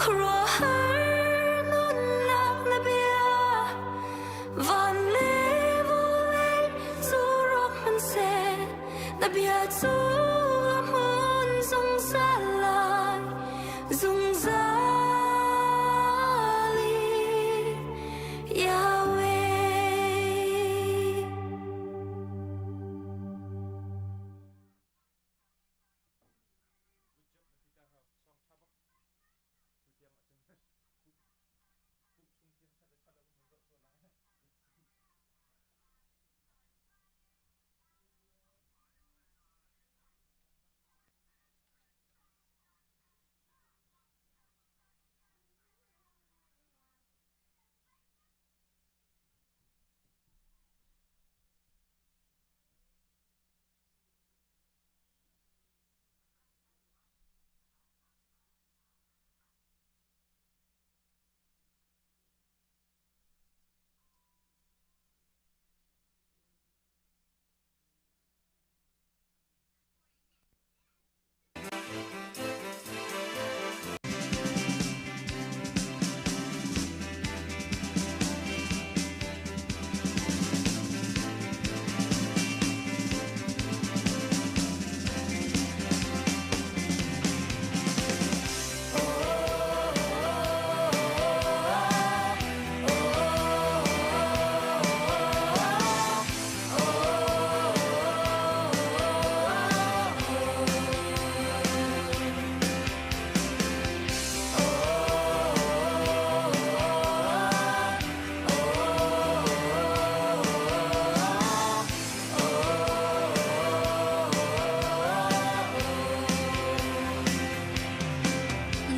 Khuaruahhar nunnak na bia van le vawlei cu rawk hmanhseh na bia cu a hmun zungzal lai zungzal in Yahweh.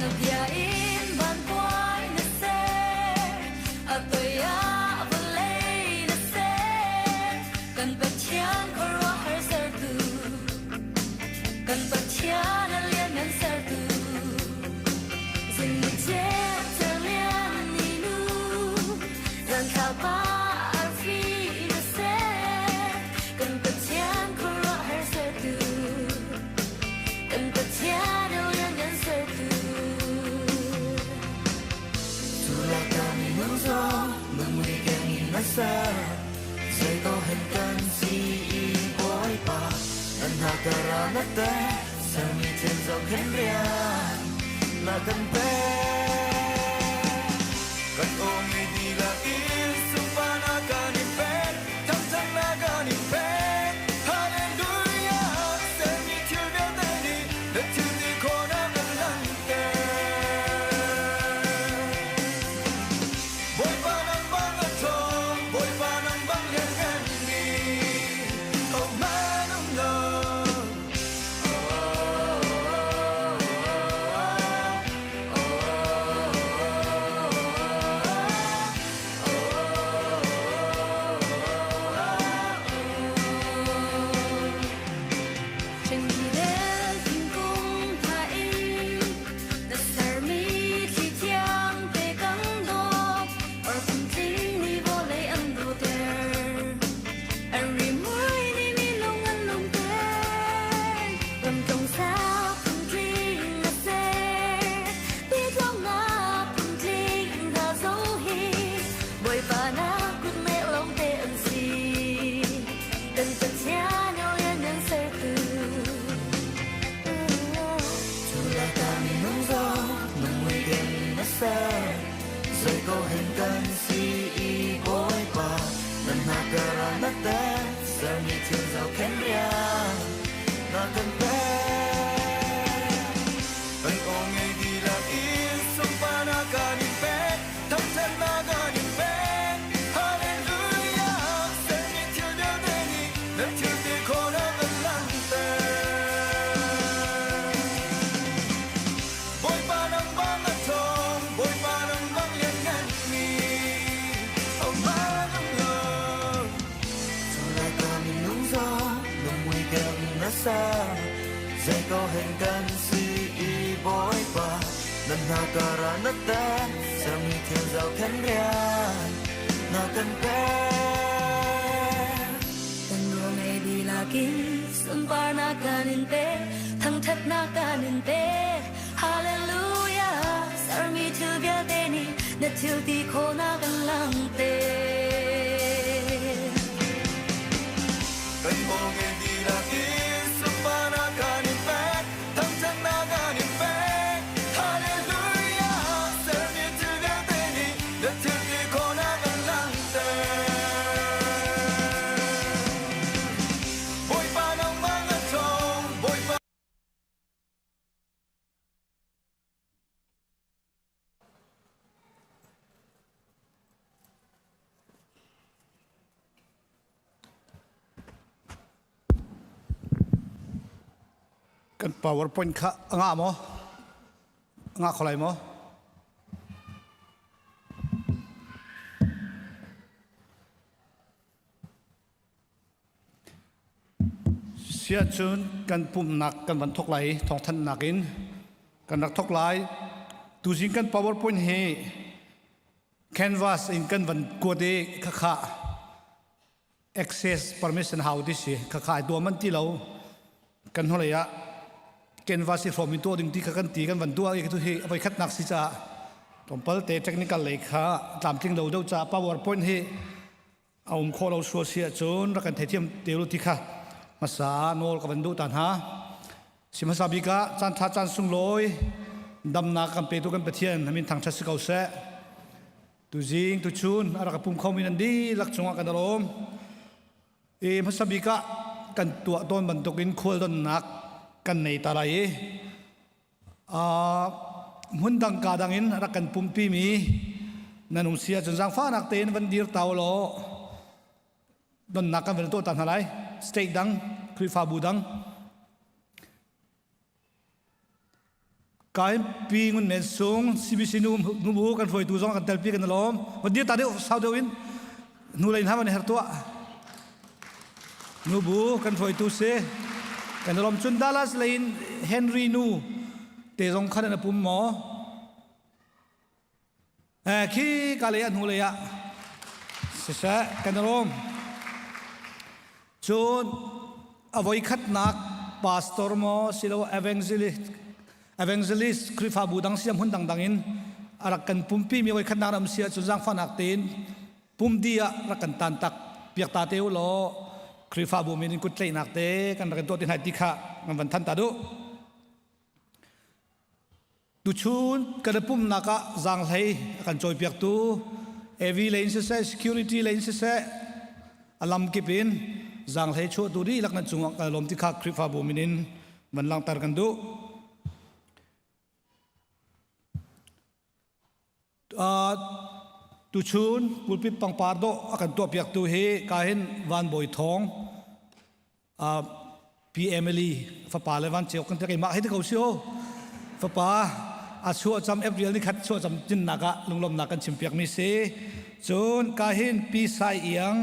Na bia in van kuai na ser, a toi ah vawlei na ser. Kan Pathian khuaruahhar sertu, kan Pathian a lianngan sertu. Zing ni ceu ceu lian ni nu, zan thlapa arfi na ser. Kan Pathian khuaruahhar sertu, kan Pathian a lianngan sertu. Tulak minung zong nungui keng in na ser zei ko hen kan si i bawipa nan hna kara na te sermi thil zohkhenh rian na kan pek kan aw ngei dihlak in sunparnak kan in pek thangthatnak kan in pek Hallelujah sermi thil vialte nih na thil ti khawhnak an langhter Bawipa nang bang a ṭhawng, Bawipa nang bang lianngan mi, hohmanh um lo. Ṭhingdel thingkung hna in na sermi thli thiang te kan dawp, orphun tling nih vawlei an dawter. An rimui nih mi lung an lungter, ramtlong sa phun tling a ser, pitlongnak phun tling hna zong hi Bawipa na kutneh lawngte an si. Kan Pathian lianngan sertu. Tulak minung zong nungui keng in na ser zei ko hen kan si i Bawipa nan hna kara na te sermi thil zohkhenh rian na kan pek kan aw ngei dihlak in sunparnak kan in pek thangthatnak kan in pek Hallelujah sermi thil vialte nih na thil ti khawhnak an langhter Bawipa nang bang a ṭhawng, Bawipa nang bang lianngan mi, hohmanh um lo. Tulak minung zong lungmui keng in na ser, zei ko hen kan si i Bawipa, nan hna kara na te, sermi thil zohkhenh rian na kan pek. Kan ruang ei dihlak in sunparnak kan in pek, thangṭhatnak kan in pek. Hallelujah, sermi Na thil ti khawhnak an langhter. Kan bawng e dihlak in sunparnak kan in pek, thangṭhatnak kan in pek. Hallelujah, sermi thil vialte nih na thil ti khawhnak an langhter. Bawipa nangmah na ṭhawng, Bawipa. Kan PowerPoint kha a ngah maw? A ngah kho lai maw? Siahcun kan pumhnak kan van thok lai i thawngthanhnak in kan rak thok lai. Tuzing kan PowerPoint hi canvas in kan van kuat i khakha access permission hau ti si khakha ai tuam an ti lo. Kan hnulei ah canvas i hrawm in tuah ding ti kha kan ti kan van tuah i tu hi voi khatnak si caah tlawmpal te technical lei kha tlamtling lo deuh caah PowerPoint hi a um khawh lo sual si ahcun rak kan theithiam te u ti kha hmasa nawl ka van duh ta hna. Si hmasa bik ah caan ṭha caan sunglawi damnak kan petu kan Pathian amin thangṭhat si ko seh. Tuzing tuchun a rak pum khomi nan dihlak cungah kan alawm. I hmasa bik ah kan tuah tawn bantukin khual donnak kan nei ta lai i hmun dang ka dang in rak kan pumpi mi nan um si ahcun zaangfahnak tein van dir ta law donnak kan van tuah ta hna lai. State dang, Khrihfabu dang. Kain pi ngun men sung CBC nu nu kan hruaitu zong kan telpi kan lawm. Van dir ta deuh sau deuh in nu lei hna van her tuah. Nubu kan hruaitu si. Kan lawm cun Dallas lei in Henry nu te zong khan an pum maw? Eh khi ka lei ah hnu lei ah siseh kan lawm. Cun a voi khatnak pastor maw silo evangelist evangelist Khrihfabu dang siam hun dangdang in a rak kan pumpi mi voi khatnak ram sia cun zaangfahnak tein pumdi ah rak kan tan tak piak ta te u law Khrihfabu min in kut tlaihnak te kan rak in tuah ti hna ti kha kan van than ta duh. Tuchun kan i pumnak ah zaanghlei a kan cawipiaktu AV lei in siseh security lei in siseh a lam kip in zaanghlei chuahtu dihlak nan cungah kan lawm ti kha Khrihfabu min in van langhter kan duh. Tuchun pulpit pangpar dawh a kan tuahpiaktu hi kahin Van Bawi Thawng Pi Emily fapa le Van Ceu kan ti keimah hei ti ko si o fapa a chuah cam April ni khat chuah cam tinnak ah lunglawmnak kan chimpiak mi si cun kahin Pi Sai Iang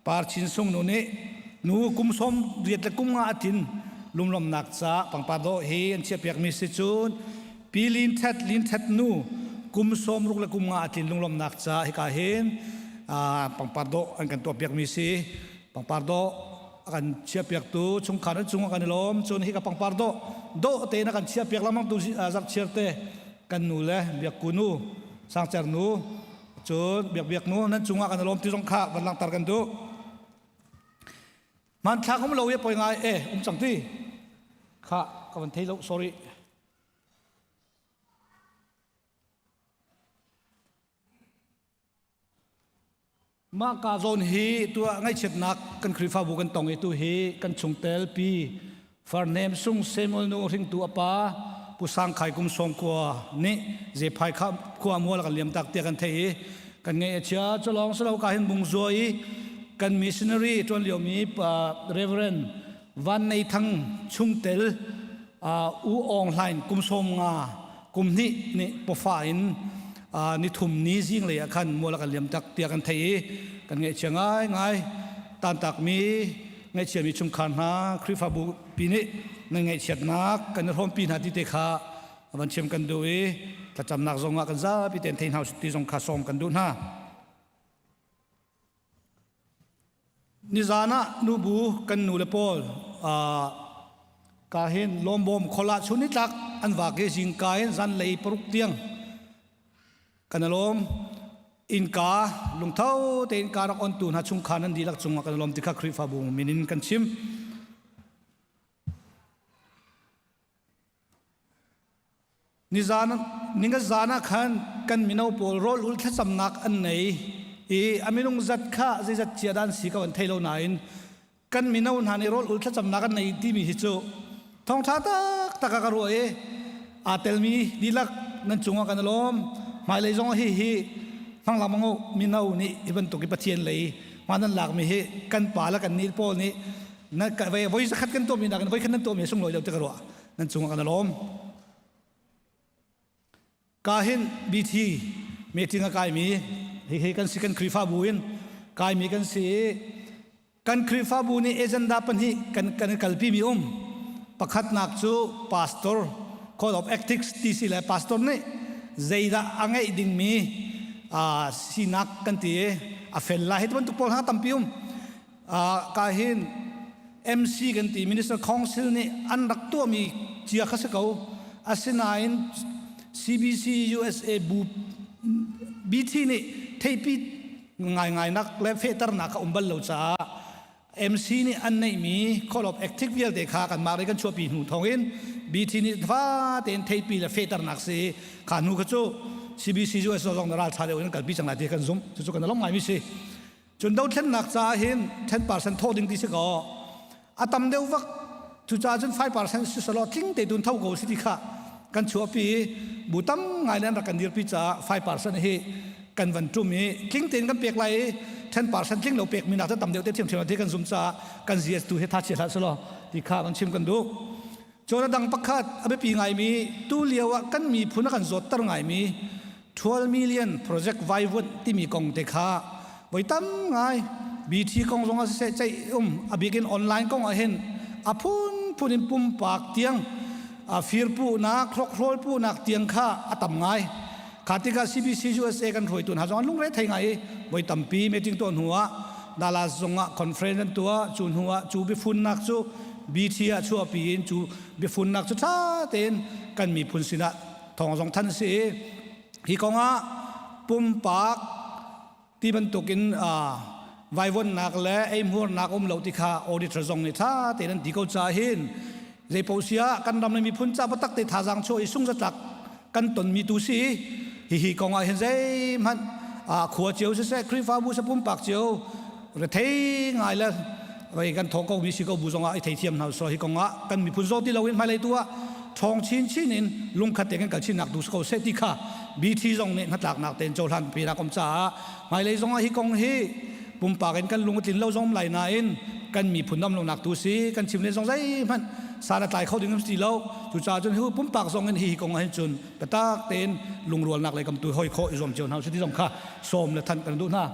Par Chin Sung nu nih nu kum som riat le kum nga a tin lunglawmnak ca pangpar dawh hi an chiahpiak mi si cun Pi Lin Thet Lin Thet nu kum 60 le kum nga a tlin lunglawmnak ca hika hin pangpar dawh an kan tuahpiak mi si. Pangpar dawh a kan chiahpiaktu chungkhar an cungah kan i lawm. Cun hika pangpar dawh dawh tein a kan chiahpiak lengmang tu zarhchiar te kan nu le Biakku nu Sangcer nu cun Biak Biak nu nan cungah kan i lawm ti zong kha van langhter kan duh. Hmanthlak um lo i poi ngai e um cang ti kha ka van thei lo sorry. Mah ka zawn hi tuah ngaihchiatnak kan Khrihfabu kan tong i tu hi kan chungtel pi Farnem Sung Samuel nu hringtu a pa Pu Sang Khai kum sawng kua nih Zephai kha khua mual kan liam tak tiah kan theih i kan ngeih a chia culawng silo ka hin bung zua i kan missionary tuan lio mi Reverend Van Nei Thang chungtel U Aung Hlaing kum 50 kum hnih nih pawfa in nithum ni zinglei ah khan mual a kan liam tak tiah kan theih i kan ngaihchia ngaingai tantakmi ngaihchiami chungkhar hna Khrihfabu pi nih nan ngaihchiatnak kan i hrawmpi hna ti te kha van chim kan duh i thlacamnak zong ah kan zapi tein thei hna ti zong kha sawm kan duh hna. Nizan ah nubu kan nu le pawl ka hin lawmbawm khola chun nitlak an vak i zingka in zanlei paruk tiang. Kan i lawm. Innka lungtho tein ka rak ontu hna chungkhar nan dihlak cungah kan i lawm ti kha Khrihfabu min in kan chim. Nizan ninga zan ah khan kan mino pawl rawl ul thlacamnak an nei i a minung zat kha zeizat cia dan si ko an thei lo nain kan mino hna nih rawl ul thlacamnak an nei timi hi cu thawngṭha taktak ah ka ruah i aa telmi dihlak nan cungah kan i lawm. Hmailei zong hi hi hmang lengmang u. Mino nih hi bantuk i Pathian lei hma nan lakmi hi kan pa le kan ni pawl nih na voi zakhat kan tuahmi nakin voi khat nan tuahmi a sunglawi deuh ti ka ruah. Nan cungah kan i lawm. Ka hin BT meeting a kaimi hihi kan si kan Khrihfabu in kaimi kan si i kan Khrihfabu nih agenda pahnih kan kan kalpi mi um. Pakhatnak cu pastor code of ethics ti si le pastor nih zeidah a ngeih dingmi sinak kan ti i a fel lai hi bantuk pawl hna tampi um. Ka hin MC kan ti Minister Council nih an rak tuahmi cia kha si ko. Asinain CBC USA bu BT nih theipi ngaingai nak le fehternak kha um bal lo caah MC nih an neihmi call of active vialte kha kanmah lei kan chuahpi hnu thawngin BT nih fa tein theipi le fehternak si kha hnu kha cu CBC US zong na raltha deuh in kalpi cang lai ti kan zumh. Cucu kan lawm ngaimi si. Cun dothlennak caah hin 10% thawh ding ti si kaw a tam deuh vak cucaah cun 5% si selaw tling te tun tho ko si ti kha kan chuahpi i bu tam ngai le an rak kan dirpi caah 5% hi kan van tum i tling tein kan pek lai i 10% tling lo pek mi nak cu tam deuh te thiamthiam ti kan zum caah kan GS tu hi tha chia hlah selaw ti kha kan chim kan duh. Cun a dang pakhat a biapi ngaimi tu lio ah kan miphun a kan zawtter ngaimi 12 million project vaivuanh timi kong te kha voi tam ngai BT kong zong ah siseh ceih um a bik in online kong ah hin a phunphun in pumpak tiang a firpuhnak hlokhrol puhnak tiang kha a tam ngai. Kha tikah CBC USA kan hruaitu hna zong an lungre thei ngai i voi tampi meeting tuah hnu ah Dallas zong ah conference an tuah. Cu hnu ah cu biafunnak cu BT ah chuahpi in cu biafunnak cu ṭha tein kan miphun sinah thawng zong than a si i hi kong ah pumpak ti bantukin vaivuanhnak le eihmuarnak um lo ti kha auditor zong nih ṭha tein an ti ko caah hin zeipaoh si ah kan ram le miphun ca biatak te thazaang chuah i sungzatlak kan tonmi tu si. Hihi kong ah hin zeihmanh khua cio siseh Khrihfabu se pumpak cio rethei ngai le vei kan thawng ko mi si ko bu zong ah i theithiam hna so hi kong ah kan miphun zaw ti loin hmailei tu ah ṭhawng chinchin in lungkhat te kan kal chin nak tu ko seh ti kha BT zong nih hnatlaknak tein cohlan pi nak um caah hmailei zong ah hi kong hi pumpak in kan lung a tlin lo zong lai nain kan miphun dam lonak tu si kan chim len zong zeihmanh san a tlai kho ding si lo. Cucaah cun hi pumpak zong in hi kong ah hin cun biatak tein lungrualnak lei kam tu hoi khawh i zuam cio hna usih ti zong kha sawm le thanh kan duh hna.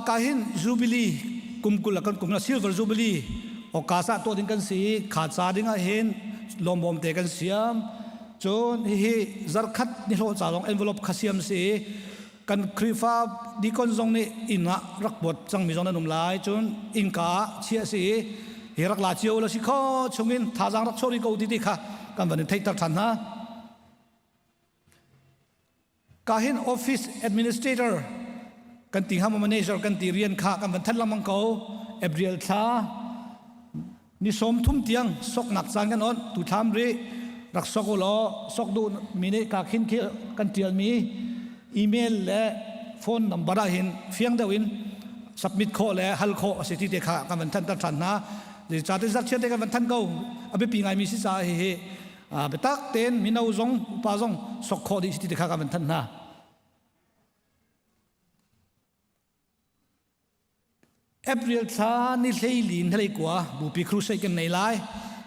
Ka hin Jubilee kum 20 kan kum na Silver Jubilee oka sa to ding kan si kha cha ding ah hin lawmbawm te kan siam. Cun hihi zarkhat ni hlawh ca zong envelope kha siam si kan Khrihfa deacon zong nih inn ah rak buat cangmi zong nan um lai. Cun innka ah chiah si hi rak la cio la si kho chungin thazaang rak chuah rih ko ti ti kha kan van in theihter ṭhan hna. Ka hin office administrator kan ti hnga manager kan ti rian kha kan van that lengmang ko. April thla ni 30 tiang soknak caan kan on tu thlam ri rak sok u law sok duh mi nih ka khin khi kan tial mi email le phone number ah hin fiang deuh in submit khawh le hal khawh a si ti te kha kan van than ter than hna. Ca te zarchian te kan van than ko. A biapi ngai mi si caah hihi biatak tein mino zong upa zong sok khawh dih si ti kha kan van thanh hna. April thla ni hleili hnalei kua bupi crusade kan nei lai.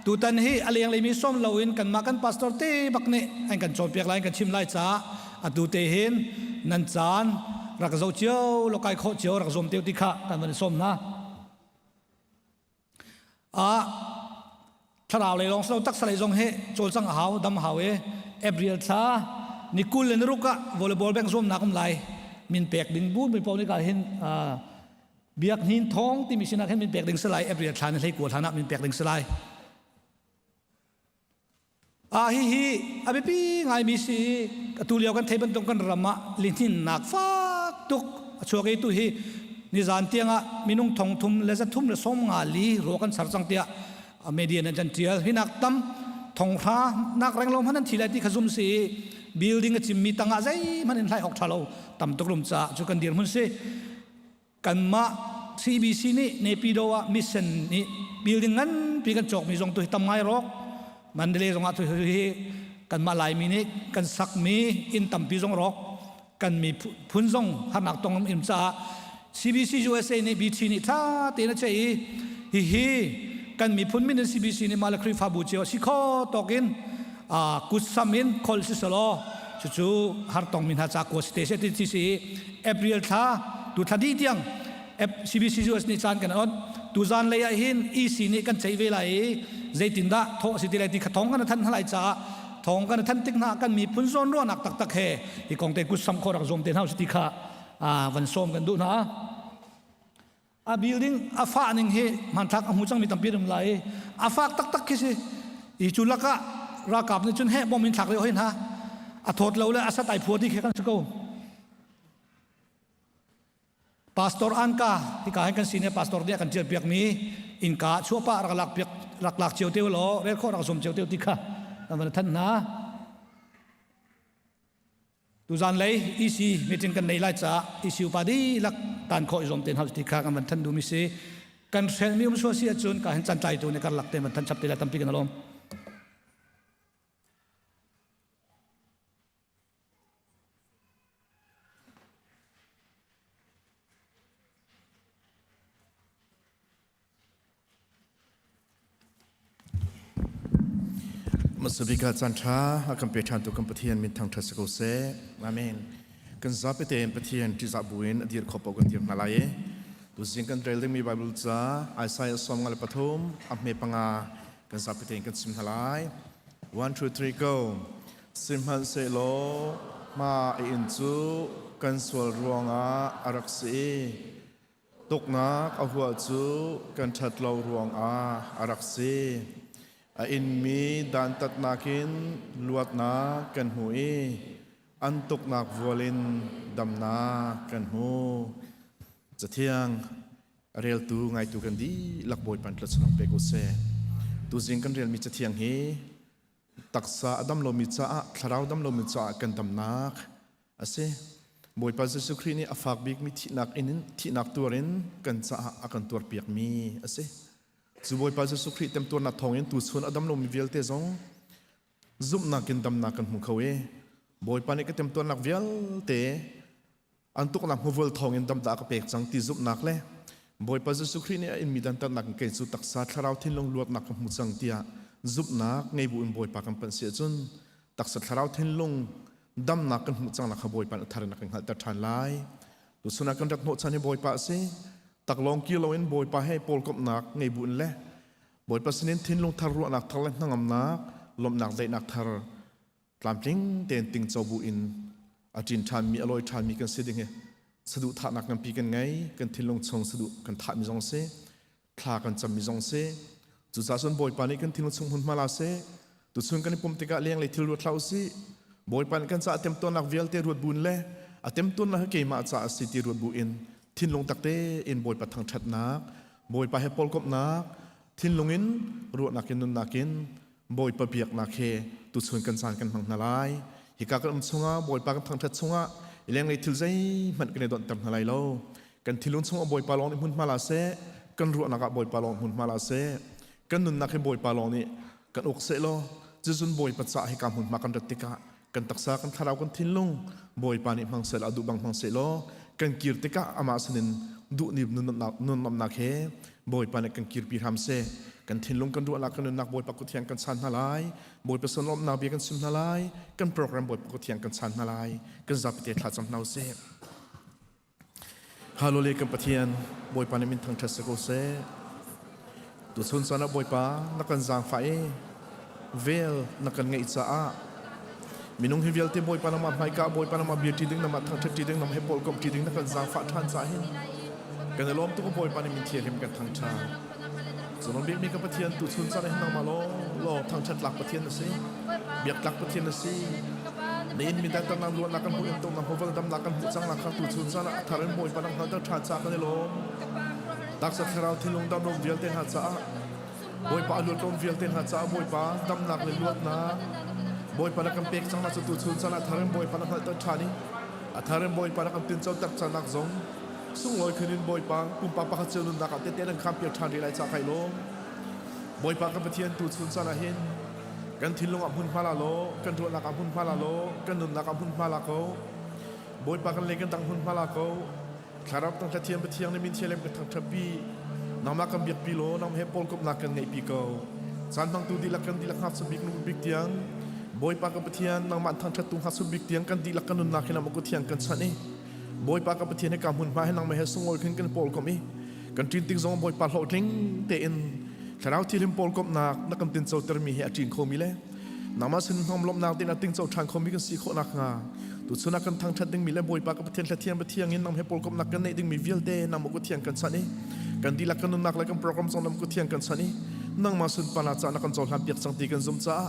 Tutan hi a leng leimi som loin kanmah kan pastor te bak nih an kan cawnpiak lai, kan chim lai caah atu te hin nan caan rak zo cio lokai khawh cio rak zuam teu ti kha kan van i sawm hna. Ah thlarau lei lawng silo taksa lei zong hi cawlcang a hau dam hau i April thla ni 20 le ni ruk ah volleyball bank zuamnak um lai. Min pek ding bu mi paoh nih ka hin biak hnin thong timi sinah khin min pek ding si lai. April thla ni 19 thla nak min pek ding si lai. A hihi a biapi ngaimi si atu lio kan thei bantuk kan ram ah lihninnak fak tuk a chuak i tu hi nizan tiangah minung thong thum le za thum le sawm nga li ruak an char cang tiah media nan kan tial hinak tam thonghra nak reng lo hman an thi lai ti kha zum si building a cimmi tangah zeihmanh in hlai awk tha lo tam tuk rum ca cu kan dirhmun si. Kanmah CBC nih Naypyidaw ah mission nih building nganpi kan cawkmi zong tu hi tam ngai rawk. Mandalay zong ah tu hi kanmah Laimi nih kan sakmi inn tampi zong rawk. Kan miphun zong harnak tong im caah CBC USA nih BT nih tha tein a cheih i hihi kan miphun min in CBC nih mah le Khrihfabu cio si kho tawk in kutsam in khol si selaw cucu hartong mi hna ca kua si te se ti si April thla tu thla dih tiang CBC US nih caan kan on tuzan lei ah hin EC nih kan ceih ve lai i zeitindah thawh si ti lai ti kha thong kan than hna lai caah thong kan than tik hna kan miphun zawn ruahnak taktak he hi kong te kutsam kho rak zuam te hna si ti kha van sawm kan duh hna. A building a fah ning hi hmanthlak a hmu cangmi tampi an um lai i a fak taktak khi si. I cu lakah ralkap nih cun heh bom in thlak lio hoi hna. A thawt lo le a sat ai phua ti khi kan si ko. Pastor Anka hika hin kan senior pastor nih a kan tial piakmi innka chuahpah rak lak piak rak lak cio te law rel khawh rak zum cio te ti kha kan van than hna. Tuzan lei EC meeting kan nei lai caah EC upa dihlak tan khawh i zuam te hna ti kha kan van than duhmi si. Kan hrelmi um sual si ahcun ka hin can tlaitu nih karlak te van than chap te lai tampi kan alawm. Masabika caan ṭha a kan pe ṭhan tu kan Pathian min thangṭhat si ko seh. Amen. Kan zapi tein Pathian ṭihzah buin a dir kho paoh kan dir hna lai i tuzing kan rel dingmi Bible ca Isaiah 53 a hme panga kan zapi tein kan chim hna lai. 1 2 3 go. Sihmanhsehlaw hma a inn cu kan sual ruangah a rak si i Tuknak a huah cu kan ṭhat lo ruangah a rak si. A inmi dantatnak in luatnak kan hmu i an tuknak vual in damnak kan hmu. Cathiang a reltu ngaitu kan dihlak Bawipa thluachuah pe ko seh. Tuzing kan relmi cathiang hi taksa a dam lomi caah thlarau dam lomi caah kan damnak a si. Bawipa Jesuh Khrih nih a fak bikmi thihnak in thihnak tuar in kan caah a kan tuarpiakmi a si. Cu Bawipa Jesuh Khrih temtuarnak thawngin tuchun a dam lomi vialte zong zumhnak in damnak kan hmu kho i Bawipa nih ka temtuarnak vialte an tuknak hmuvul thawngin damdah a ka pek cang ti zumhnak le Bawipa Jesuh Khrih nih a inmi dantatnak in kei cu taksa thlarau thinlung luatnak ka hmu cang tiah zumhnak ngei bu in Bawipa kan panh si ahcun taksa thlarau thinlung damnak kan hmuh cang nak kha Bawipa nih a thar in a kan hngalhter ṭhan lai. Tuchun ah kan rat hnawhchan hi Bawipa a si. Taklawng ki loin Bawipa he pawlkomhnak ngei bu in le Bawipa sinin thinlung thar ruahnak thar le hnangamnak lawmhnak daihnak thar tlamtling tein tingco bu in a ṭin ṭhanmi a lawi ṭhanmi kan si ding hi saduhthahnak nganpi kan ngei kan thinlung chung saduh kan thahmi zong si thla kan cammi zong si cucaah cun Bawipa nih kan thinlung chung hmunhma la seh tuchun kan i pumh tikah lenglei thil ruat hlah usih Bawipa nih kan caah temtuarnak vialte ruat buin le a temtuarnak hi keimah caah a si ti ruat buin thinlung tak tein Bawipa thangṭhatnak Bawipa he pawlkomhnak thinlung in ruahnak in nunnak in Bawipa biaknak he tuchun kan caan kan hmang hna lai. Hika kan um chungah Bawipa kan thangṭhat chungah lenglei thil zeihmanh kan i donhter hna lai lo. Kan thinlung chungah Bawipa lawng nih hmunhma la seh, kan ruahnak ah Bawipa lawng hmunhma la seh, kan nunnak hi Bawipa lawng nih kan uk seh law, cuzun Bawipa caah hika hmunhma kan rat tikah kan taksa, kan thlarau, kan thinlung Bawipa nih hmang seh law, a duh bang hmang seh law, kan kir tikah amah sinin duhnim nunnuamnak he Bawipa nih kan kirpi hram seh. Kan thinlung kan ruahnak kan nunnak Bawipa kut thiang kan chan hna lai. Bawipa sunlawmhnak bia kan chim hna lai. Kan program Bawipa kut thiang kan chan hna lai. Kan zapi te thla cam hna usih. Hallelujah kan Pathian Bawipa nih min thangṭhat si ko seh. Tuchun caan ah Bawipa na kan zaangfah i vel na kan ngeih caah minung hi vialte Bawipa nangmah hmaika Bawipa nangmah bia ṭi ding nangmah thangṭhat ṭi ding nangmah he pawlkomh ṭi ding na kan zaangfah ṭhan caah hin kan i lawm tuk Bawipa nih min thianghlim kan thangṭhat. Cunong bikmi ka Pathian tu chun caan hin nangmah law law thangṭhat tlak Pathian na si. Biak tlak Pathian na si. Na inn mi dantarnak luatnak kan hmuh in tongnak hoval damnak kan hmuh cang nak kha tu chun caan ah thar in Bawipa nang hngalter ṭhan ca kan i lawm. Taksa thlarau thinlung damlo vialte hna caah Bawipa a luatlawm vialte hna caah Bawipa damnak le luatnak Bawipa na kan pek cang na cu tu chun caan ah thar in Bawipa na hngalhter ṭhan i a thar in Bawipa na kan tincoter canak zong sunglawi khun in Bawipa pumpak pakhat cio nunnak ah tete nan khampiak ṭhan rih lai ca kai lawm. Bawipa kan Pathian tu chun caan ah hin kan thinlung ah hmunhma la law kan ruahnak ah hmunhma la law kan nunnak ah hmunhma la ko. Bawipa kan le kan dang hmunhma la ko. Thlarau tang Pathian Pathian nih min thialem ka thangṭhatpi nangmah kan biakpi law nang he pawlkomhnak kan ngeihpi ko caan hmangtu dihlak kan dihlak ngakchia bik nu bik tiang Bawipa ka Pathian nangmah thangṭhattu ngakchia bik tiang kan dihlak kan nunnak hi nangmah kut thiang kan chanh i Bawipa ka Pathian he ka hmunhma he nangmah he sunglawi khin kan pawlkomh i kan ṭin tik zong Bawipa hlawhtling tein thlarau thianghlim pawlkomhnak na kan tincotermi hi a ṭin khomi le nangmah sin hnawm lawmhnak ding ah tingco ṭhan khomi kan si khawh nakhnga tuchun ah kan thangṭhat dingmi le Bawipa ka Pathian hlathiang Pathiang in nang he pawlkomhnak kan neih dingmi vialte nangmah kut thiang kan chanh i kan dihlak kan nunnak le kan program zong nangmah kut thiang kan chanh i nangmah sunparnak caah na kan cohlan piak cang ti kan zum caah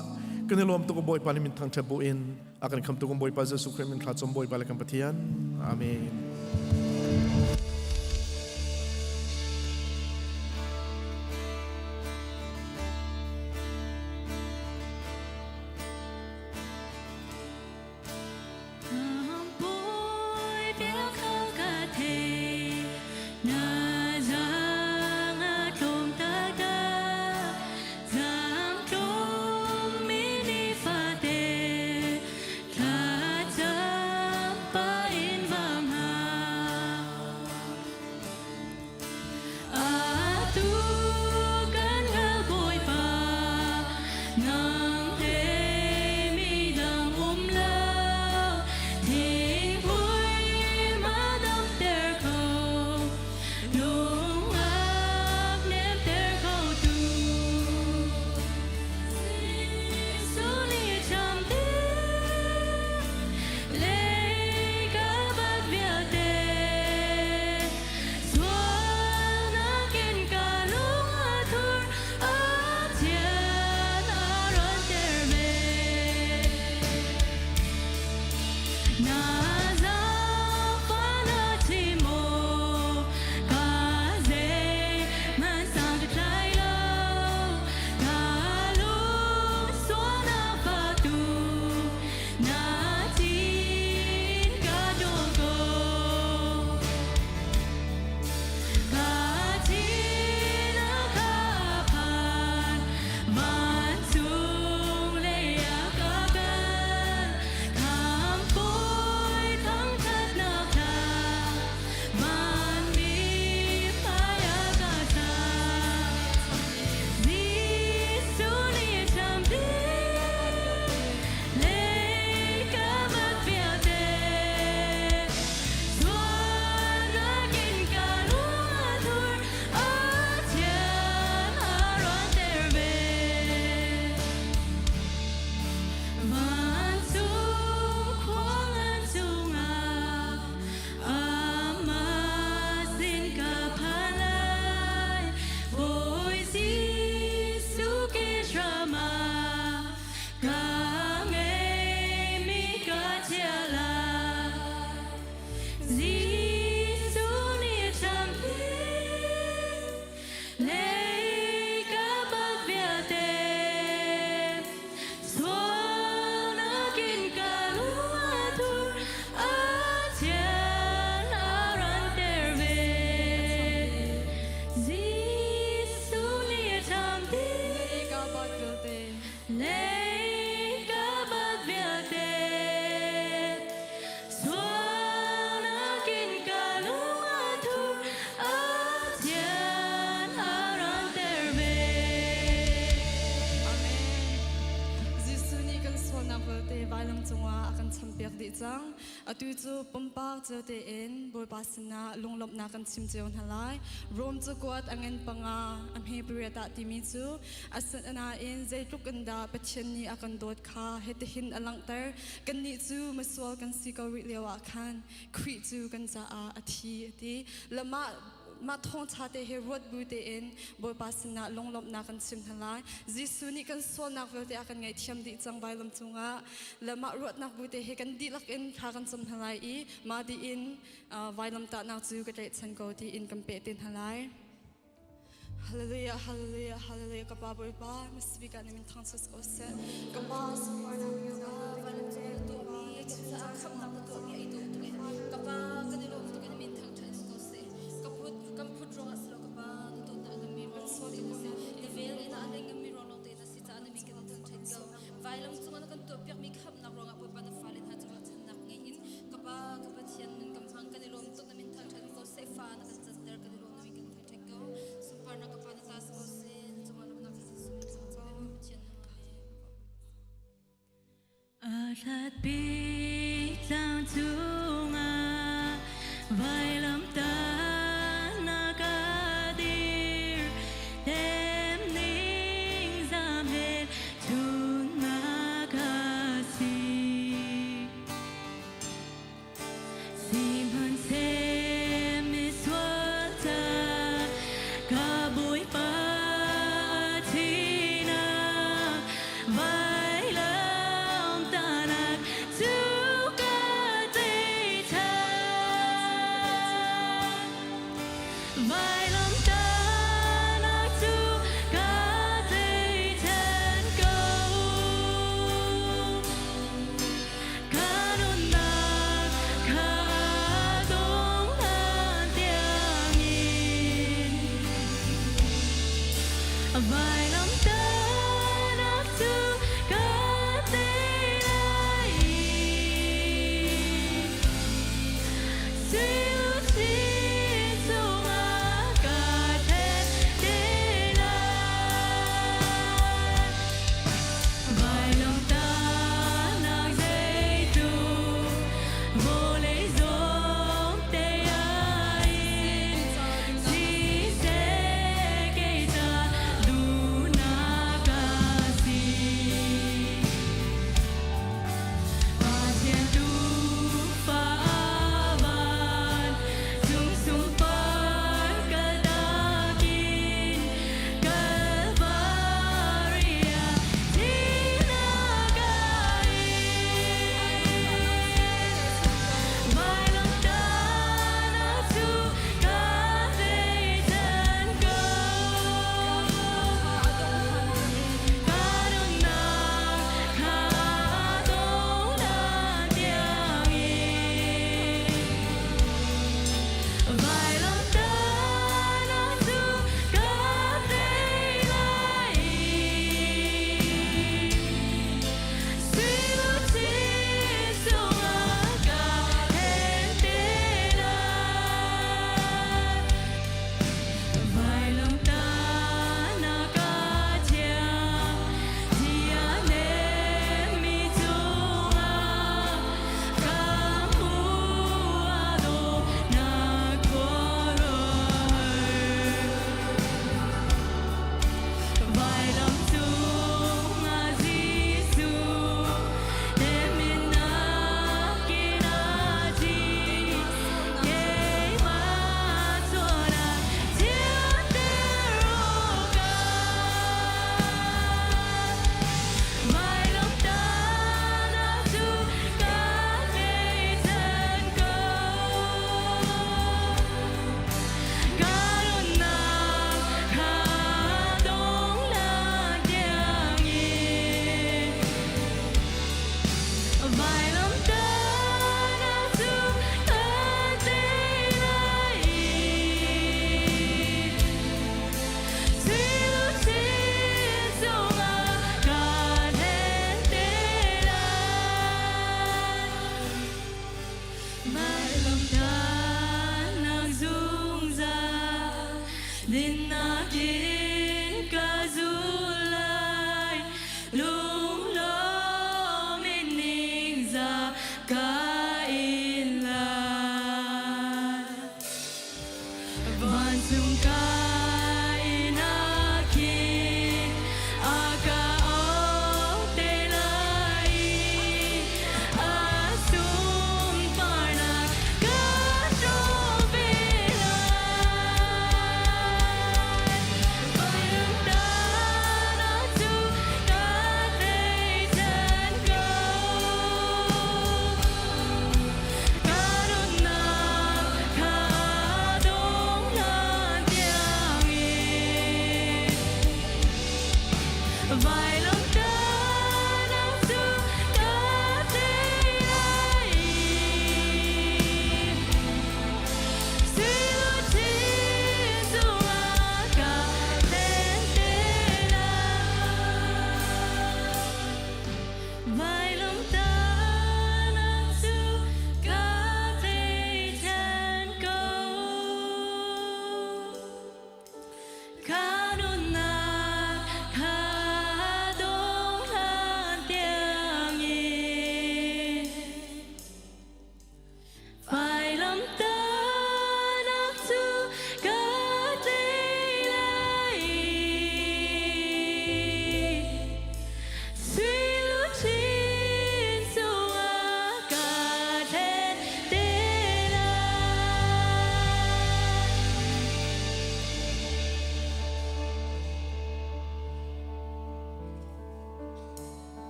kan i lawm tuk Bawipa nih min thangṭhat bu in a kan khamtu kan Bawipa Jesuh Khrih min thla cawm Bawipa le kan Pathian. Amen. Atu kan hal Bawipa, nang he midang um lo, thinghmui ma damter ko, lungak nemter ko tu. Jesuh nih cham ding, lei ka bat vialte. Sualnak in ka lung a thur, a thian a rawnter ve. Na zaangfah na chim maw, ka zeihmanh sang ka tlai lo. Ka lung sualnak fatu, na thin ka daw ko. Ka thin a ka phan, vancung lei ah ka kal. Khamhbawi thangṭhatnak hla, vanmi hmai ah ka sa. Jesuh nih a cham ding, lei ka bat vialte. Sualnak in ka lung a thur, a thian a rawnter ve. Vancung khua ngan cungah Amah sin ka phan lai, Bawi Jesuh ke hram ah ka ngeimi ka chia lai. Jesuh nih a hrampi lei ka bat vialte sualnak in ka lung a thur a thian a ranter ve. Jesuh nih a hrampi lei ka bat vialte Sualnak in ka lung a thur, a thian a ranter ve. Amen. Jesuh nih kan sualnak vialte vailam cungah a kan champiak dih cang. Atu cu pumpak cio tein Bawipa sinah lunglawmhnak kan chim cio hna lai. Rom cakuat a ngen panga a hme pariat ah timi cu asinain zeitluk in dah Pathian nih a kan dawt kha hitihin a langhter. Kannih cu misual kan si ko rih lioah khan Khrih cu kan caah a thi a ti. Le mah Mah thawngṭha te hi ruat bu tein Bawipa sinah lunglawmhnak kan chim hna lai. Jesuh nih kan sualnak vialte a kan ngaihthiam dih cang vailam cungah. Le mah ruatnak bu te hi kan dihlak in thla kan cam hna lai i mah dih in vailamtahnak cu ka tlaihchan ko tiin kan peh te hna lai. Hallelujah, hallelujah, hallelujah. Ka Pa Bawipa, Mississippi ka min thangchiat ko seh. Ka Pa sunparnak ka vailam cung na tuahmi kan caah khamhnak na tuahmi ai dawh tuk in ka pa kan i lawm tuk in min thangṭhat ko seh. Ka phut kan phut ruangah si lo ka pa na dawtnak a nganmi ruang te na si. Na vel nih na a nganmi ruang lawng te na si caah na min kan thangṭhat ko. Vailam cungah na kan tuahpiakmi khamhnak ruangah Bawipa na fale hna cu ruahchannak ngei in ka pa ka Pathian nun kan hmang kan i lawm tuk na min thangṭhat ko seh. Fa na kan canter kan i lawm na min kan thangṭhat ko. Sunparnak ka pa na ta si ko seh. Na cungah lawmhnak ka Jesuh min thangṭhat ka Pathian amen. A hlatpi tlang cungah vailamtahnak a dir. Temning zamhel chungah ka si. Sihmanhseh misual ca ka Bawipa a thihnak vailamtahnak cu ka tei ṭhan.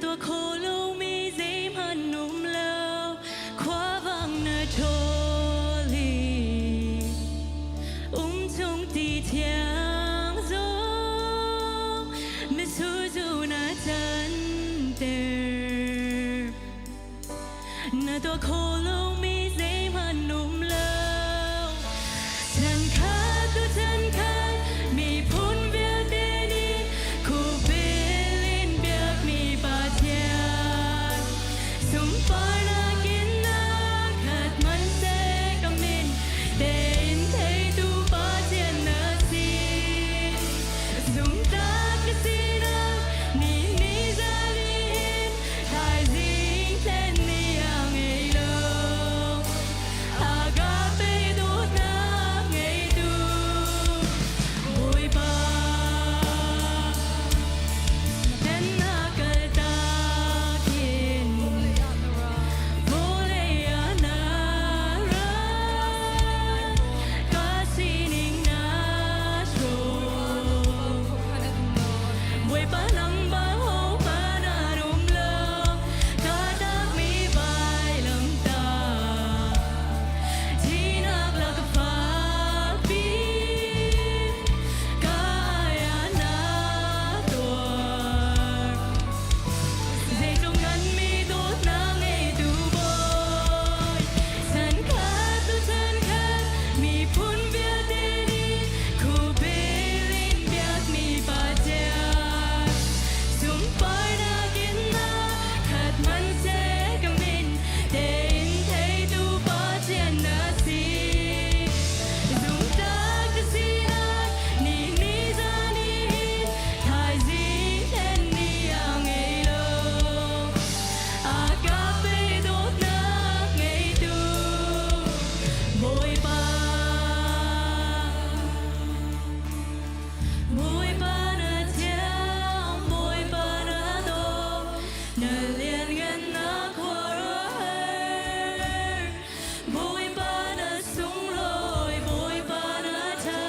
tuah kho lomi zeihmanh um lo khuavang na ṭhawl i um chung ti thiang zong mitsur zu na canter. Na tuah kho lomi zeihmanh um lo. Chankhat tu chankhat miphun vialte nih khupil in biakmi Pathian. Sunparnak in na khat hmanhseh ka min tein theitu Pathian na si. Zumhtlak na sinak ni ni zan in Thaizing thlen ni a ngei lo. Agape dawtnak ngeitu Bawipa. Na kaltak in vawlei ah na ra. Ka sining na hrawm. Bawipa nangmah hohmanh an um lo, ka takmi vailamtah. Thihnak lak a fakpi, ka ai ah na tuar. Zeitluk nganmi dawtnak ngeitu Bawi, Chankhat tu chankhat miphun vialte nih khupil in biakmi Pathian. Sunparnak in na khat hmanhseh ka min tein theitu Pathian na si. Zumhtlak ka sinak ni ni zan hin thaizing thlen ni a ngei lo. Agape dawtnak ngeitu Bawipa. Bawipa na thiang, Bawipa na dawt, na lianngannak khuaruahhar. Bawipa na sunglawi, Bawipa na ṭha,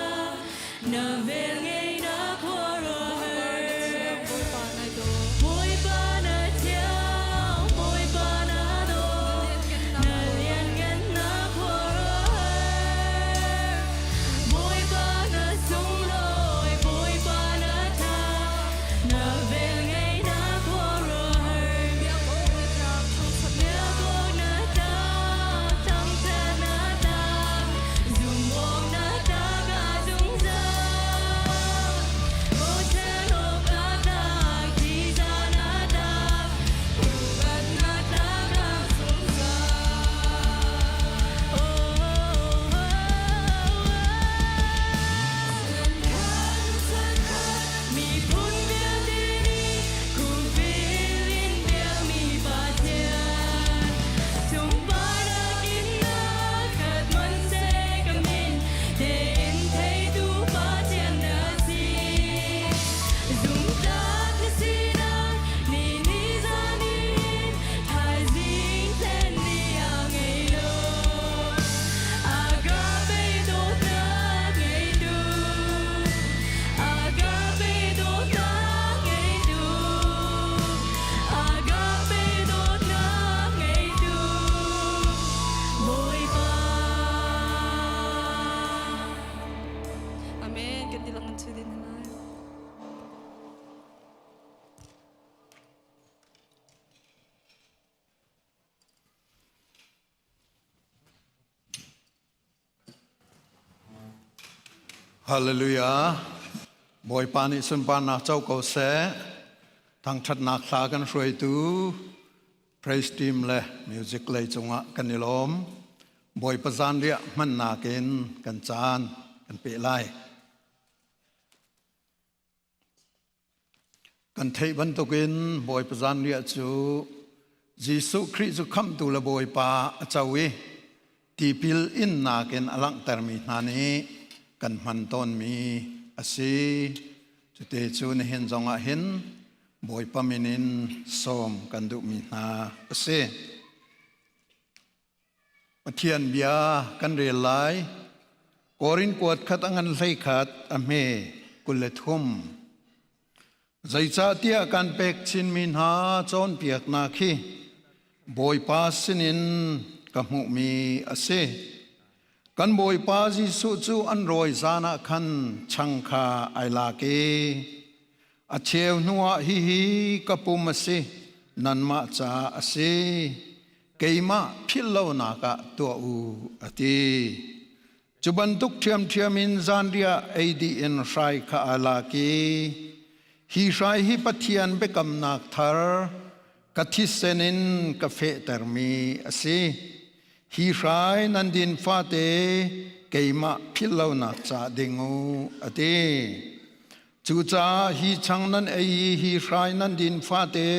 na velngeihnak khuaruahhar. Bawipa na thiang, Bawipa na dawt, na lianngannak khuaruahhar. Bawipa na sunglawi, Bawipa na ṭha, na velngeihnak khuaruahhar. Biak awk na tlak, thangṭhat na tlak, zumh awk na tlak a zungzal. Bochan awk a tlak, ṭihzah na tlak, upat na tlak a zungzal. Miphun vialte nih khupil in biakmi Pathian. Sunparnak in na khat hmanhseh ka min tein theitu Pathian na si. Zumhtlak na sinak ni ni zan in thaizing thlen ni a ngei lo. Agape dawtnak ngeitu, Agape dawtnak ngeitu, Agape dawtnak ngeitu, Bawipa. Amen. Kan dilang an chu din lai. Hallelujah. Bawipa nih sunparnak co ko seh. Thangṭhatnak hla kan hruaitu praise team le music lei cungah kan i lawm. Bawipa zanriah hmannak in kan caan kan peh lai. Kan theih bantukin Bawipa zanriah cu Jesuh Khrih cu khamhtu le Bawipa a co i tipil innak in a langhtermi hna nih kan hman tawnmi a si. Cute cu nihin zongah hin Bawipa min in sawm kan duhmi hna a si. Pathian bia kan rel lai. Korin kuat khat a ngan hlei khat a hme 23. Zeicahtiah kan pek chinmi hna cawnpiaknak hi Bawipa sinin ka hmuhmi a si. Kan Bawipa Jesuh cu an rawi zan ah khan chang kha ai lak i a cheu hnuah hihi ka pum a si, nanmah ca a si, keimah philh lonak ah tuah u, a ti. Cu bantuk ṭhiamṭhiam in zanriah ei dih in hrai kha aa lak i hi hrai hi Pathian biakamnak thar ka thisen in ka fehtermi a si. Hi hrai nan din fate keimah philh lonak ca ding u, a ti. Cucaah hi chang nan ei i hi hrai nan din fate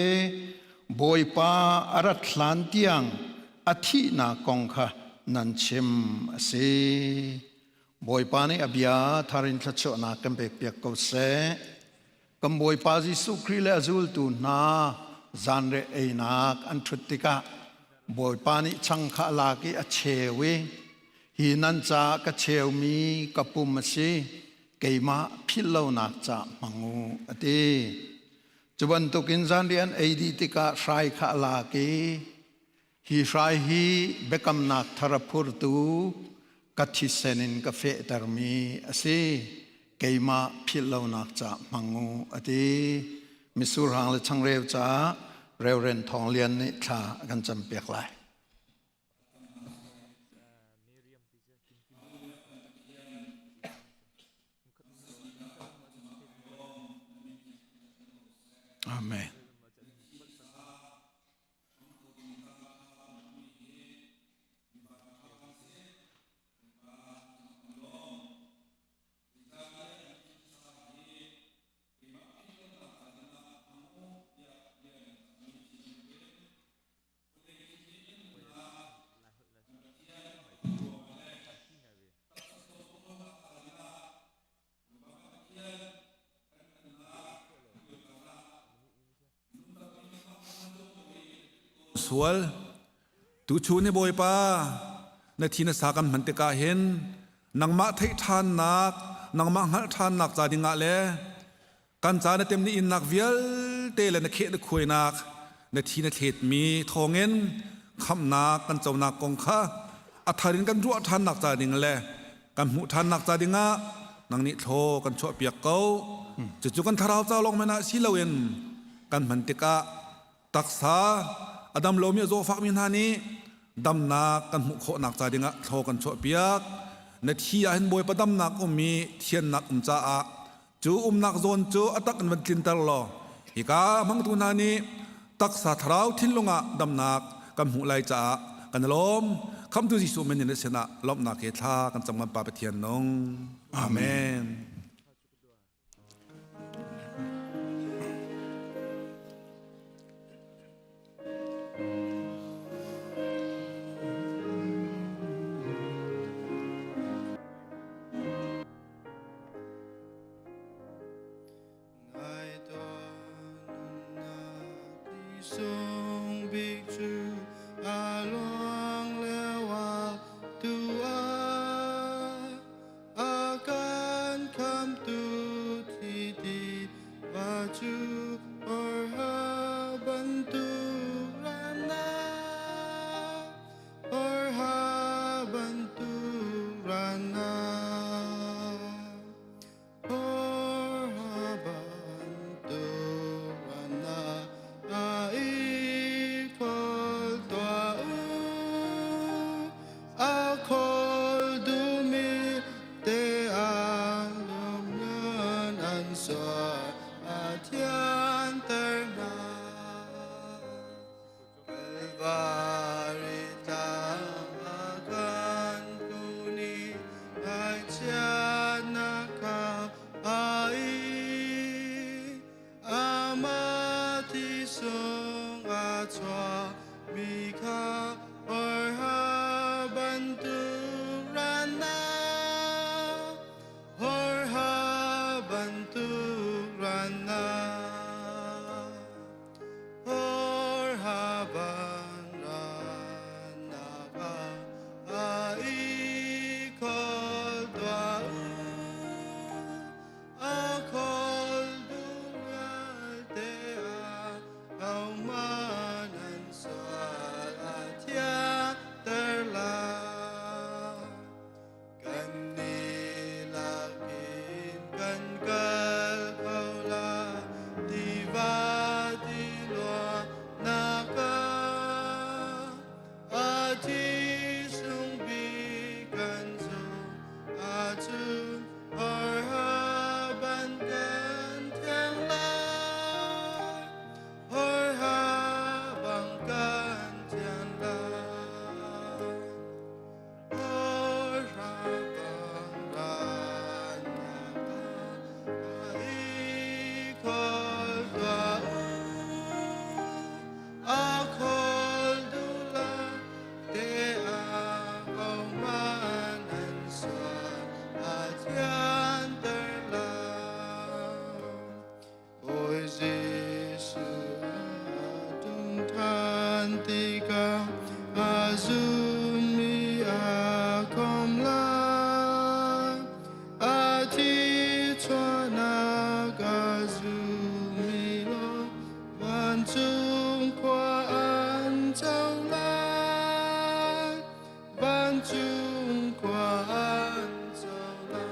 Bawipa a rat hlan tiang a thihnak kong kha nan chim a si. Bawipa nih a bia thar in thluachuahnak kan pekpiak ko seh. Kan Bawipa Jesuh Khrih le a zultu hna zanriah einak an ṭhut tikah Bawipa nih chang kha a lak i a cheu i hi nan caah ka cheumi ka pum a si keimah philh lonak ca hmang u a ti. Cu bantukin zanriah an ei dih tikah hrai kha a lak i hi hrai hi biakamnak thar a phurtu ka thisen in ka fehtermi a si. Keimah philh lonak ca hmang u a ti. Mitsur hang le changreu caah Reverend Thawng Lian nih thla a kan campiak lai. Amen. Sual tuchun ni Bawipa na thi na sa kan hman tikah hin nangmah theih ṭhannak nangmah hngalh ṭhannak ca dingah le Kan ca na tem ni innak vialte le na kheh na khuainak na thi na thletmi thawngin khamhnak kan conak kong kha a thar in kan ruah ṭhannak ca ding le kan hmuh ṭhannak ca dingah nang nih thlaw kan chuahpiak ko. Cucu kan thlarau ca lawng men ah si loin kan hman tikah taksa a dam lomi a zawfakmi hna nih damnak kan hmuh khawhnak ca dingah thlaw kan chuahpiak. Na thi ah hin Bawipa damnak um i thiannak um caah Cu umnak zawn cu a tak in van tlinter law hika hmangtu hna nih taksa thlarau thinlung ah damnak kan hmuh lai caah kan i lawm. Khamtu Jesuh min in na sinah lawmhnak he thla kan cam kan Pa Pathian nung. Amen. Ngai tuah nunnak ti sung bik cu a luang lio ah tu ah a kan khamtu thi ti va cu orha bantuk ramnak orha bantuk rannak Kalvari tlang a kan kun i ngaihchiatnak kha a ing. Amah thi sung a chuahmi kha orha bantuk rannak, orha bantuk rannak. tiva ti luannak ah a thi sung bik kan zumh ahcun horha ban kan thiang lai. Horha bang kan thian lai. Horha bang rannak ah i khawl tuah u. A khawl duhlah te ah hohmanh an sual a thianter lo. Bawi Jesuh a ṭung ṭhan tikah a zummi a khawm lai. A thi chuahnak a zummi lawng vancung khua an co lai. Vancung khua an co lai.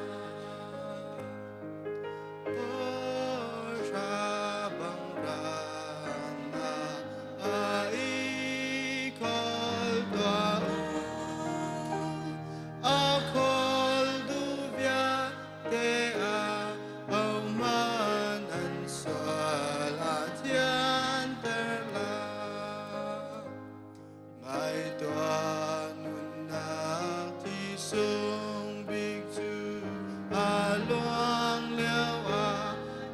Ngai tuah nunnak thi sung bik cu a luang lio ah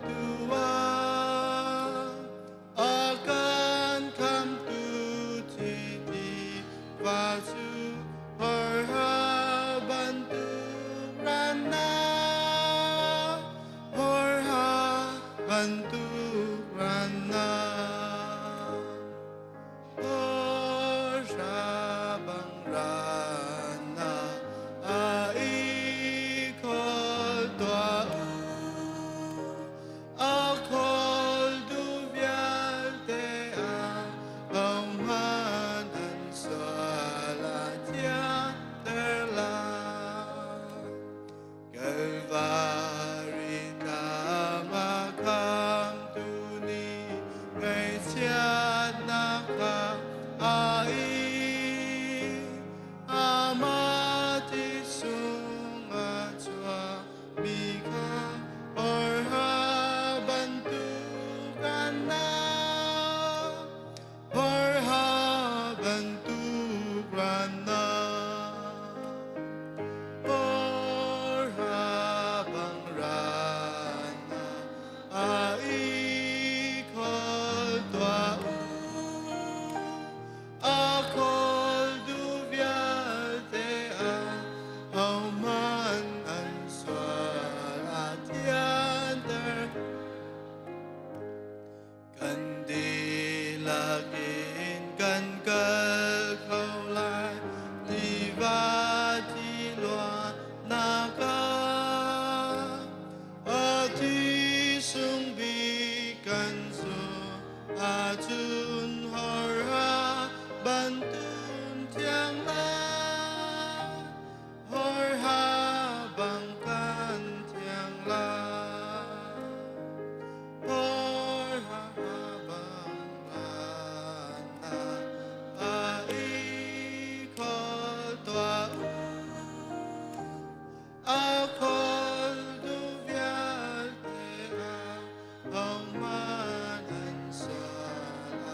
tu ah a kan khamtu thi ti va cu horha bantuk rannak horha bantuk rannak. Kalvari tlang ah khamtu nih ngaihchiatnak kha a ing. Amah thi sungah chuahmi kha horha bantuk an nak. Horha bantuk rannak. Horha bang rannak a i khawl tuah u. A khawl duh vialte ah hohmanh an sual a thianter. Kan dihlak in kan kal kho lai tiva thi luannak ah a thi sung bik kan zumh ahcun horha bantuk thiang lai horha bang kan thiang lai. Horha bang rannak a i khawl tuah u. A khawl duh vialte ah hohmanh an sual.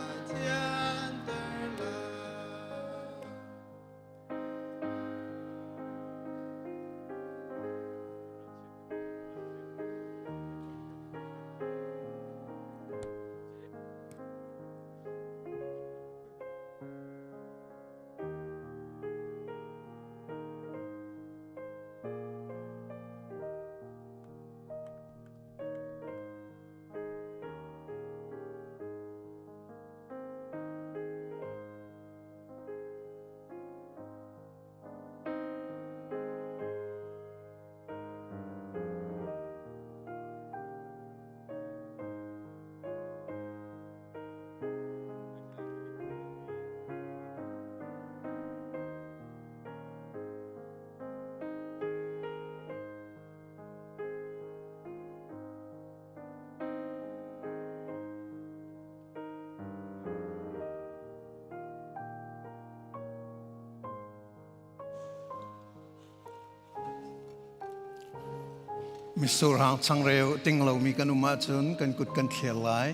Mitsur hang changreu ting lomi kan um ahcun kan kut kan thlir lai.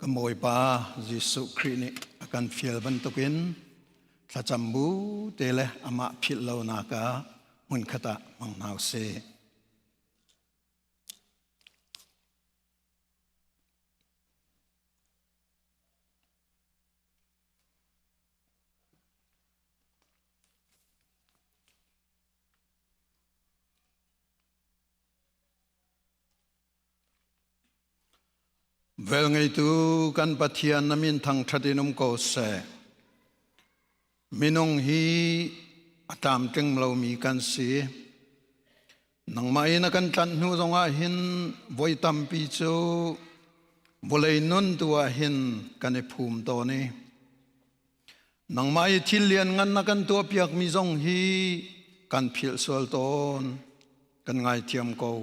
Ka Bawipa Jesuh Khrih nih a kan fial bantukin thlacam bu te le amah philh lonak ah hmunkhat ah hmang hna usih. Velngeitu kan Pathian na min thangṭhat in um ko seh. Minung hi a tlamtling lomi kan si. Nangmah in a kan tlanh hnu zongah hin voi tampi cu vawlei nun tu ah hin kan i phum tawn i nangmah i thil lian ngan na kan tuahpiakmi zong hi kan philh sual tawn kan ngaithiam ko.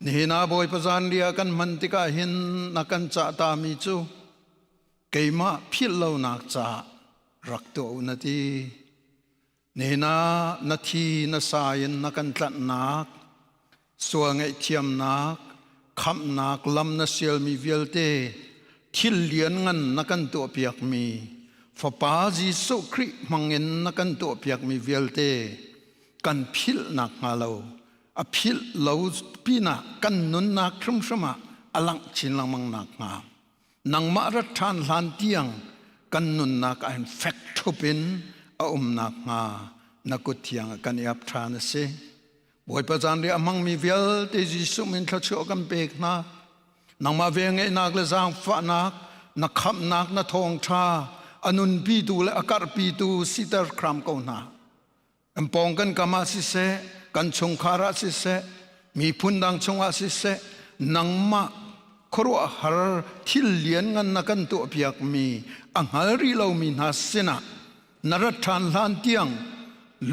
Nihin ah Bawipa zanriah kan hman tikah hin na kan cah tami cu keimah philh lonak caah rak tuah u na ti. Nihin ah na thi na sa in na kan tlanhnak, sual ngaihthiamnak, khamhnak lam na sialmi vialte thil lianngan na kan tuahpiakmi Fapa Jesuh Khrih hmangin na kan tuahpiakmi vialte kan philh nakhnga lo a philh lo pinah kan nunnak hrimhrim ah a langh chin lengmang nakhnga nangmah rat ṭhan hlan tiang kan nunnak ah hin fek ṭhup in a um nakhnga na kut thiang ah kan i ap ṭhan a si. Bawipa zanriah a hmangmi vialte Jesuh min thluachuah kan pek hna. Nangmah velngeihnak le zaangfahnak, na khamhnak, na thawngṭha a nunpitu le a karhpitu siter hram ko hna. Kan pawng kan kam ah siseh, kan chungkhar ah siseh, miphun dang chungah siseh, nangmah khuaruahhar thil lian ngan na kan tuahpiakmi a hngal rih lomi hna sinah na rat ṭhan hlan tiang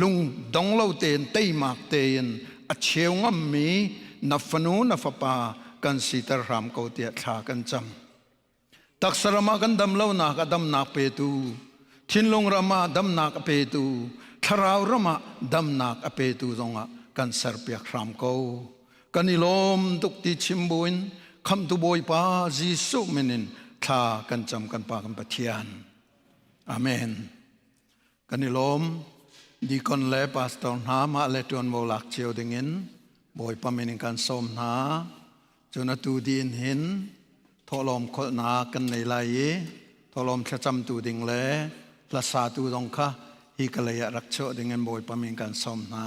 lung dong lo tein teimak tein a cheu ngammi na fanu na fapa kan siter hram ko tiah thla kan cam. Taksa ram ah kan dam lonak a damnak petu, thinlung ram ah damnak a petu, thlarau ram ah damnak a petu zongah kan serpiak hram ko. Kan i lawm tuk ti chim buin khamtu Bawipa Jesuh min in thla kan cam kan Pa kan Pathian. Amen. Kan i lawm. Deacon le pastor hna mah le ṭuanvo lak cio dingin Bawipa min in kan sawm hna. Cun atu din hin thawhlawm kholhnak kan nei lai i thawhlawm thlacamtu ding le hlasatu zong kha hi ka lei ah rak chuah dingin Bawipa min kan sawm hna.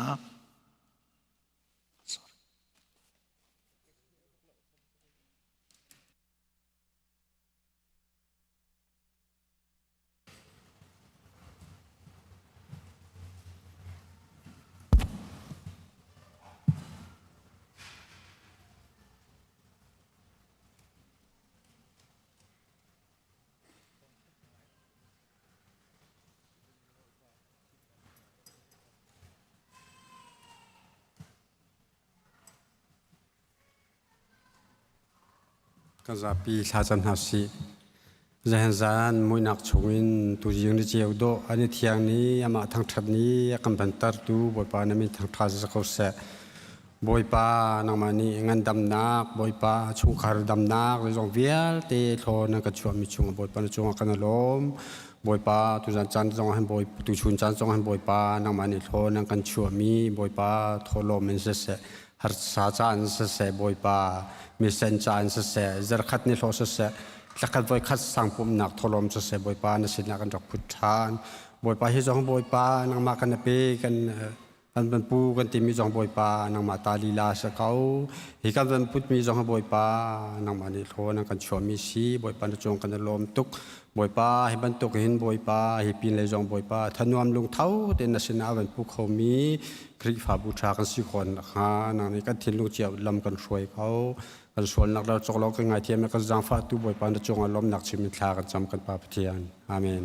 Kan zapi thlacam hna sih. Zahan zan muihnak chungin tuzing ni ceu dawh an i thiang ni amah thangṭhat ni a kan bantertu Bawipa na min thangṭha si ko seh. Bawipa nangmah nih ngandamnak Bawipa chungkhar damnak zeizong vialte thlaw na kan chuahmi chungah Bawipa na cungah kan i lawm. Bawipa tuzan caan zong hin Bawi tuchun caan zong hin Bawipa nangmah nih thlaw nan kan chuahmi Bawipa thawhlawm in siseh harsa ca in siseh Bawipa misen ca in siseh zarkhat ni hlawh siseh thlakhat voikhat sangpumnak thawhlawm siseh Bawipa na sinah kan rak phut ṭhan Bawipa hi zong Bawipa nangmah kan pe kan kan van pu kan timi zong Bawipa nangmah ta lila si ko hi kan van putmi zong Bawipa nangmah nih hlaw nan kan chuahmi si Bawipa na cung kan i lawm tuk Bawipa hi bantuk hin Bawipa hi pin lei zong Bawipa thanuam lungtho tein na sinah van pu khomi Khrihfabu ṭha kan si khawh nakhnga nang nih kan thinlung cio lam kan hruai ko kan sualnak ral cawk lo kan ngaithiam kan zaangfahtu Bawipa na cungah lawmnak chim in thla kan cam kan Pa Pathian Amen.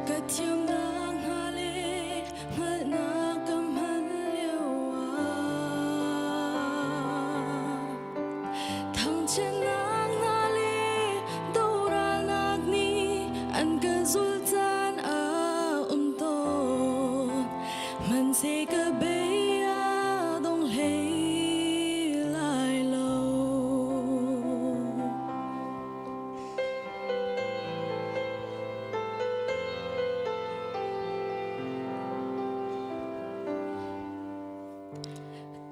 Ka thiamnak hna le hngalhnak ka hman lio ah thangchiatnak hna le doralnak nih an ka zulh caan a um tawn. Hmanhseh ka bei a dong hlei lai lo.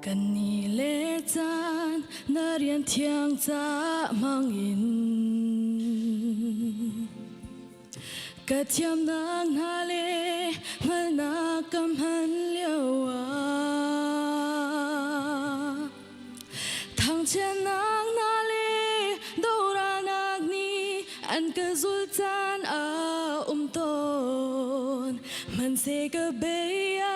Kan ni le caan na rian thiang ca hmangin ka thiamnak hna le hngalhnak ka hman lio ah Thangchiatnak hna le doralnak nih an ka zulh caan a um tawn. Hmanhseh ka bei a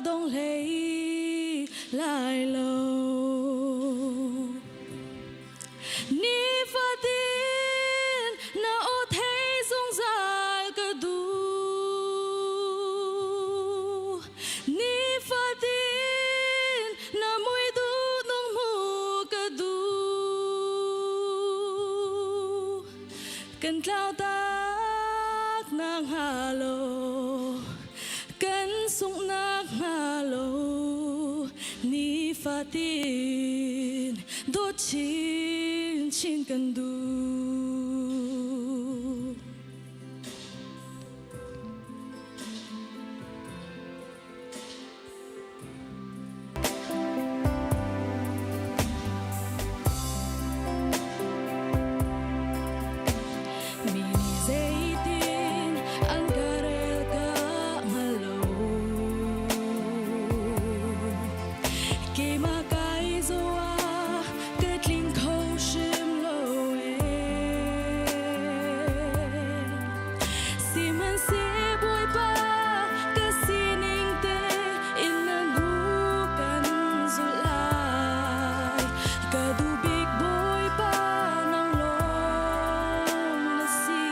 dong hlei lai lo. Nifatin na aw thei zungzal ka duh. Nifatin na mui duh nung hmu ka duh. Kan tlau tak na hnga lo, kan sunghnak hnga lo. Nifatin dawt chinchin kan duh. Mi nih zeitin an ka rel ka hngal lo. Keimah kai zoh ah ka tling kho hrim lo ee. Sihmanhseh Bawipa ka sining te in na hnu kan zulh lai. Ka duh bik Bawipa nang lawng na si.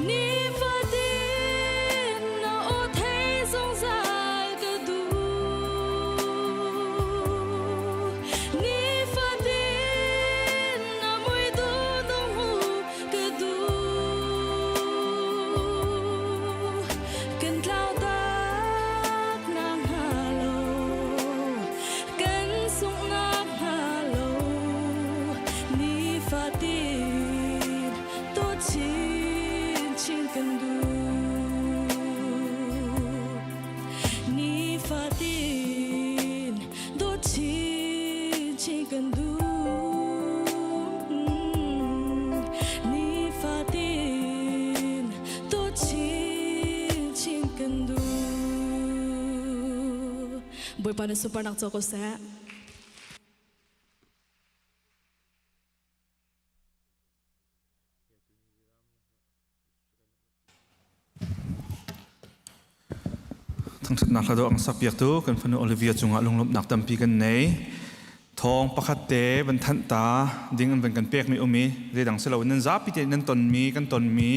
Nifatin na aw thei zungzal ka duh. Nifatin na mui duh nung hu ka duh. Kan tlau tak na hnga lo, kan sunghnak hnga lo. Nifatin dawt chinchin kan duh. Nifatin dawt chinchin kan duh. Nifatin dawt chinchin kan duh. Bawipa na sunparnak co ko seh. Thangṭhatnak hla dawh an sakpiaktu kan fanu Olivia cungah lunglawmhnak tampi kan nei. Thawng pakhat te van thanh ta ding an van kan pekmi um i zeidang si loin nan zapi te nan tonmi kan tonmi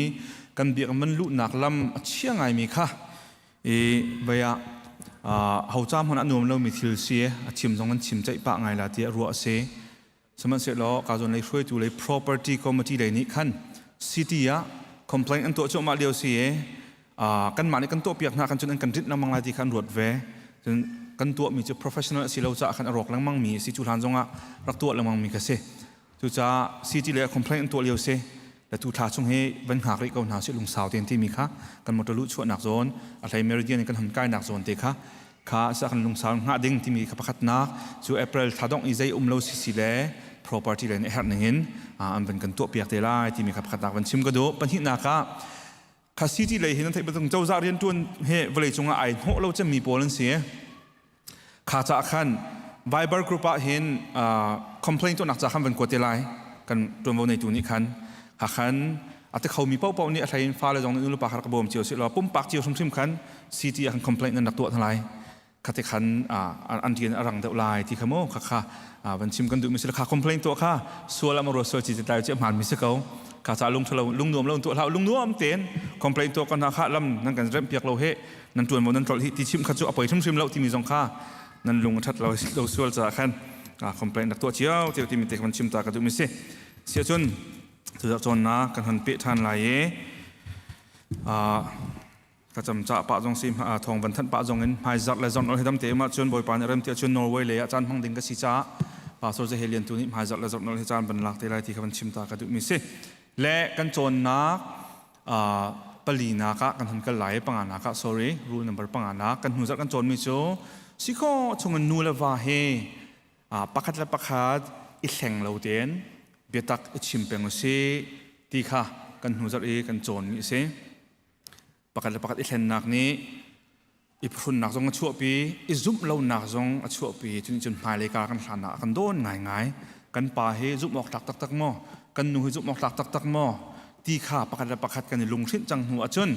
kan biakinn van luhnak lam a chia ngaimi kha i vei ah ho ca hmanh a nuam lomi thil si a chim zong an chim ceih pah ngai la tiah ruah a si. Sihmanhsehlaw ka zawn lei hruaitu lei property committee lei nih khan city ah complaint an tuah cuahmah lio si i kanmah nih kan tuahpiak hna kan cun an kan rinh lengmang lai ti kha an ruat ve. Cun kan tuahmi cu professional a si lo caah khan a rawk lengmang mi a si cu hlan zongah rak tuah lengmang mi kha si. Cucaah city lei ah complaint an tuah lio si. Le tu thla chung hi van hngak rih ko hna sih lungsau tein timi kha kan motor luh chuahnak zawn a hlei meridian in kan hon kainak zawn te kha kha sa kan lungsau hngah ding timi kha pakhatnak cu April thla dongh i zei um lo si si le property le nih herh ning in an van kan tuah piak te lai timi kha pakhatnak van chim ka duh. Pahnihnak ah kha city lei hin an theih bantuk cozah riantuan he vawlei cungah ai hnawh lo cemmi pawl an si. Kha caah khan Viber group ah hin complaint tuahnak ca khan van kuat te lai kan tuanvo neitu nih khan ha khan a ti khomi paohpaoh nih a hlein fale zong nih nulepa kha rak bawm cio si law pumpak cio hrimhrim khan city ah khan complaint nan rak tuah hna lai. Khate khan an rian a rang deuh lai ti kha mu kha kha van chim kan duh mi si kha complain tuah kha sual am ro sual chi te tai chi hmaan mi si ko. Kha ca lung thalo lung nuam lo tuah hlah lung nuam ten complain tuah kan kha lam nan kan rem piak lo he nan tuan mo nan tlol hi ti chim kha chu a poi hrim hrim lo timi zong kha nan lung a that lo lo sual ca khan complain rak tuah cio cio timi te kan chim ta ka duh mi si. Sia cun tuzarh cawnnak kan hon peh ṭhan lai i thlacam cah pah zong si thawng van thanh pah zong in hmaizarh le zarh nolh hi damte um ahcun Bawipa nih rem ti ahcun Norway lei ah caan hmang ding ka si caah Pastor Zahel Lian tu nih hmaizarh le zarh nolh hi caan van lak te lai ti kha van chim ta ka duhmi si. Le kan cawnnak palinak ah kan hon kal lai panganak ah sorry rule number panganak kan hnu zarh kan cawnmi cu si khawh chungin nu le va he pakhat le pakhat i hleng lo tein biatak i chim peng u sih ti kha kan hnu zarh i kan cawnmi a si. Pakhat le pakhat i hlennak nih i phuhrunnak zong a chuahpi, i zumh lonak zong a chuahpi. Cun cun hmailei kar kan hlanah a kan dawn ngaingai. Kan pa hi zumh awk tlak taktak maw? Kan nu hi zumh awk tlak taktak maw? Ti kha pakhat le pakhat kan i lunghrinh cang hnu ahcun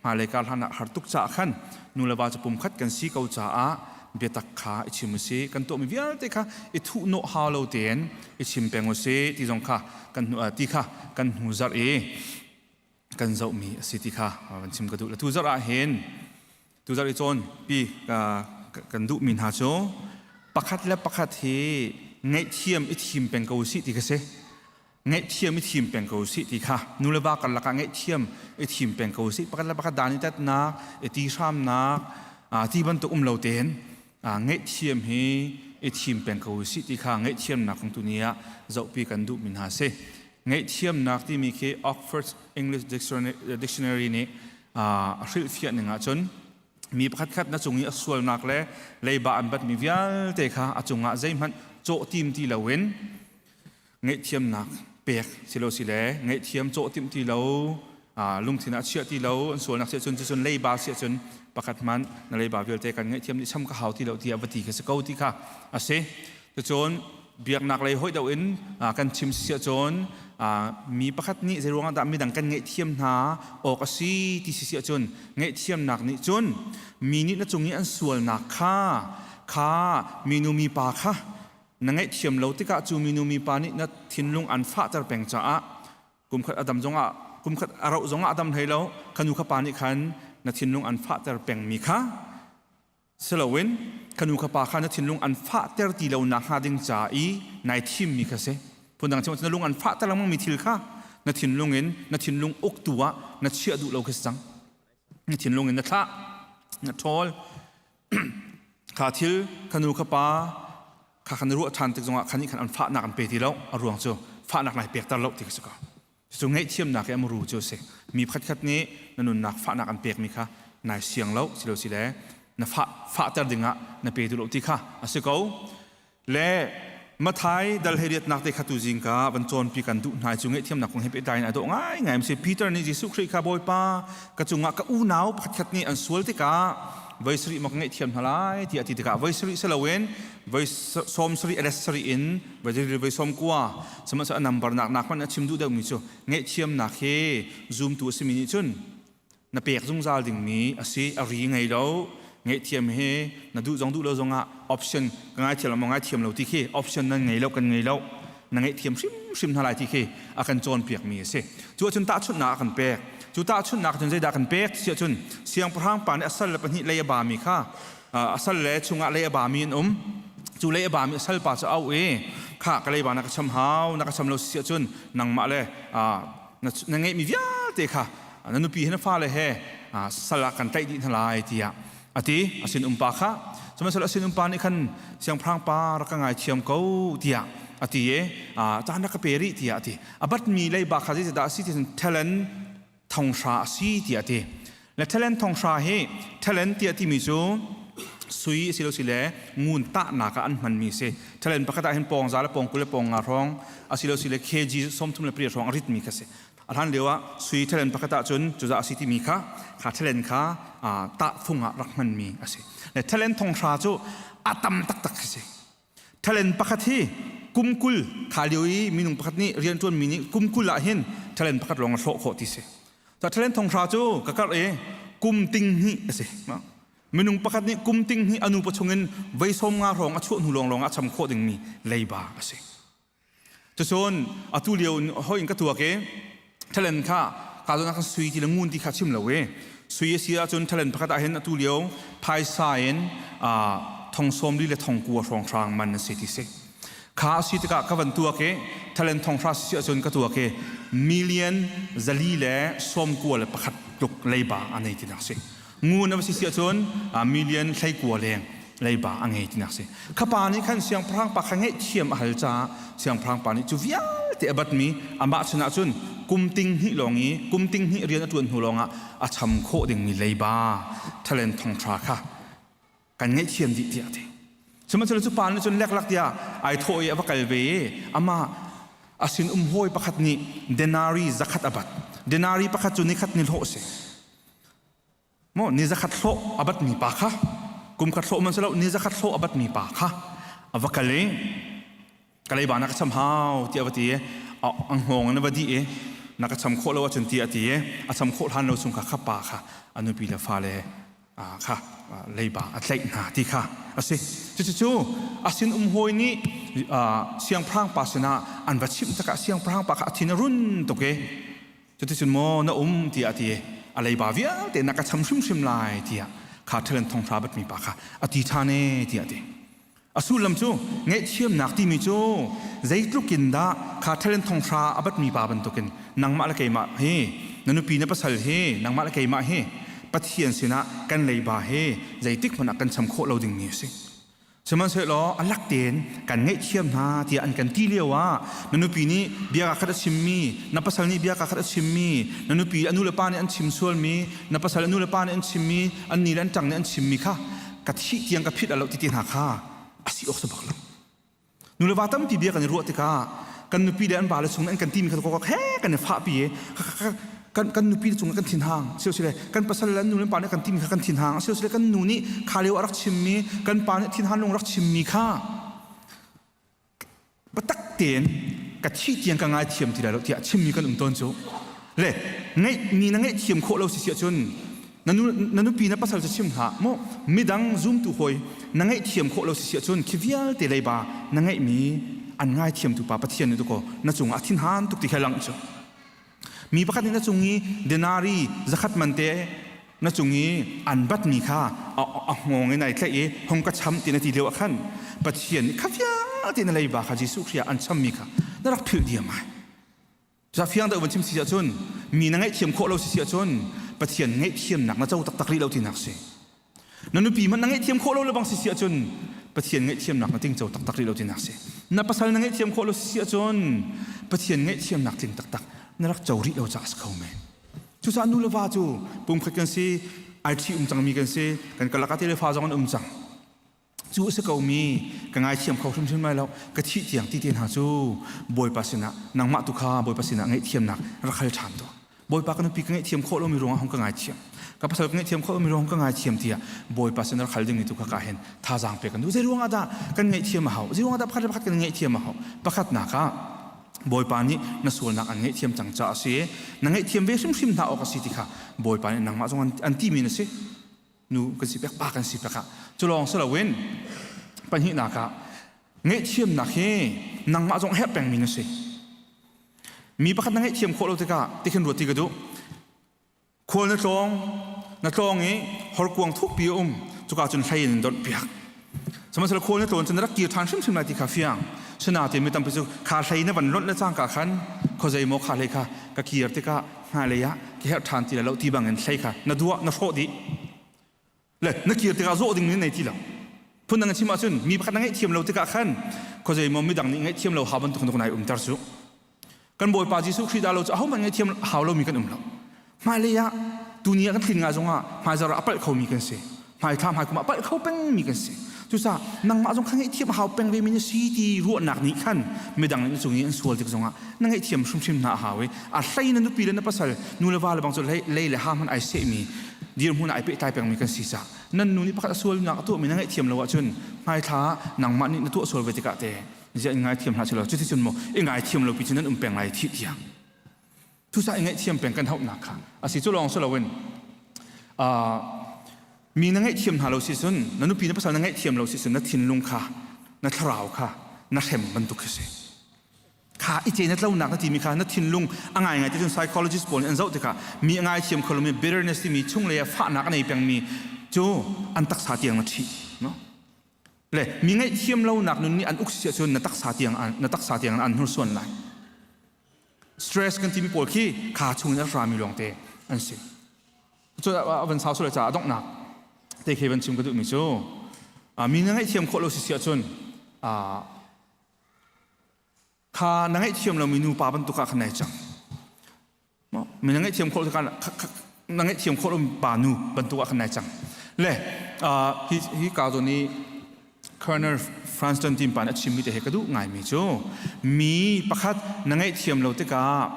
hmailei kar hlan ah har tuk caah khan nu le va cu pumkhat kan si ko caah biatak kha i chim usih kan tuahmi vialte kha i thuhnawh hau lo tein i chim peng usih ti zong kha kan hnu ti kha kan hnu zarh i kan zohmi a si ti kha van chim ka duh. Tu zarh ah hin tu zarh i cawn pi kan duhmi hna cu pakhat le pakhat hi ngaihthiam i thim peng ko usih ti kha si. Ngaihthiam i thim peng ko usih ti kha nu le va karlak ah ngaihthiam i thim peng ko usih. Pakhat le pakhat dan i tatnak, i ti hramnak, ti bantuk um lo tein ngaihthiam hi i thim peng ko usih ti kha ngaihthiamnak kong tu ni ah zohpi kan duhmi hna si. Ngaihthiamnak timi khi Oxford English Dictionary nih a hrilhfiah ning ahcun mi pakhatkhat na cung i a sualnak le leiba an batmi vialte kha a cungah zeihmanh cawh tim ti loin ngaihthiamnak pek silo sile ngaihthiam cawh timh ti lo lungthin ah chiah ti lo an sualnak siah cun cucun leiba siah cun pakhat hmanh na leiba vialte kan ngaihthiam nih cham ka hau ti lo tiah va ti kha si ko ti kha a si. Cucun biaknak lei hoih deuh in kan chim si ahcun mi pakhat nih zeiruang ah dah midang kan ngaihthiam hna awk a si ti si si ahcun ngaihthiamnak nih cun mi nih na cung i an sualnak kha kha minu mipa kha na ngaihthiam lo tikah cu minu mipa nih na thinlung an fahter peng caah kumkhat a dam zongah kumkhat a rauh zongah a dam hlei lo kha nu kha pa nih khan na thinlung an fahter pengmi kha siloin kha nu kha pa kha na thinlung an fahter ti lo nak hnga ding ca i nai thimmi kha si. Phundang chim na lung an fahter lengmang mi thil kha na thinlung in na thinlung uktu ah na chiah duh lo khi si cang. Na thinlung in na thlah na ṭhawl kha thil kha nu kha pa kha khan ruah ṭhan tik zongah khan nih khan an fahnak an pe ti lo. A ruang cu fahnak nai pekter lo ti kha si ko. Cu ngaihthiamnak i a muru cu a si. Mi pakhatkhat nih na nunnak fahnak an pekmi kha nai siang lo silo sile na fah fahter dingah na pe duh lo ti kha a si ko. Le Mathai dal hleiriatnak te kha tu zingka van cawnpi kan duh hna cu ngaihthiamnak kong he pehtlai in a dawh ngaingai si. Peter nih Jesuh Khrih kha Bawipa ka cungah ka unau pakhatkhat nih an sual tikah voi sarih maw ka ngaihthiam hna lai tiah a ti tikah voi sarih si loin voi sawm sarih a let sarih in voi voi sawm kua sihmanhsehlaw a number nak nak hmanh a chim duh deuhmi cu ngaihthiamnak hi zumtu a simi nih cun na pek zungzal dingmi a si. A ri ngei lo. Ngaihthiam hi na duh zong duh lo zongah option ka ngaithiam lo maw ngaithiam lo ti khi option nan ngei lo kan ngei lo na ngaihthiam hrimhrim hna lai ti khi a kan cawnpiakmi a si. Cu ahcun tahchunhnak a kan pek. Cu tahchunhnak cun zeidah kan pek ti ahcun siangpahrang pa nih a sal le pahnih lei a bami kha a sal le chungah lei a bami an um. Cu lei a bami a salpa cu a auh i kha ka leiba na ka cham hau na ka cham lo si ahcun nangmah le na ngeihmi vialte kha na nupi he na fale he sal ah kan tlaih dih hna lai tiah a ti a sinum pa kha. Sihmanhsehlaw a sinum pa nih khan siangpahrang pa rak ka ngaithiam ko tiah a ti i caan rak ka pe rih tiah a ti. A batmi leiba kha zeidah a si ti cun talent thonghra a si tiah a ti. Le talent thonghra hi talent tiah timi cu sui asilo sile ngun tahnak ah an hmanmi a si. Talent pakhat ah hin pawng za le pawng 20 le pawng nga hrawng asilo sile kg 38 hrawng a ritmi kha si. A hlan lio ah sui talent pakhat ah cun cuza a si timi kha kha talent kha tahfung ah rak hmanmi a si. Le talent thonghra cu a tam taktak khi si. Talent pakhat hi kum 20 kha lio i minung pakhat nih rianṭuanmi nih kum 20 ah hin talent pakhat lawng a hlawh khawh ti si. Talent thonghra cu ka karh i kum ting hnih a si. Minung pakhat nih kum ting hnih a nupa chungin vei sawm nga hrawng a chuah hnu lawnglawng ah a cham khawh dingmi leiba a si. Cucun atu lio hoi in ka tuak i thalen kha ka zawn ah khan sui ti le ngun ti kha chim lo i sui a si ahcun thalen pakhat ah hin atu lio phaisa in thong sawm li le thong kua hrawnghrang man a si ti si. Kha a si tikah ka van tuak i thalen thong hra si ahcun ka tuak i million zali le sawm kua le pakhat tluk leiba a nei tinak si. Ngun a va si si ahcun million 19 leng leiba a ngei tinak si. Kha pa nih khan siangpahrang pa kha ngaihthiam a hal caah siangpahrang pa nih cu vialte a batmi amah sinah cun kum ting hnih lawng i kum ting hnih rian a ṭuan hnu lawngah a cham khawh dingmi leiba talent thongṭha kha kan ngaihthiam dih tiah a ti. Sihmanhsehlaw cu pa nih cun leklak tiah ai thawh i a va kal ve i amah a sin um hawi pakhat nih denari zakhat a bat. Denari pakhat cu nikhat ni hlawh a si. Maw ni zakhat hlawh a batmi pa kha kum khat hlawh man si lo ni zakhat hlawh a batmi pa kha a va kal i ka leiba na ka cham hau tiah a va ti i a hngawng in a va dih i na ka cham khawh lo ahcun tiah a ti i a cham khawh hlan lo chung kha kha pa kha a nupi le fale kha leiba a tlaih hna ti kha a si. Cucu a sin um hawi nih siangpahrang pa sinah an va chimh tikah siangpahrang pa kha a thin a run tuk i Cuticun maw na um tiah a ti i a leiba vialte na ka cham hrimhrim lai tiah kha ṭhalen thonghra batmi pa kha a ti ṭhan e tiah a ti. A sullam cu ngaihthiamnak timi cu zeitluk in dah kha ṭhalen thonghra a batmi pa bantukin nangmah le keimah hi na nupi na pasal hi nangmah le keimah hi Pathian sinah kan leiba hi zeitik hmanh ah kan cham khawh lo dingmi a si. Sihmanhsehlaw a lak tein kan ngaihthiam hna tiah an kan ti lio ah na nupi nih bia kaa khat a chimmi, na pasal nih bia kaa khat a chimmi, na nupi a nu le pa nih an chim sualmi, na pasal a nu le pa nih an chimmi, an ni le an ṭang nih an chimmi kha ka thih tiang ka phit lo ti te hna kha a si awk si bak lo. Nu le va tampi bia kan i ruah tikah kan nupi le an vale chung an kan timi kha kokok he kan i fahpi i kan kan nupi cung kan thinhang sile kan pasal le nu le pa nih kan timi kha kan thinhang sile kan nu nih kha lio a rak chimmi kan pa nih thinhan lung rak chimmi kha biatak tein ka thih tiang ka ngaithiam ti lai lo tiah chimmi kan um tawn cu le ngeih mi na ngaihthiam khawh lo si si ahcun na nu na nupi na pasal cu chim hlah mu midang zumtu hawi na ngaihthiam khawh lo si si ahcun khi vialte leiba na ngeihmi an ngaithiamtu pa Pathian nih tukaw na cungah a thinhan tuk ti kha lang cu Mi pakhat nih na cung i denari zakhat man te na cung i an batmi kha a hngawng in ai tlaih i hong ka cham ti na ti lio ah khan Pathian nih kha vialte na leiba kha Jesuh Khrih ah an chammi kha na rak philh diam ai. Cucaah fiang deuh van chim si ahcun mi na ngaihthiam khawh lo si si ahcun Pathian ngaihthiamnak na co taktak rih lo tinak si. Na nupi hmanh na ngaihthiam khawh lo le bang si si ahcun Pathian ngaihthiamnak na tingco taktak rih lo tinak si. Na pasal na ngaihthiam khawh lo si si ahcun Pathian ngaihthiamnak tling taktak na rak co rih lo caah a si kho men. Cucaah nu le va cu pumkhat kan si, ai ṭhi um cangmi kan si, kan karlak ah te le fa zong an um cang. Cu a si ko mi ka ngaithiam kho hrimhrim lai lo, ka thih tiang ti te hna cu Bawipa sinah nangmah tu kha Bawipa sinah ngaihthiamnak rak hal ṭhan tuah. Bawipa ka nupi ka ngaihthiam khawh lomi ruangah hung ka ngaithiam. Ka pasal ka ngaihthiam khawh lomi ruangah hung ka ngaithiam tiah Bawipa sin rak hal dingmi tu kha ka hin thazaang pek kan duh. Zei ruangah dah kan ngaihthiam a hau? Zei ruangah dah pakhat le pakhat kan ngaihthiam a hau? Pakhatnak ah Bawipa nih na sualnak an ngaihthiam cang caah a si. Na ngaihthiam ve hrimhrim hna awk a si ti kha Bawipa nih nangmah zong an timi na si. Nu kan si pek, pa kan si pek ah. Cu lawng si loin pahnihnak ah ngaihthiamnak hi nangmah zong herh pengmi na si. Mi pakhat na ngaihthiam khawh lo tikah tikhin ruat ti ka duh. Khual na tlawng, na tlawng i horkuang thukpi a um, cuka cun hlei in donh piak. Sihmanhsehlaw khual na tlawn cun na rak kir ṭhan hrimhrim lai ti kha fiang. Sinain mi tampi cu kha hlei na van lonh le cangka khan khuazei maw kha hlei kha ka kir tikah hmailei ah ka herh ṭhan ti lai lo ti bangin hlei kha na duah na hrawh dih. Le na kir tikah zawh ding in nei ti lo. Phundang in chim ahcun mi pakhat na ngaihthiam lo tikah khan khuazei maw midang nih ngaihthiam lo hau bantuk in nai umter cu. Kan Bawipa Jesuh Khrih dah lo cu ahohmanh ngaihthiam hau lomi kan um lo. Hmailei ah tuni ah kan tlin nga zongah hmaizarh ah a palh khomi kan si. Hmaithla hmaikum ah a palh kho pengmi kan si. Cucaah nangmah zong kha ngaihthiam a hau peng ve mi na si ti ruahnak nih khan midang nih na cung i an sual tik zongah na ngaihthiam hrimhrim hna a hau i a hlei na nupi le na pasal nu le va le bang cu lei le ha hmanh ai sehmi dirhmun ah ai pehtlai pengmi kan si caah nan nu nih pakhat a sualnak a tuahmi na ngaihthiam lo ahcun hmaithla ah nangmah nih na tuah sual ve tikah te ziah in ngaithiam hlah selaw cuticun maw i ngaithiam lo pi cu nan um peng lai thih tiang cucaah i ngaihthiam peng kan hauhnak kha a si cu lawng si loin. Mi na ngaihthiam hna lo si cun na nupi na pasal na ngaihthiam lo si cun na thinlung kha na thlarau kha na hrem bantuk khi si. Kha i ce na tlonak na timi kha na thinlung a ngai ngai te cun psychologist pawl nih an zoh tikah mi a ngaithiam kho lomi bitterness timi chunglei ah fahnak a nei pengmi cu an taksa tiang na ṭhih no? Le mi ngaihthiam lonak nun nih an uk si ahcun na taksa tiang na taksa tiang an hnursuan lai. Stress kan timi pawl khi kha chung in a rami lawngte an si. Cu a van sau sual caah a donghnak te khi van chim ka duhmi cu mi na ngaihthiam khawh lo si si ahcun kha na ngaihthiam lomi nupa bantuk ah khan nai cang. Mi na ngaihthiam khawh na ngaihthiam khawh lomi pa nu bantuk ah khan nai cang. Le hi hi ka zawn i Colonel Francis Tim pa nih a chimmi te he ka duh ngaimi cu mi pakhat na ngaihthiam lo tikah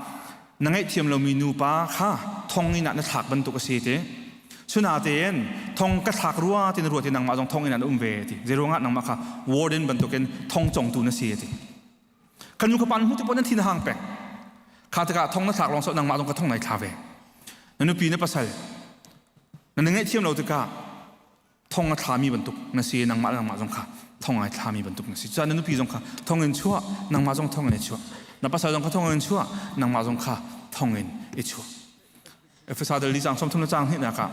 na ngaihthiam lomi nupa kha thonginn ah na thlak bantuk a si ti. Sunatein thong ka thlak rua ti na ruat i nangmah zong thonginn ah na um ve ti. Zeiruangah nangmah kha warden bantukin thong congtu na si ti. Kan nu ka pa hmu ti pon nan thin a hang peng. Kha tikah thong na thlak lawng so nangmah zong ka thong nai thla ve. Na nupi na pasal na ngaihthiam lo tikah thong a thlami bantuk na si nangmah le nangmah zong kha thong ai thlami bantuk na si cucaah na nupi zong kha thong in chuah nangmah zong thong in i chuah na pasal zong kha thong in chuah nangmah zong kha thong in i chuah Efesa dal li cang 30 le cang hnihnak ah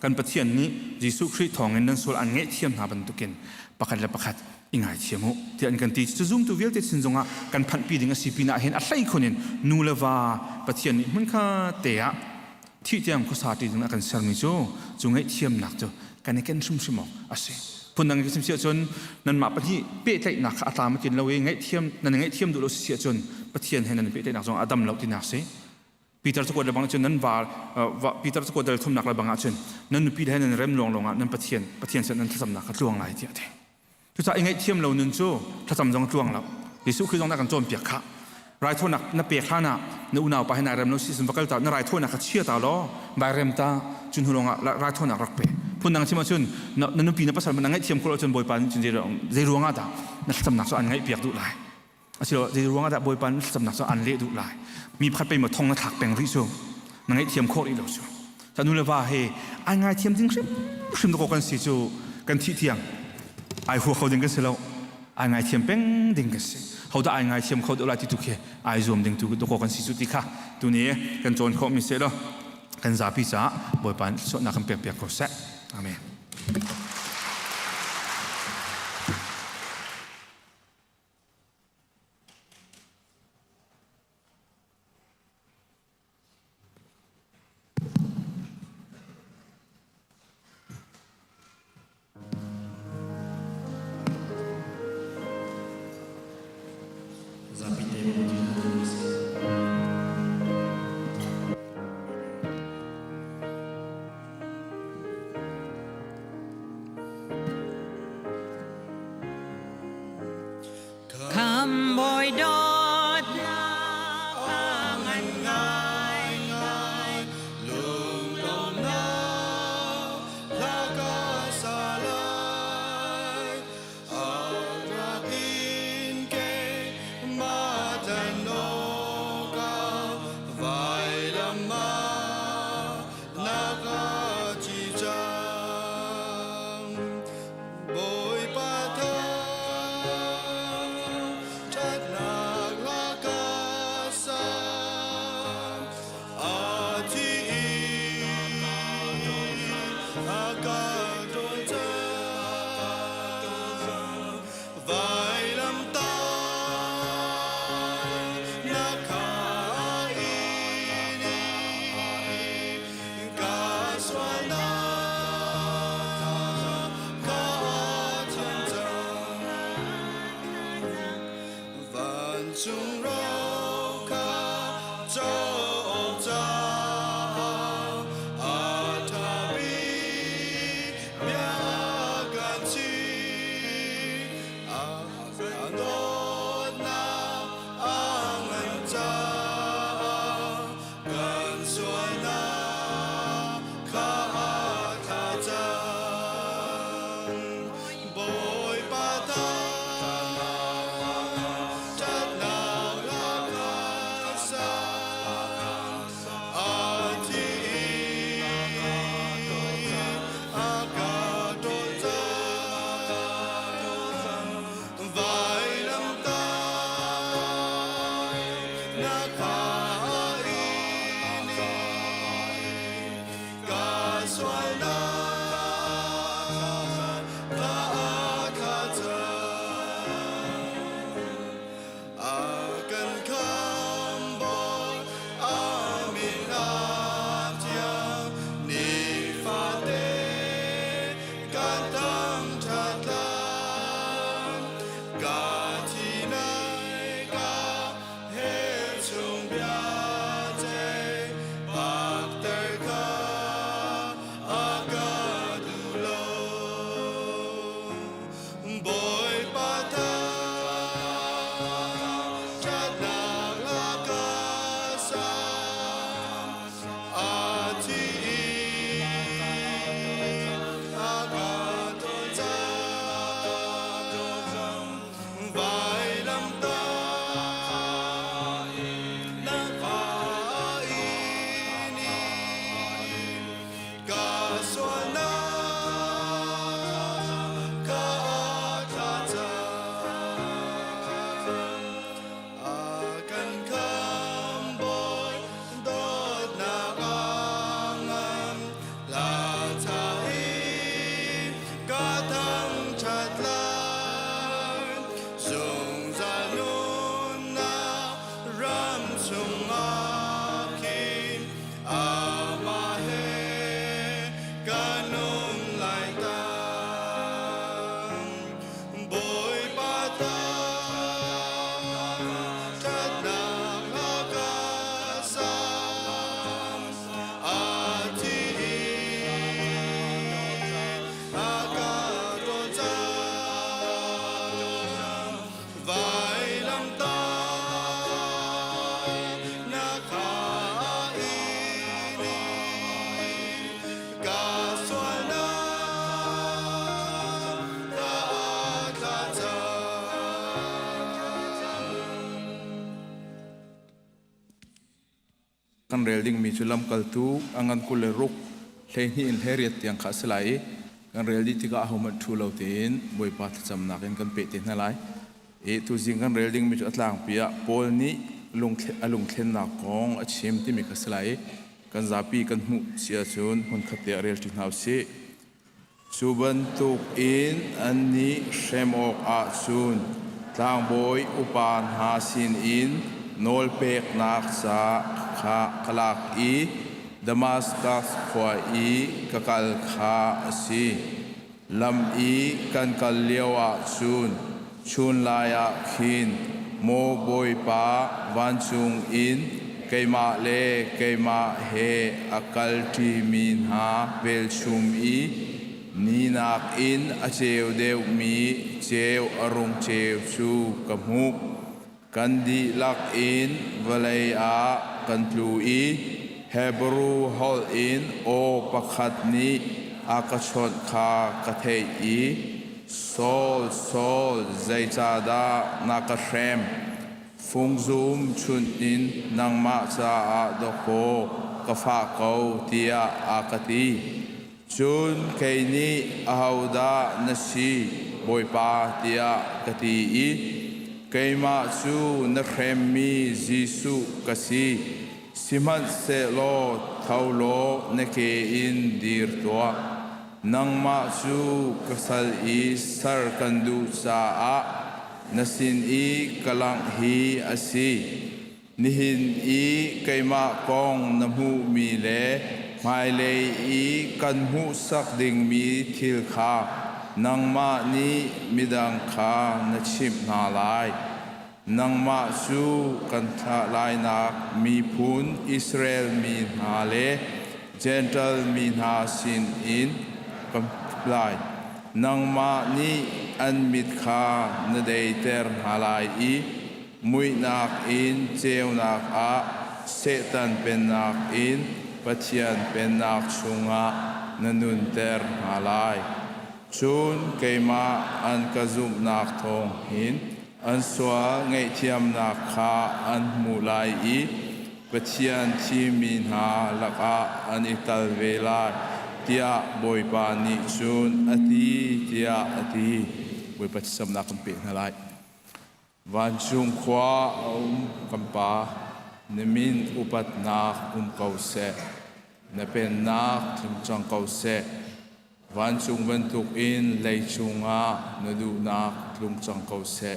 kan Pathian nih Jesuh Khrih thawngin nan sual an ngaihthiam hna bantukin pakhat le pakhat i ngaithiam u tiah an kan ti cu zumtu vialte sin zongah kan phanhpi ding a si pinah hin a hlei khun in nu le va Pathian nih hmunkhat te ah thih tiang khuasa ti ding a kan sermi cu cu ngaihthiamnak cu kan i ken hrimhrim awk a si. Phundang in ka chim si ahcun nanmah pahnih pehtlaihnak kha a tlam a tlin lo i ngaihthiam nan i ngaihthiam duh lo si ahcun Pathian he nan i pehtlaihnak zong a dam lo tinak si. Peter cakuat le bang cun nan va Peter cakuat dal thumnak le bang ahcun nan nupi he nan rem lawng lawng ah nan Pathian Pathian sin nan thlacamnak kha tluang lai tiah a ti. Cucaah i ngaihthiam lo nun cu thlacam zong tluang lo. Jesuh Khrih zong nih a kan cawnpiak khah. Raithawinak na pek hlan ah na unau pa he nai rem lo si va kal ta na raithawinak kha chia ta law vai rem ta cun hnu lawngah raithawinak rak pe. Phundang chim ahcun na nupi na pasal na ngaihthiam khawh lo cun Bawipa nih cun zei ruangah dah na thlacamnak cu an ngaihpiak duh lai. Asilo zei ruangah dah Bawipa nih thlacamnak cu an leh duh lai. Mi pakhat pei maw thong na thlak peng rih cu na ngaihthiam khawh rih lo cu. Ta nu le va he ai ngaithiam ding hrimhrim dakaw kan si cu kan thih tiang ai hua kho ding kan si lo. Ai ngaithiam peng ding kan si. Hodah ai ngaithiam kho deuh lai ti tu khi ai zuam ding tu dakaw kan si cu ti kha tuni kan cawn khawh mi seh law kan zapi caah Bawipa nih thluachuahnak kan pek piak ko seh. Amen. Zapi te bawm si. kan rel dingmi cu lamkaltu a ngan 26 12 in 18 tiang kha a si lai i kan rel dih tikah ahohmanh ṭhu lo tein Bawipa thlacamnak in kan peh te hna lai. I tuzing kan rel dingmi cu a tlangpi ah Paul nih a lungthlennak kong a chim timi kha si lai i kan zapi kan hmuh si ahcun hmunkhat te ah rel ṭi hna u sih. Cu bantukin annih hrem awkah cun tlangbawi upa hna sinin nawlpeknak ca kha ka lak i Damaskas khua i ka kal kha a si. Lam i kan kal lioah cun chunlai ah khin, Maw Bawipa, vancung in keimah le keimah he a kal ṭimi hna velchum i ni nakin a ceu deuhmi ceu a rung ceu cu ka hmuh. Kan dihlak in vawlei ah kan tlu i Hebru holh in aw pakhat nih a ka chawnh kha ka theih i, Saul, Saul, zeicahdah na ka hrem? Fungzum chunh in nangmah caah dawkaw ka fah ko, tiah a ka ti. Cun kei nih, Ahodah na si, Bawipa? tiah ka ti i, Keimah cu na hremmi Jesuh ka si. Sihmanhsehlaw tho law na ke in dir tuah. Nangmah cu ka sal i ser kan duh caah na sin i ka langh hi a si. Nihin i keimah kong na hmuhmi le hmailei i kan hmuhsak dingmi thil kha nangmah nih midang kha na chimh hna lai. Nangmah cu kan thlah lainak miphun Israel mi hna le Jentail mi hna sinin ka lai. Nangmah nih an mit kha na deiter hna lai i muihnak in ceunak ah Satan pennak in Pathian pennak chungah na nunter hna lai. Cun keimah an ka zumhnak thawng hin an sual ngaihthiamnak kha an hmuh lai i Pathian thimmi hna lakah an i tal ve lai, tiah Bawipa nih cun a ti, tiah a ti. Bawipa thlacamnak kan peh hna lai. Vancung khua a um kan Pa, na min upatnak um ko seh. Na pennak tlung cang ko seh. Vancung bantukin leicung ah na duhnak tlung cang ko seh.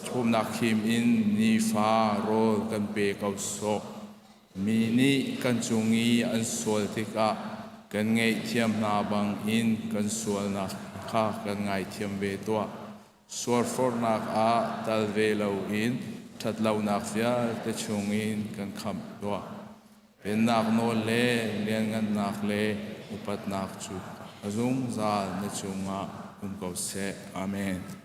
Chumnak khim in nifa rawl kan pe ko sawh. Mi nih kan cung i an sual tikah kan ngaihthiam hna bangin kan sualnak kha kan ngaithiam ve tuah. Sualforhnak ah tal ve loin ṭhatlonak vialte chungin kan khamh tuah. Pennak nawl le lianngannak le upatnak cu a zungzal na cungah um ko seh. Amen.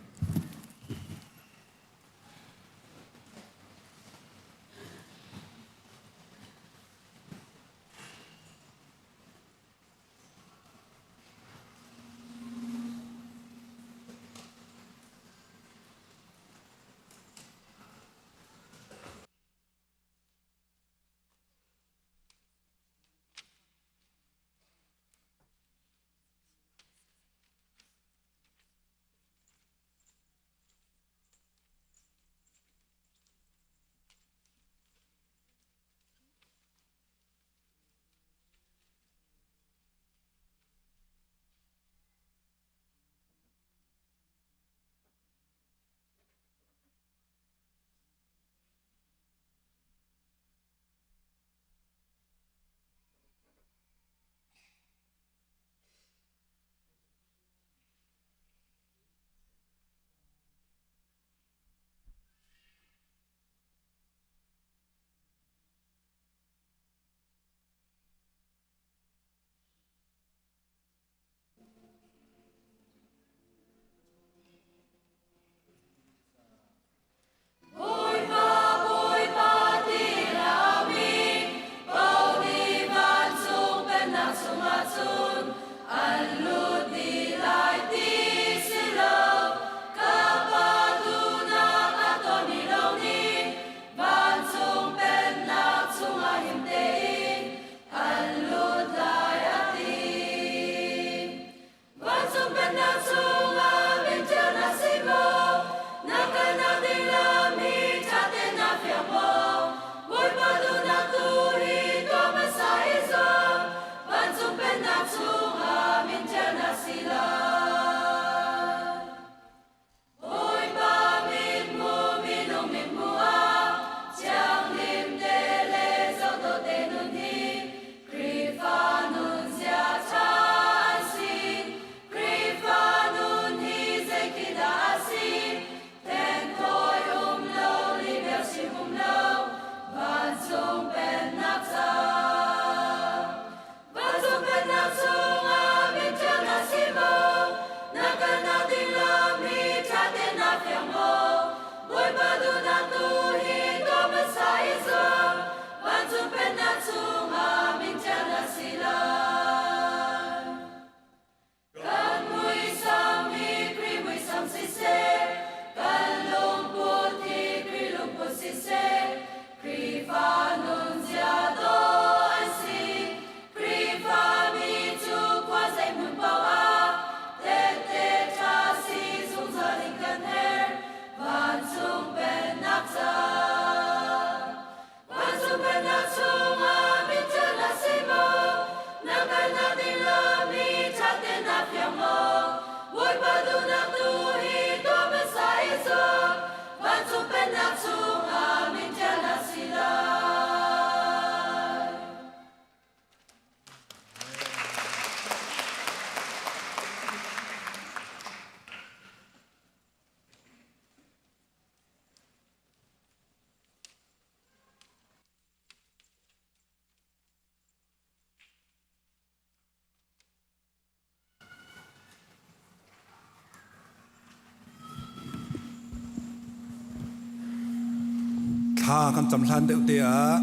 Thla kan cam hlan deuh te ah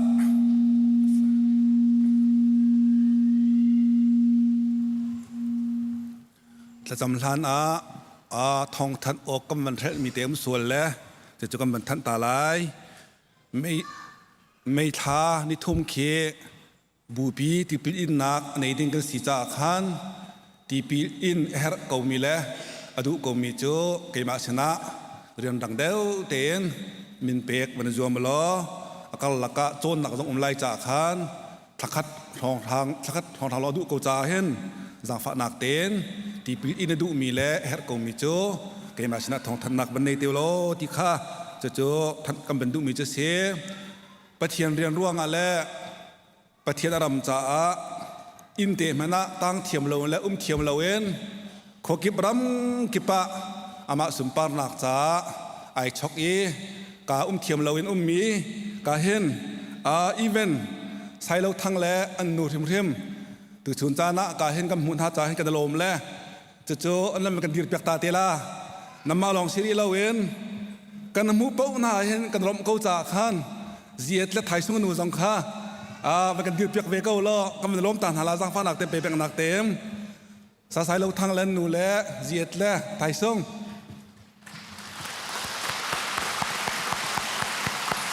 thlacam hlan ah thawngthanh awk kan van hrelhmi te um sual le cucu kan van thanh ta lai. Mei thla nithum khi Bupi tipil innak a nei ding kan si caah khan tipil in a herh komi le a duh komi cu keimah sinah rianrang deuh tein min pek van i zuam law a karlak ah cawnnak zong um lai caah khan thlakhat hrawnghrang thlakhat hrawnghrang law duh ko caah hin zaangfahnak tein tipil in a duhmi le a herh komi cu keimah sinah thawngthanhnak van nei te law ti kha cucu kan van duhmi cu si. Pathian rian ruangah le Pathian a ram caah inn te hmanh ah tang thiam lo le um thiam loin khuakip ram kip ah amah sunparnak caah ai chok i ka um thiam loin ummi ka hin even Sailo Thang le an nu hrimhrim tuchun caan ah ka hin kan hmuh hna ca hin kan i lawm le cucu an lam kan dir piak ta te la namah lawng si rih loin kan hmuh paoh hna hin kan lawmh ko caah khan ziat le thaisung nu zong kha va kan dir piak ve ko law kan van lawm ta hna la zaangfahnak te pe peknak te sasai lo thang len nu le ziat le thaisung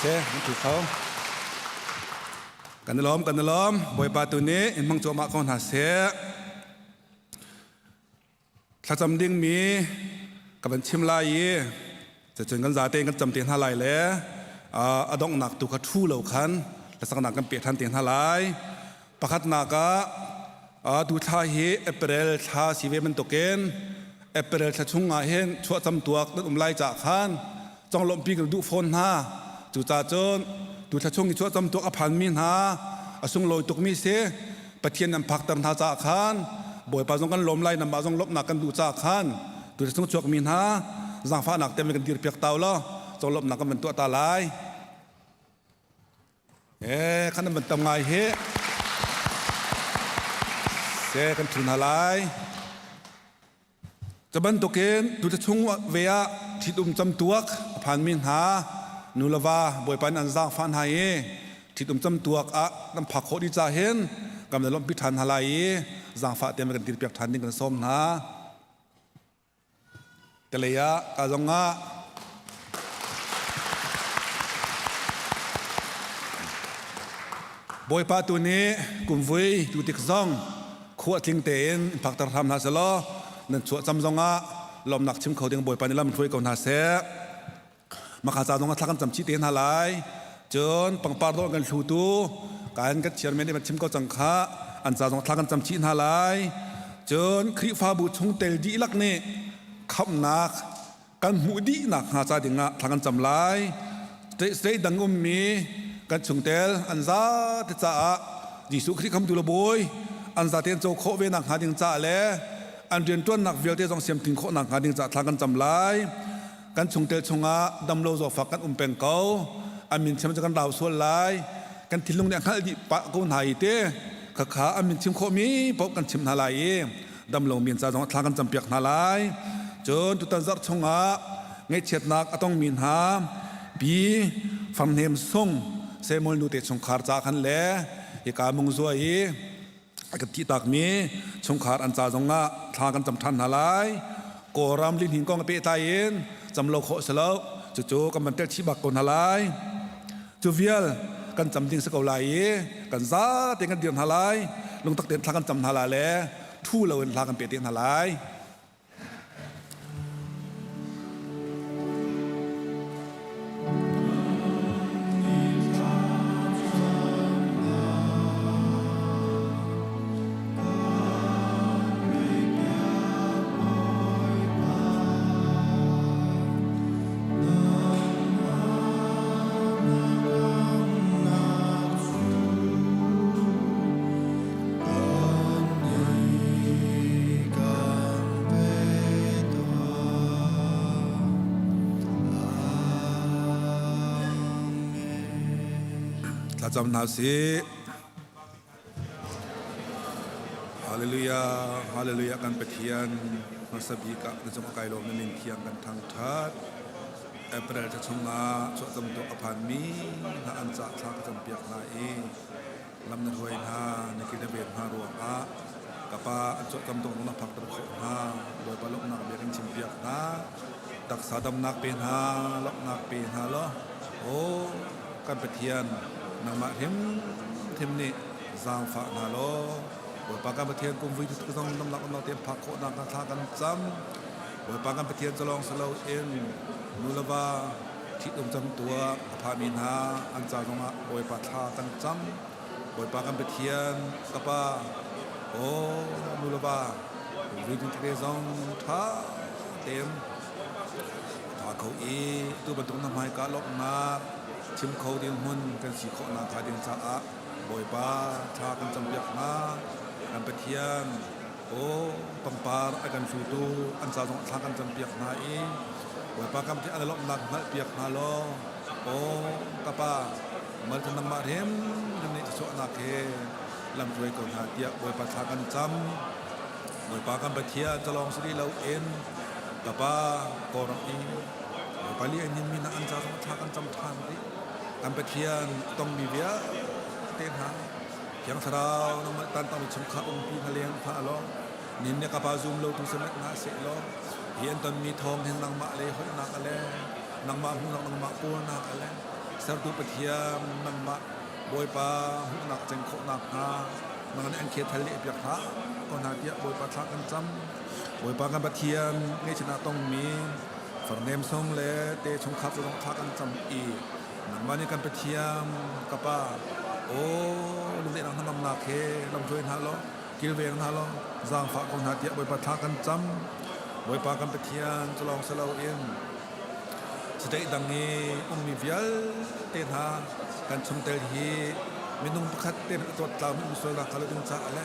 se nan thu kho kan i lawm kan i lawm bawipa tu nih in hmang cuahmah ko hna seh. Thlacam dingmi ka van chim lai i cucun kan zate in kan cam te hna lai le a donghnak tu kha ṭhu lo khan hlasaknak kan peh ṭhan te hna lai. Pakhatnak ah tu thla hi April thla si ve bantukin April thla chung ah hin chuahcam tuak nan um lai caah khan conglawmhpi kan duh fawn hna. Cucaah cun tu thla chung i chuahcam tuak a phanmi hna a sunglawi tukmi si. Pathian nan phakter hna caah khan Bawipa zong kan lawm lai nanmah zong lawmhnak kan duh caah khan tu chung chuakmi hna zaangfahnak te kan dirpiak ta law conglawmhnak kan van tuah ta lai. Eh kan van tam ngai hi. Se kan thu hna lai. Cu bantukin tuta chung ve ah ṭhitum camtuak a phanmi hna nu le va Bawipa nih an zaangfah hna i ṭhitum camtuak ah kan phak khawh dih caah hin kan i lawmhpi ṭhan hna lai i zaangfah tein kan dirpiak ṭhan ding kan sawm hna. Kalay ah ka zong ah Bawipa tu nih kumvui tu tik zong khua tling tein in phakter hram hna selaw nan chuah cam zongah lawmnak chim kho ding Bawipa nih lam hruai ko hna seh. Makha ca zong ah thla kan cam chih te hna lai. Cun pangpar dawh kan hlutu kan kan chairman nih van chim ko cang kha an ca zong thla kan cam chih hna lai. Cun Khrihfabu chungtel dihlak nih khamhnak kan hmuh dih nakhnga ca dingah thla kan cam lai. State dang ummi kan chungtel an zate caah Jesuh Khrih khamtu le Bawi an zate an co khawh ve nakhnga ding caah le an rianṭuannak vialte zong siamtling khawh nakhnga ding caah thla kan cam lai. Kan chungtel chungah damlo zawfak kan um peng ko. An min chim cu kan rau sual lai. Kan thinlung nih a hngalh dih pah ko hna i te khakha an min chim khawhmi paoh kan chim hna lai i damlo min ca zong thla kan campiak hna lai. Cun tutan zarh chungah ngaihchiatnak a tongmi hna pi Famhnem Sung Samuel nu te chungkhar ca khan le hika Mungzua i a kan thihtakmi chungkhar an ca zongah thla kan cam ṭhan hna lai. Kawlram lihnin kong a pehtlai in cam lo khawh si lo. Cucu kan van telh chih bak ko hna lai. Cu vial kan cam ding si ko lai i kan zate kan dir hna lai. Lungtak tein thla kan cam hna lai le thu loin hla kan pe te hna lai. Thlacam hna sih. Hallelujah, hallelujah kan Pathian hmasa bik ah na cung kai lawm na min thiang kan thangthat. April thla chungah chuahcamtu a phanmi hna an ca thla ka campiak hna i lam na hruai hna, na ki na ven hna ruangah ka pa an chuahcam dong na phakter khawh hna. Bawipa lawmhnak bia kan chimpiak hna. Taksa damnak pe hna, lawmhnak pe hna law, aw kan Pathian nangmah hrimhrim nih zaangfah hna law Bawipa kan Pathian kum vui tuk zong damnak umnak tein phak khawh nak thla kan cam. Bawipa kan Pathian cu lawng si loin nu le va ṭhitum camtuak a phami hna an ca zongah Bawipa thla kan cam. Bawipa kan Pathian ka pa aw nu le va vui tete zong ṭha tein tha kho i tu bantuk na hmaika lawmhnak chim kho ding hmun kan si khawh nakhnga ding caah Bawipa thla kan campiak hna. Kan Pathian aw pangpar a kan hlutu an ca zong thla kan campiak hna i Bawipa kan Pathian an lawmhnak hngalhpiak hna law aw ka pa mal cu nangmah hrim hrim nih thluachuahnak he lamhruai ko hna tiah Bawipa thla kan cam. Bawipa kan Pathian calawng si rih loin ka pa Kawlram i Bawipa li ai ninmi hna an ca zong thla kan cam ṭhan rih. Kan Pathian a tongmi vialte hna Thiang Thlarau nangmah tan tangmi chungkhar umpi hna leng hna law nin ne ka pa zum lo tu samet hna seh law hi an tonmi thawng hin nangmah le hoihnak ale nangmah hmuhnak nangmah kawlnak ale sertu Pathian nangmah Bawipa hmuhnak ceng khawhnak hnga nang nih an khe thal leh piak hlah ko hna tiah Bawipa thla kan cam. Bawipa kan Pathian ngeihchiat ah tongmi farnem song le te chungkhar cu zong thla kan cam i nangmah nih kan Pathian ka pa aw lungdaihnak hnangamnak he lamhruai hna law kilveng hna law zaangfah ko hna tiah Bawipa thla kan cam. Bawipa kan Pathian cu lawng si loin State dang i ummi vialte hna kan chungtel hi minung pakhat te a tuattlaumi um sualnak kha lo ding caah le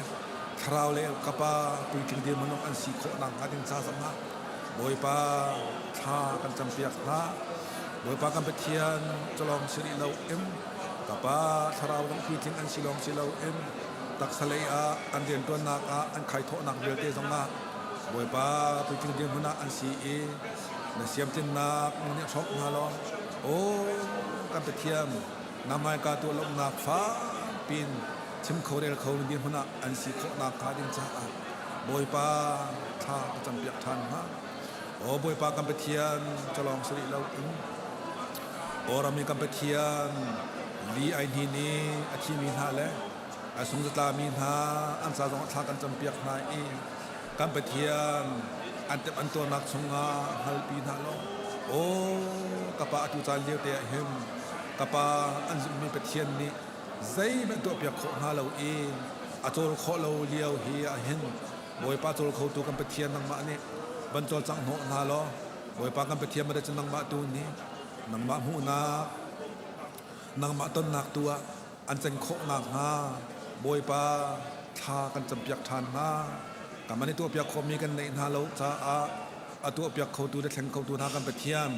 thlarau le kapa puitling dirhmun an si khawh nakhnga ding ca zongah Bawipa thla kan campiak hna. Bawipa kan Pathian culawng si rih lo in kapa thlarau dang puitling an si lawng si lo in taksa lei ah an rianṭuannak ah an khaithawhnak vialte zongah Bawipa puitling dirhmun ah an si i na siamtlinnak nih a hrawk hna law aw kan Pathian na hmaika tu lawmhnak fakpiin chim kho rel kho dirhmun ah an si khawh nakhnga ding caah Bawipa thla ka campiak ṭhan hna. Aw Bawipa kan Pathian calawng si rih loin aw rami kan Pathian li ai hnin i a thimi hna le a sung zatlami hna an ca zong thla kan campiak hna i kan Pathian an tep an tuarnak chungah hngalpi hna law aw ka pa atu caan lio te ah hin ka pa an zumhmi Pathian nih zeihmanh tuahpiak khawh hna lo i a cawl khawh lo lio hi ah hin Bawipa cawl khotu kan Pathian nangmah nih van cawlcangh hnawh hna law Bawipa kan Pathian mada cu nangmah tu nih nangmah hmuhnak nangmah tonnak tu ah an can khawh nakhnga Bawipa thla kan campiak ṭhan hna. Kanmah nih tuahpiak khawhmi kan neih hna lo caah a tuahpiak khotu le thleng khotu hna kan Pathian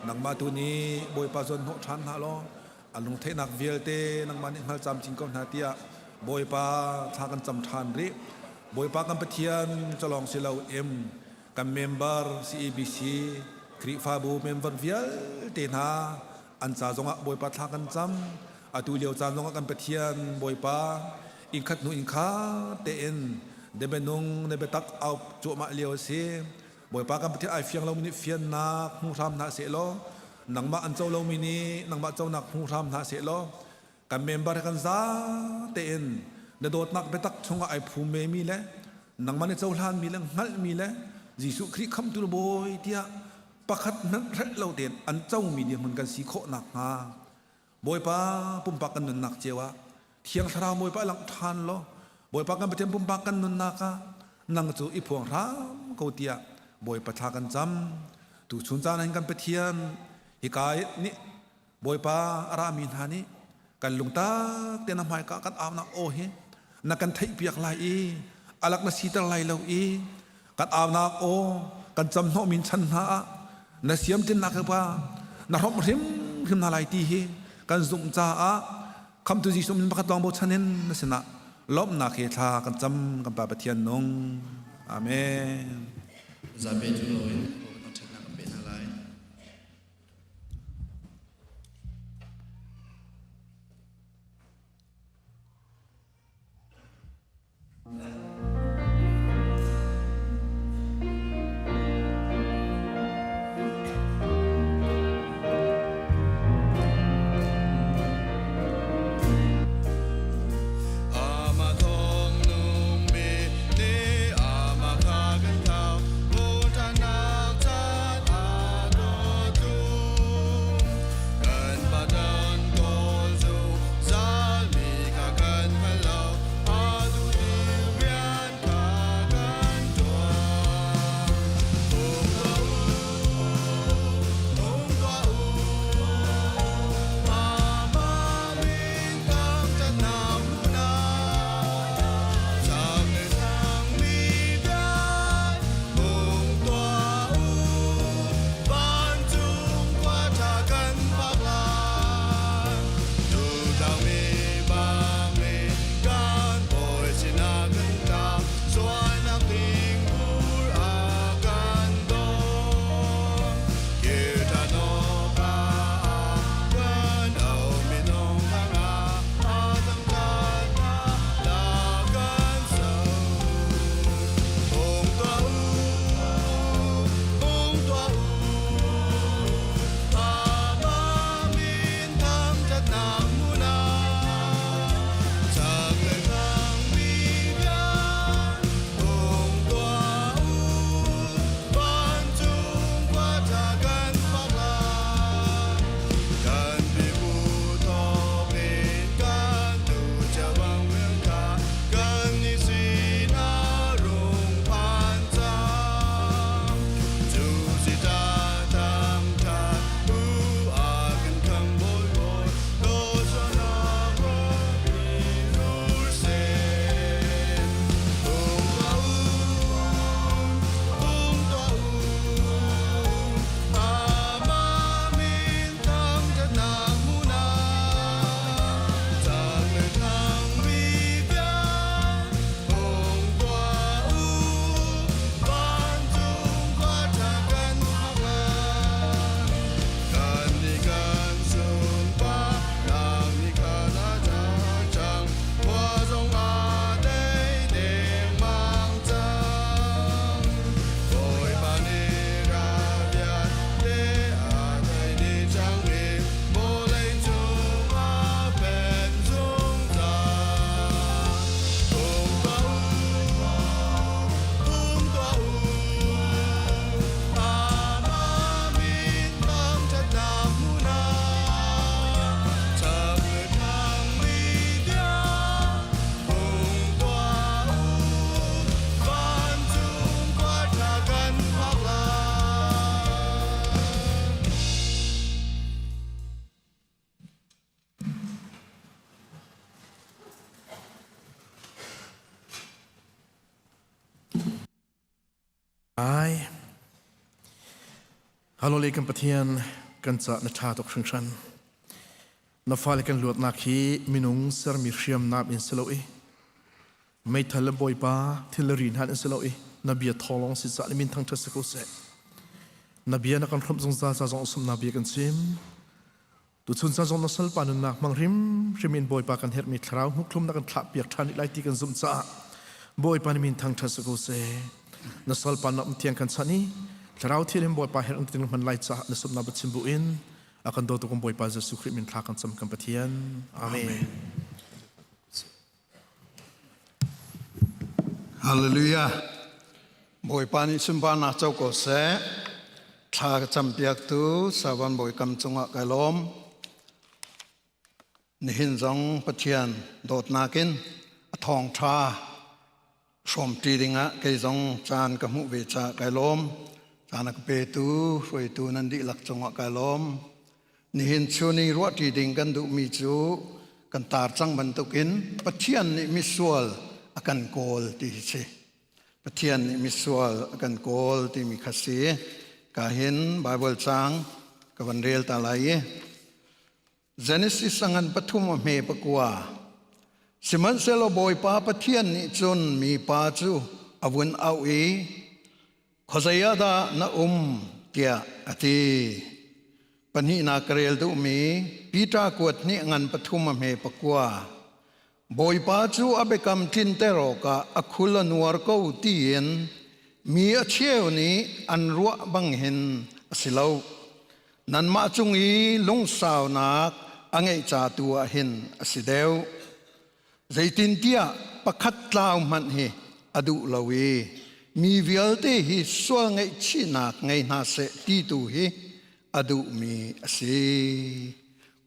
nangmah tu nih Bawipa zawn hnawh ṭhan hna law a lungtheihnak vialte nangmah nih hngal camcin ko hna tiah Bawipa thla kan cam ṭhan rih. Bawipa kan Pathian calawng si lo im kan member CEBC Khrihfabu member vialte hna an ca zongah Bawipa thla kan cam. Atu lio caan zongah kan Pathian Bawipa innkhat hnu innkhat tein na bianung na biatak au cuahmah lio a si. Bawipa kan Pathian ai fiang lomi nih fiannak hmu hram hna seh law nangmah an co lomi nih nangmah conak hmu hram hna seh law kan member he kan za tein na dawtnak biatak chungah ai phum memi le nangmah nih cohlanmi le hngalhmi le Jesuh Khrih khamhtu na Bawi tiah pakhat hmanh hrelh lo tein an comi dirhmun kan si khawh nakhnga Bawipa pumpak kan nunnak cio ah Thiang Thlarau Bawipa langh ṭhan law Bawipa kan Pathian pumpak kan nunnak ah nang cu i phuang hram ko tiah Bawipa thla kan cam. Tuchun caan hin kan Pathian hika nih Bawipa a rami hna nih kan lungtak te na hmaika kan aunak aw hi na kan theihpiak lai i alak na siter lai lo i kan aunak aw kan camhnawh min chan hna ah na siamtlinnak pa na hrawmh hrimhrim hna lai ti hi kan zumh caah khamtu Jesuh min pakhat lawng bochan in na sinah lawmhnak he thla kan cam kan Pa Pathian nung. Amen. Zapi cu loin thangṭhatnak kan pe hna lai. Halole kan Pathian kan ca na ṭha tuk hringhran. Na fale kan luatnak hi minung sermi hriamnam in si lo i meithal le bawipa thilri hna in si lo i na bia thawng lawng si ca min thangṭhat si ko seh. Na bia na kan hrawmh zungzal ca zong sum na bia kan chim. Tuchun caan zong na salpa nunnak hmang hrimhrim in Bawipa kan herhmi thlarau hnukhlum na kan thlah piak ṭhan rih lai ti kan zumh caah Bawipa nih min thangṭhat si ko seh. Na salpa na um thiang kan chan i thlarau thianghlim Bawipa herh tin hman lai caah na sumnak va chim bu in a kan dawtu kan Bawipa Jesuh Khrih min thla kan cam kan Pathian. Amen. Hallelujah. Bawipa nih sunparnak co ko seh. Thla ka campiaktu Savan Bawi kam cungah kai lawm. Nihin zong Pathian dawtnak in a thawngṭha hrawmṭi dingah kei zong caan ka hmuh ve caah kai lawm. Caan a ka petu hruaitu nan dihlak cungah kai lawm. Nihin chun i ruahṭi ding kan duhmi cu kan tar cang bantukin Pathian nih misual a kan kawl ti hi si. Pathian nih misual a kan kawl timi kha si. Ka hin Bible caang ka van rel ta lai i Genesis a ngan pathum a hme pakua. Sihmanhsehlaw Bawipa Pathian nih cun mipa cu a vun auh i Khuazei ah dah na um tiah a ti. Pahnihnak ka rel duhmi Peter kuat nih ngan pathum a hme pakua. Bawipa cu a biakam tlinter awkah a khul a nuar ko tiin mi a cheu nih an ruah bang hin a si lo. Nanmah cung i lungsaunak a ngeih ca tu ah hin a si deuh. Zeitintiah pakhat tlau hmanh hi a duh lo i mi vialte hi sual ngaihchihnak ngei hna seh ti tu hi a duhmi a si.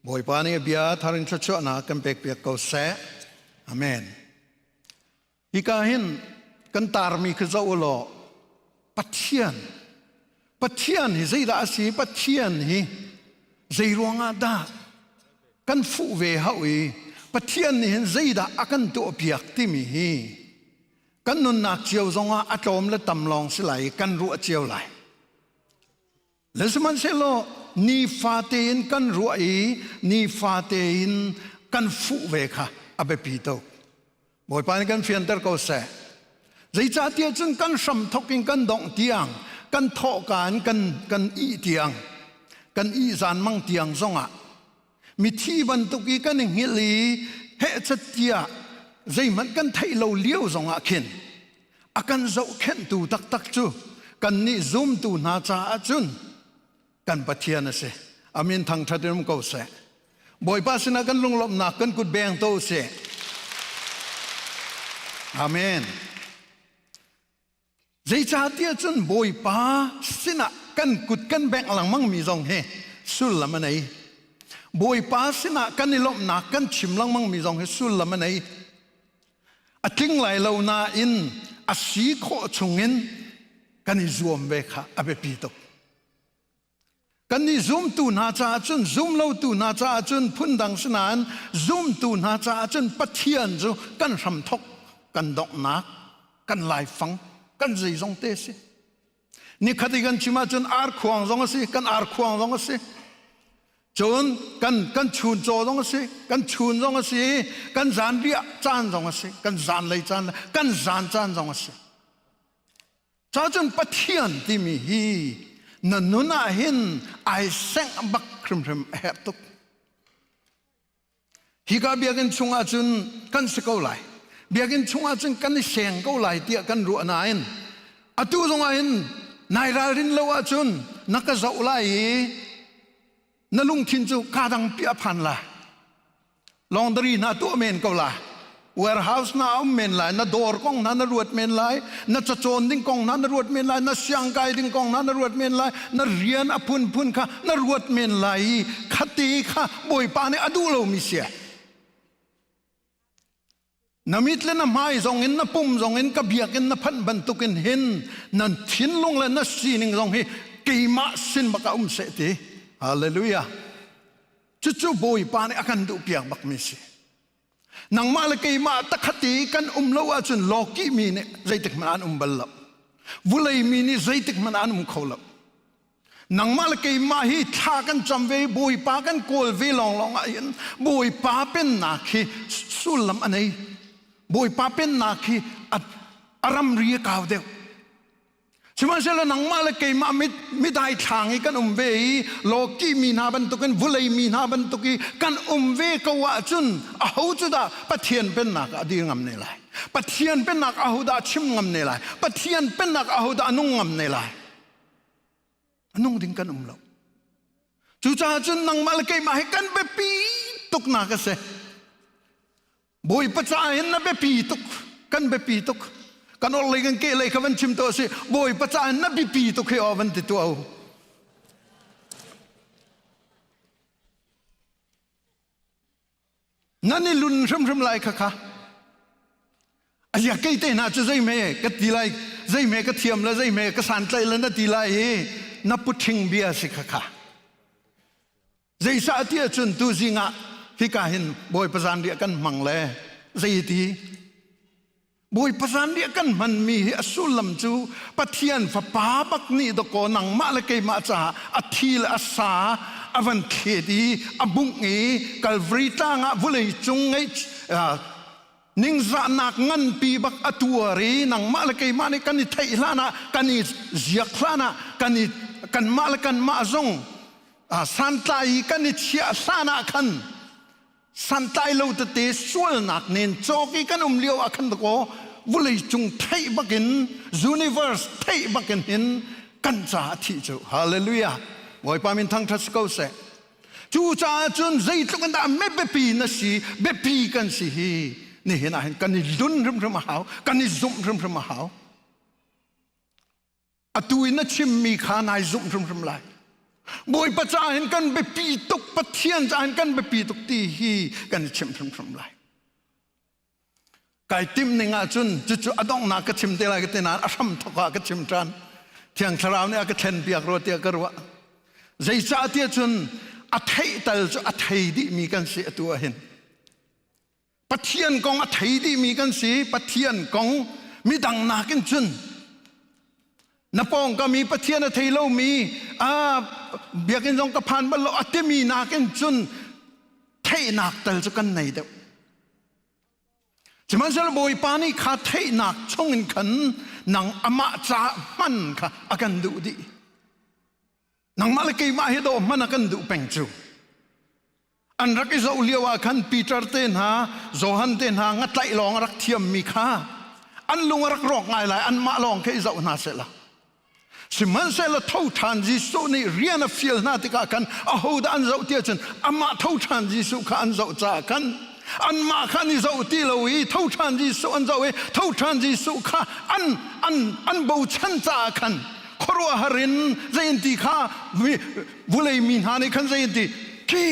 Bawipa nih a bia thar in thluachuahnak kan pekpiak ko seh. Amen. Hika hin kan tarmi khi zoh u law Pathian Pathian hi zeidah a si? Pathian hi zei ruangah dah kan fuh ve hau i Pathian nih hin zeidah a kan tuahpiak timi hi kan nunnak cio zongah a tlawm le tam lawng si lai i kan ruah cio lai. Le sihmanhsehlaw nifate in kan ruah i nifate in kan fuh ve kha a biapi tuk. Bawipa nih kan fianter ko seh. Zeicahtiah cun kan hram thok in kan dongh tiang, kan thawhka in kan, kan ih tiang, kan ih zan mang tiang zongah mithi bantuk i kan i hngilh i hehchat tiah zeihmanh kan theih lo lio zongah khin a kan zohkhenhtu taktak cu kannih zumtu hna caah cun kan Pathian a si. Amin thangṭhat in um ko seh. Bawipa sinah kan lunglawmhnak kan kut beng to sih. Amen. Zeicahtiah cun Bawipa sinah kan kut kan bengh lengmang mi zong hi sullam a nei. Bawipa sinah kan i lawmhnak kan chim lengmang mi zong hi sullam a nei. A tling lai lo nain a si khawh chungin kan i zuam ve kha a biapi tuk. Kannih zumtu hna caah cun zumlotu hna caah cun phundang si nain zumtu hna caah cun Pathian cu kan hramthok, kan donghnak, kan laifang, kan zeizong te si. Nikhat i kan chim ahcun arkhuang zong a si, kan arkhuang zong a si. Cun kan kan chuncaw zong a si, kan chun zong a si, kan zanriah caan zong a si, kan zanlei caan, kan zan caan zong a si. Cacun Pathian timi hi na nun ah hin ai sengh bak hrimhrim a herh tuk. Hika biakinn chungah cun kan si ko lai. Biakinn chungah cun kan i seng ko lai tiah kan ruah nain atu zongah hin nai ralrin lo ahcun na ka zoh lai i na lungthin cu kaa dang pi a phan lai laundry hna tuah men ko lai warehouse na um men lai na dawr kong hna na ruat men lai na cacawn ding kong hna na ruat men lai na siangkai ding kong hna na ruat men lai na rian a phunphun kha na ruat men lai i khati kha bawipa nih a duh lomi si Na mit le na hmai zong in na pum zong in ka biakinn na phanh bantukin hin nan thinlung le na sining zong hi keimah sin bak ah um seh ti. Hallelujah. Cucu Bawipa nih a kan duh piak bak mi si. Nangmah le keimah takhat i kan um lo ahcun lawkih mi nih zeitik hmanh an um bal lo. Vulei mi nih zeitik hmanh an um kho lo. Nangmah le keimah hi thla kan cam ve Bawipa kan kawl ve lawnglawng ah hin Bawipa pennak hi sullam a nei. Bawipa pennak hi a ramri a kau deuh. Sihmanhsehlaw nangmah le keimah midai thlang i kan um ve i lawki mi hna bantukin vulei mi hna bantuk i kan um ve ko ahcun aho cu dah Pathian pennak ah a dir ngam ne lai? Pathian pennak aho dah a chim ngam ne lai? Pathian pennak aho dah a nung ngam ne lai? A nung ding kan um lo. Cucaah cun nangmah le keimah hi kan biapi tuknak a si. Bawipa caah hin na biapi tuk, kan biapi tuk. Kan orhlei kan kehlei kha van chim tuah si. Bawipa caah hin na biapi tuk hi aw van ti tuah u. Nan i lun hrimhrim lai kha kha. Azia kei te hna cu zeime ka ti lai, zeime ka thiam le zeime ka santlaih le na ti lai hi na puṭhing bia si kha kha. Zeicah ti ahcun tuzing ah hika hin Bawipa zanriah kan hmang le zeiti Bawipa zanriah kan hmanmi hi a sullam cu Pathian Fapa bak nih dawkaw nangmah le keimah caah a thi le a sa a van thlet i a bungh i Calvary tlang ah vulei cung ngeih ningzahnak nganpi bak a tuar i nangmah le keimah nih kan i theih hlan ah kan i ziak hlan ah kan i kanmah le kanmah zong santlai i kan i chiah hlan ah khan santlai lo tete sualnak nen cawk i kan um lio ah khan dakaw vulei cung theih bakin universe theih bakin hin kan ca a thih cu. Hallelujah! Bawipa min thangṭhat si ko seh. Cucaah cun zeitluk in dah biapi na si, biapi kan si hi nihin ah hin kan i lun hrimhrim a hau, kan i zumh hrimhrim a hau. Atu in na chimmi kha nai zumh hrimhrim lai. Bawipa caah hin kan biapi tuk, Pathian caah hin kan biapi tuk ti hi kan i chimh hrimhrim lai. Kai timh ning ahcun cucu a donghnak ka chim te lai ka ti nain a hram thawk ah ka chim ṭhan. Thiang Thlarau nih a ka thlen piak rua tiah ka ruah. Zeicah tiah cun a theih tal cu a thei dihmi kan si atu ah hin. Pathian kong a thei dihmi kan si. Pathian kong midang nakin cun na pawngkam i Pathian a thei lomi a biakinn zong ka phan bal lo a timi nakin cun theihnak tal cu kan nei deuh. Sihmanhsehlaw Bawipa nih kha theihnak chungin khan nang amah ca hman kha a kan duh dih. Nangmah le keimah hi dawh hman a kan duh peng cu. An rak i zoh lio ah khan Peter te hna, Johan te hna ngatlaih lawng a rak thiammi kha an lung a rak rawk ngai lai, anmah lawng kha i zoh hna sehla. Sihmanhsehlaw tho ṭhan Jesuh nih rian a fial hna tikah khan ahodah an zoh ti ahcun amah tho ṭhan Jesuh kha an zoh caah khan anmah kha an i zoh ti lo i tho ṭhan Jesuh an zoh i tho ṭhan Jesuh kha an an an bochan caah khan khuaruahhar in zei an ti kha vulei mi hna nih khan zei an ti khi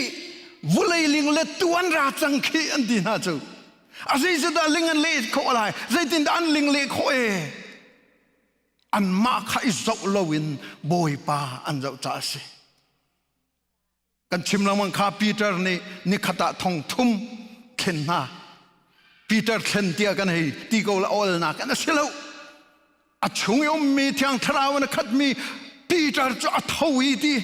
vulei ling le tu an ra cang khi an ti hna cu a zeitindah ling an leh khawh lai zeitindah an ling leh khawh e Anmah kha i zoh loin Bawipa an zoh caah a si. Kan chim lengmang kha Peter nih nikhat ah thong thum thlen hna. Peter thlen tiah kan hei ti ko la awlnak an a si lo. A chung i ummi Thiang Thlarau in a khatmi Peter cu a tho i ti.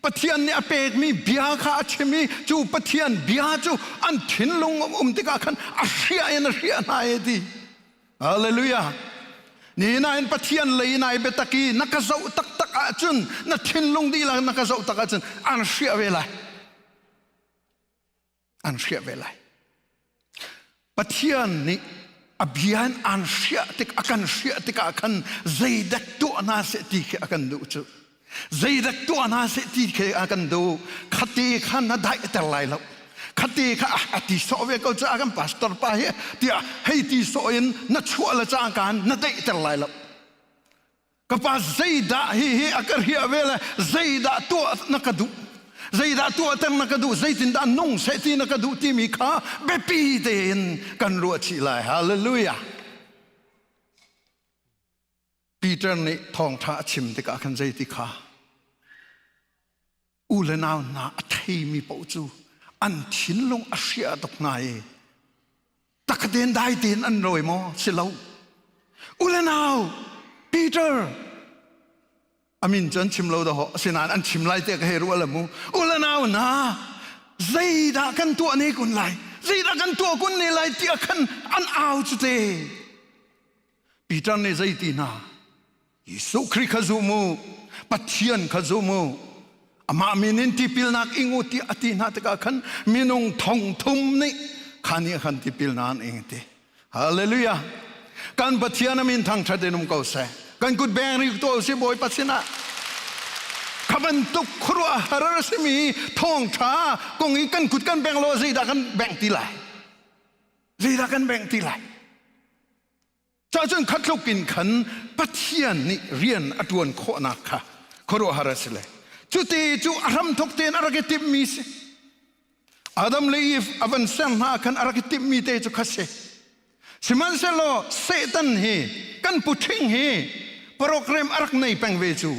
Pathian nih a pekmi bia kha a chim i cu Pathian bia cu an thinlung um tikah khan a hriah in a hriah hna e ti. Hallelujah. Ni nain Pathian lei nai biatak i na ka zoh taktak ahcun na thinlung dihlak na ka zoh tak ahcun an hriah ve lai. An hriah ve lai. Pathian nih a bia in an hriah tik a kan hriah tikah khan zeidek tuah hna seh ti khi a kan duh cu. Zeidak tuah hna seh ti khi a kan duh. Khate kha na daihter lai lo. Khate kha a ti sawh ve ko caah kan pastor pa hi tiah hei ti sawh in na chuah le cangka na daihter lai lo. Ka pa zeidah hi hi a ka riah ve le zeidah tuah na ka duh. Zeidah tuahter na ka duh, zeitindah nung seh ti na ka duh timi kha biapi tein kan ruah chih lai. Hallelujah. Peter nih thawngṭha a chim tikah khan zeiti kha u le nau hna a theimi paoh cu an thinlung a hriah tuk hna i takaten dai tein an rawi maw si lo u le nau Peter. Amin cu an chim lo dah asinain an chim lai te ka hei ruah la mu. Ulanau na zeidah kan tuah ne kun lai? Zeidah kan tuah kun ne lai tiah khan an au cu te. Peter nih zei ti hna? Jesuh Khrih kha zum u, Pathian kha zum u. Amah min in tipilnak ing u tiah a ti hna tikah khan minung thong thum nih kha nih khan tipilnak an ing ti. Hallelujah. Kan Pathian a min thangṭhat in um ko seh. Kan kut beng ri to si Bawipa sinah. Kha bantuk khuaruahhar a simi thawngṭha kong i kan kut kan beng lo zeidah kan beng ti lai? Zeidah kan beng ti lai? Cacun khatluk in khan Pathian nih rian a ṭuan khawhnak kha khuaruahhar a si le. Cuti cu a hramthok tein a rak i timhmi si. Adam le Eve a van ser hna khan a rak i timhmi te cu kha si. Sihmanhsehlaw Satan hi kan puṭhing hi program a rak nei peng ve cu.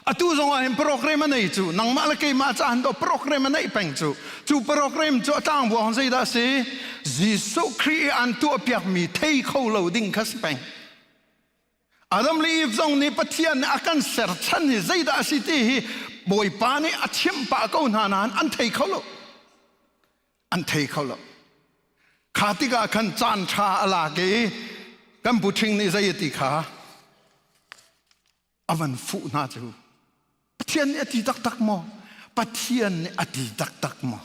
Atu zong ah hin program a nei cu nangmah le keimah ca han do program a neih peng cu. Cu program cu a tlangbuang zeidah a si? Jesuh Khrih i an tuahpiakmi thei kho lo ding kha si peng. Adam le Eve zong nih Pathian nih a kan ser chan hi zeidah a si ti hi Bawipa nih a chimh pah ko hna nain an thei kho lo. An thei kho lo. Kha tikah khan caan ṭha a lak i kan puṭhing nih zei a ti kha a van fuh hna cu. Pathian nih a ti taktak maw? Pathian nih a ti taktak maw?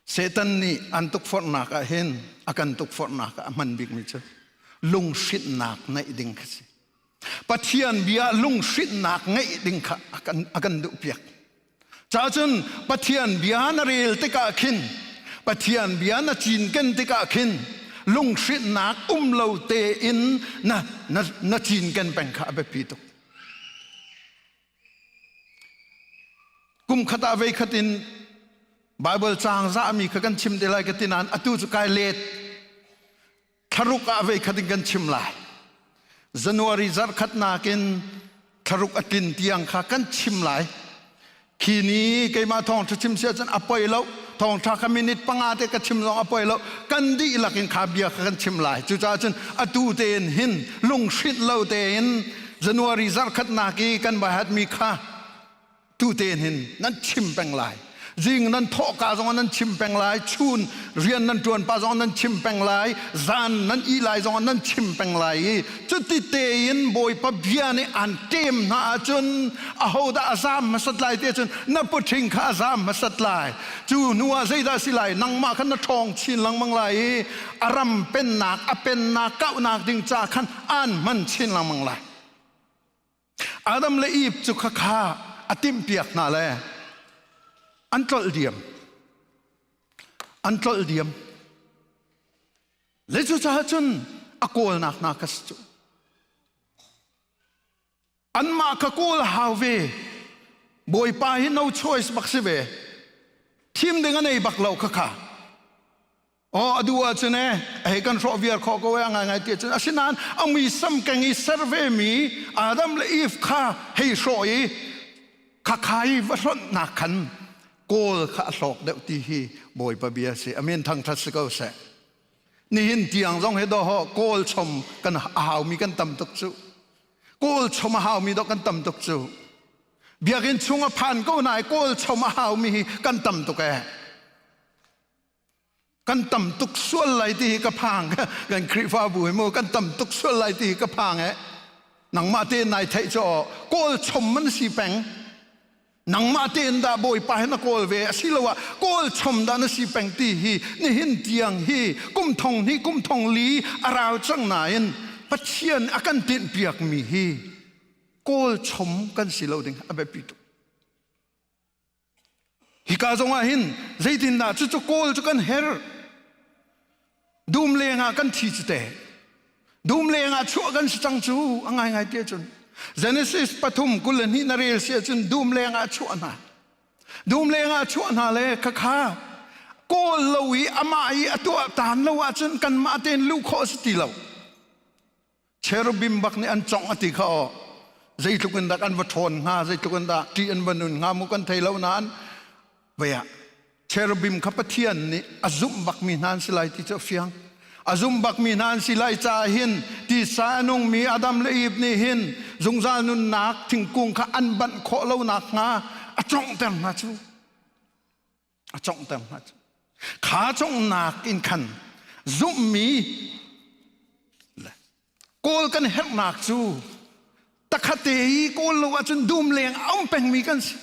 Satan nih an tukforhnak ah hin a kan tukforhnak ah a hman bikmi cu lunghrinhnak ngeih ding kha si. Pathian bia lunghrinhnak ngeih ding kha a kan, a kan duhpiak. Cacun Pathian bia na rel tikah khin Pathian bia na cinken tikah khin lunghrinhnak um lo tein na, na, na cinken peng kha a biapi tuk. Kum khat ah vei khat in Bible caang zahmi kha kan chim te lai ka ti nain atu cu kai let. Thlaruk ah vei khat in kan chim lai. January zarh khatnak in thlaruk a tlin tiang kha kan chim lai. Khi ni keimah thawngṭha chim si ahcun a poi lo. Thawngṭha kha minute panga te ka chim zong a poi lo. Kan dihlak in kha bia kha kan chim lai. Cucaah cun atu tein hin lunghrinh lo tein January zarhkhatnak i kan baihatmi kha tu tein hin nan chim peng lai. Zing nan thawhka zong nan chim peng lai, chun rian nan ṭuan pa zong nan chim peng lai, zan nan ih lai zong nan chim peng lai i cuti tein Bawipa bia nih an ṭem hna ahcun ahodah a zaam hmasat lai ti ahcun na puṭhing kha a zaam hmasat lai. Cu hnu ah zeidah a si lai? Nangmah khan na ṭhawng chin lengmang lai i a ram pennak a pennak kauhnak ding ca khan aan hman chin lengmang lai. Adam le Eve cu khakha a timhpiak hna le an tlolh diam. An tlolh diam. Le cucaah cun a kawlnak hna kha si cu. Anmah ka kawl hau ve. Bawipa hi no choice bak si ve. Thim ding a nei bak lo khakha. Oh a duh ahcun e hei kan hrawh viar khawh ko e a ngaingai ti ahcun asinain a muisam keng i ser ve mi Adam le Eve kha hei hrawh i khakha i va hlonhnak khan kawl kha a hlawk deuh ti hi Bawipa bia si amen thangthat si ko seh nihin tiang zong hi doho kawl chom kan a haumi kan tam tuk cu kawl chom a haumi dawh kan tam tuk cu biakinn chung a phan ko nai kawl chom a haumi hi kan tam tuk e Kan tam tuk sual lai ti hi ka phang. Kan Khrihfabu hi mu kan tam tuk sual lai ti hi ka phang eh. Nangmah tein nai theih cu kawl chom man si peng. Nangmah tein dah Bawipa hi na kawl ve asiloah kawl chom dah na si peng ti hi nihin tiang hi kum thong hnih kum thong li a rau cang nain Pathian a kan tinhpiak mi hi kawl chom kan si lo ding a biapi tuk. Hika zongah hin zeitindah cucu kawl cu kan herh. Dum lengah kan thi cu te. Dum lengah chuah kan si cang cu a ngaingai ti ahcun. Genesis pathum 22 na rel si ahcun dum lengah chuah hna. Dum lengah chuah hna le khakha kawl lo i amah i a tuah tan lo ahcun kanmah tein luh khawh a si ti lo. Cherubim bak nih an congh a ti kha aw zeitluk in dah an va ṭhawn hnga zeitluk in dah ṭih an va nun hnga mu kan thei lo nain vei ah cherubim kha Pathian nih a zumh bakmi hna an si lai ti cu a fiang. A zum bakmi hna an si lai caah hin tisa a nungmi Adam le Eve nih hin zungzal nunnak thingkung kha an banh khawh lo nakhnga a conghter hna cu. A conghter hna cu. Kha conghnak in khan zumhmi Kawl kan herhnak cu takhate i kawl lo ahcun dum leng a um pengmi kan si.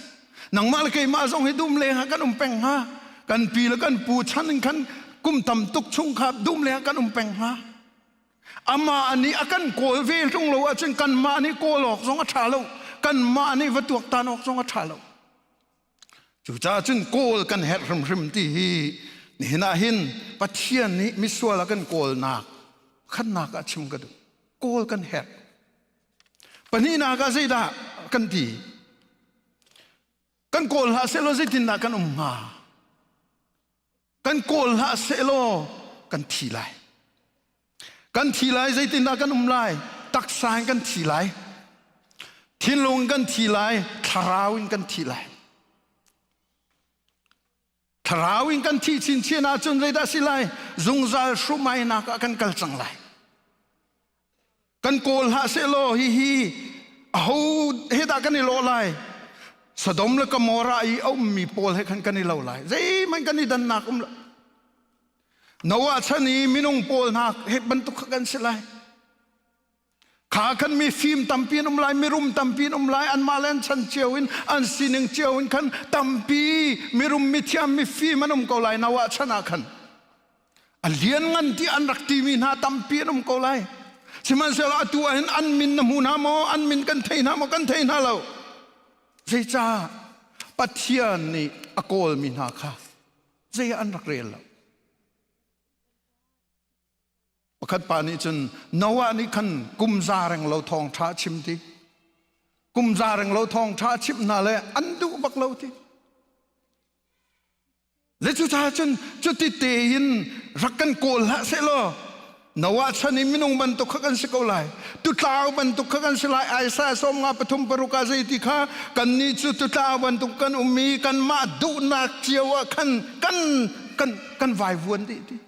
Nangmah le keimah zong hi dum leng ah kan um peng hnga. Kan pi le kan pu chan in khan kum tam tuk chung kha dum leng ah kan um peng hnga. Amah nih a kan kawl ve hlung lo ahcun kanmah nih kawl awk zong a ṭha lo. Kanmah nih va tuaktan awk zong a ṭha lo. Cucaah cun kawl kan herh hrimhrim ti hi nihin ah hin Pathian nih misual a kan kawlnak khannak ah chim ka duh. Kawl kan herh. Pahnihnak ah zeidah kan ti? Kan kawl hlah sehlaw zeitindah kan um hnga? Kan kawl hlah sehlaw kan thi lai. Kan thi lai zeitindah kan um lai? Taksa in kan thi lai. Thinlung in kan thi lai, thlarau in kan thi lai. Thlarau in kan thih chinchin ahcun zeidah si lai? Zungzal hrumainak ah kan kal cang lai. Kan kawl hlah sehlaw hihi aho he dah kan i lawh lai? Sodom le Gomorrah i a ummi pawl he khan kan i lo lai. Zeihmanh kan i dannak um lo. Noah chan i minung pawl hna he bantuk kha kan si lai. Kha khan mi fim tampi an um lai, mirum tampi an um lai, anmah le an chan cio in, an sining cio in khan tampi mirum, mithiam, mifim an um ko lai Noah chan ah khan. A lianngan ti an rak timi hna tampi an um ko lai. Sihmanhsehlaw atu ah hin an min na hmu hna maw? An min kan thei hna maw? Kan thei hna lo. Zeicah Pathian nih a kawlmi hna kha zei ah an rak rel lo? Pakhat pa nih cun Noah nih khan kum za reng lo thawngṭha a chim ti. Kum za reng lo thawngṭha a chimh hna le an duh bak lo ti. Le cucaah cun cuti tein rak kan kawl hlah sehlaw Noah chan i minung bantuk kha kan si ko lai. Tutlau bantuk kha kan si lai. Isaiah sawm nga pathum paruk ah zeiti kha kannih cu tutlau bantuk kan um i kanmah duhnak cio ah khan kan kan kan vaivuan dih ti.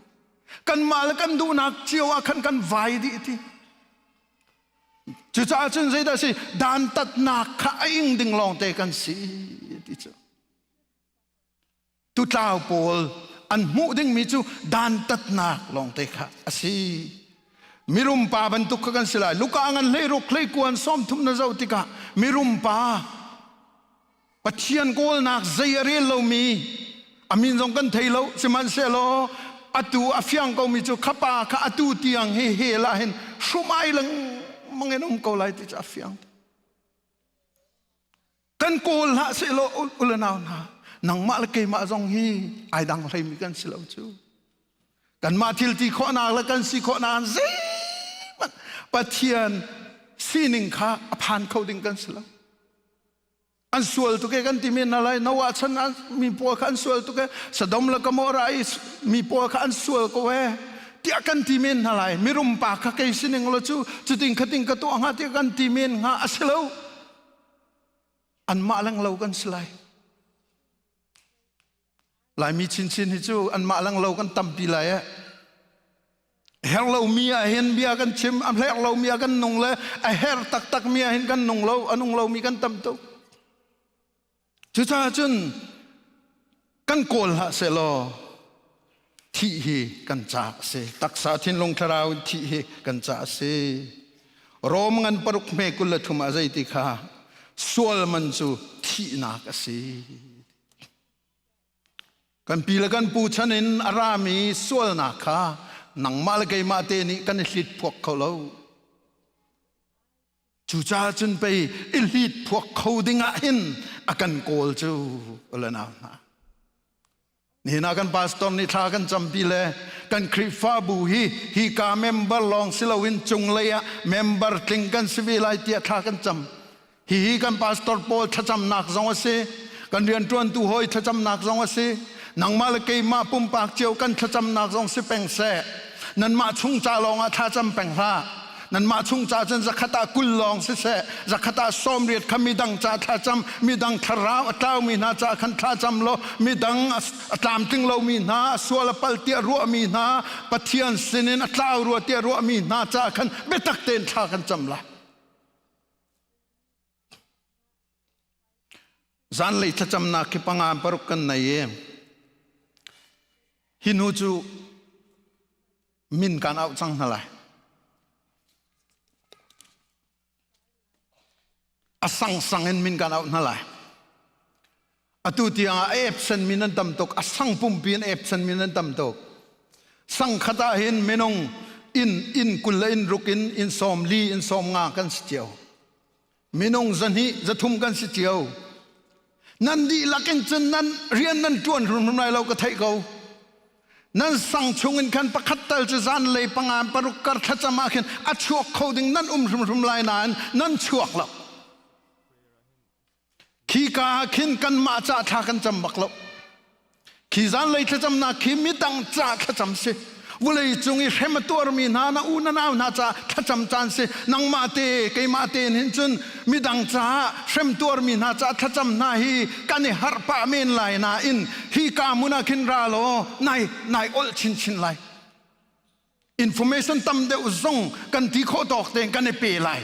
Kanmah le kan duhnak cio ah khan kan vai dih ti. Cucaah cun zeidah si dantatnak kha a ing ding lawngte kan si ti cu. Tutlau pawl an hmuh dingmi cu dantatnak lawngte kha a si. Mirum pa bantuk kha kan si lai. Luka ngan hleiruk hleikuan 30 na zoh tikah mirum pa Pathian kawlnak zei a rel lomi a min zong kan thei lo sihmanhsehlaw atu a fiang komi cu kha pa kha atu tiang hi hell ah hin hrumai lengmang in um ko lai ti cu a fiang. Kan kawl hlah sehlaw u le nau hna nangmah le keimah zong hi ai dang hleimi kan si lo cu. Kanmah thil ti khawhnak le kan si khawhnak zeihmanh Pathian sining kha a phan kho ding kan si lo. An sual tuk e kan ti men hna lai Noah chan mi pawl kha an sual tuk e Sodom le Gomorrah i mi pawl kha an sual ko e tiah kan ti men hna lai mirum pa kha kei sining lo cu cutin khatin ka tuah hnga tiah kan ti men hnga a si lo anmah leng lo kan si lai Laimi chinchin hi cu anmah leng lo kan tampi lai eh her lomi ah hin bia kan chim a her lomi ah kan nung le a her taktak mi ah hin kan nung lo a nung lomi kan tam tuk Cucaah cun kan kawl hlah sehlaw thih hi kan ca a si. Taksa thinlung thlarau in thih hi kan ca a si. Rom ngan paruk hme 23 ah zeiti kha sual man cu thihnak a si. Kan pi le kan pu chan in a rami sualnak kha nangmah le keimah te nih kan i hlit phuak kho lo. Cucaah cun pei i hlit phuak kho ding ah hin a kan kawl cu le nau hna. Nihin ah kan pastor nih thla kan campi le kan Khrihfabu hi hi ka member lawng si loin cunglei ah member tling kan si ve lai tiah thla kan cam. Hihi kan pastor pawl thlacamnak zong a si. Kan rianṭuantu hawi thlacamnak zong a si. Nangmah le keimah pumpak cio kan thlacamnak zong si peng seh. Nanmah chung ca lawng ah thlacam peng hlah. Nanmah chung ca cun zakhat ah 20 lawng siseh, zakhat ah 80 kha midang ca thlacam, midang thlarau a tlaumi hna ca khan thlacam law, midang a tlamtling lomi hna, a sual a pal tiah ruahmi hna, Pathian sinin a tlau rua tiah ruahmi hna ca khan biatak tein thla kan cam lai. Zanlei thlacamnak khi panga paruk kan nei i hi hnu cu min kan auh cang hna lai. A sangsang in min kan auh hna lai. Atu tiang ah a absent mi nan tam tuk, a sang pumpi in absent mi nan tam tuk. Sang khat ah hin minung inn inn 20 le inn ruk in inn 40 inn 50 kan si cio. Minung 200 300 kan si cio. Nan dihlak in cun nan rian nan ṭuan hrimhrim lai lo ka theih ko. Nan sang chung in khan pakhat tal cu zanlei panga paruk kar thlacam ah khin a chuak kho ding nan um hrimhrim lai nain nan chuak lo. Khi ka ah khin kanmah ca thla kan cam bak lo. Khi zanlei thlacamnak khi midang ca thlacam si. Vulei cung i hrem a tuarmi hna na u na nau hna ca thlacam caan si. Nangmah te keimah te hin cun midang caah hrem tuarmi hna ca thlacam hna hi kan i harh pah men lai nain hi ka hmun ah khin ra law nai nai olh chinchin lai. Information tam deuh zong kan ti khawh tawk tein kan i pe lai.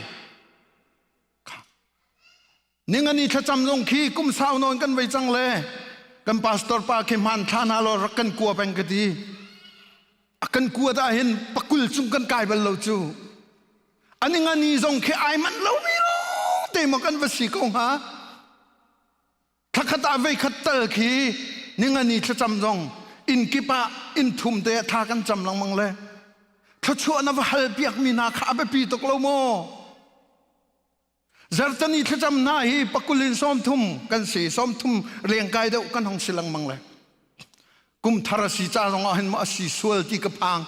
Ningani thlacam zong khi kum sau nawn kan vei cang le kan pastor pa khi hmaan thla hna law rak kan kua peng ka ti. A kan kua dah hin pakul cung kan kai bal lo cu. A ningani zong khi ai manh lo mi te maw kan va si ko hnga. Thlakhat ah veikhat tal khi ningani thlacam zong inn kip ah inn thum te thla kan cam lengmang le thluachuah na va hal piak mi hna kha a biapi tuk lo maw? Zarhteni thlacam hna hi pakul in 30 kan si 30 lengkai deuh kan hong si lengmang le kum thar a si ca zong ah hin maw a si sual ti ka phang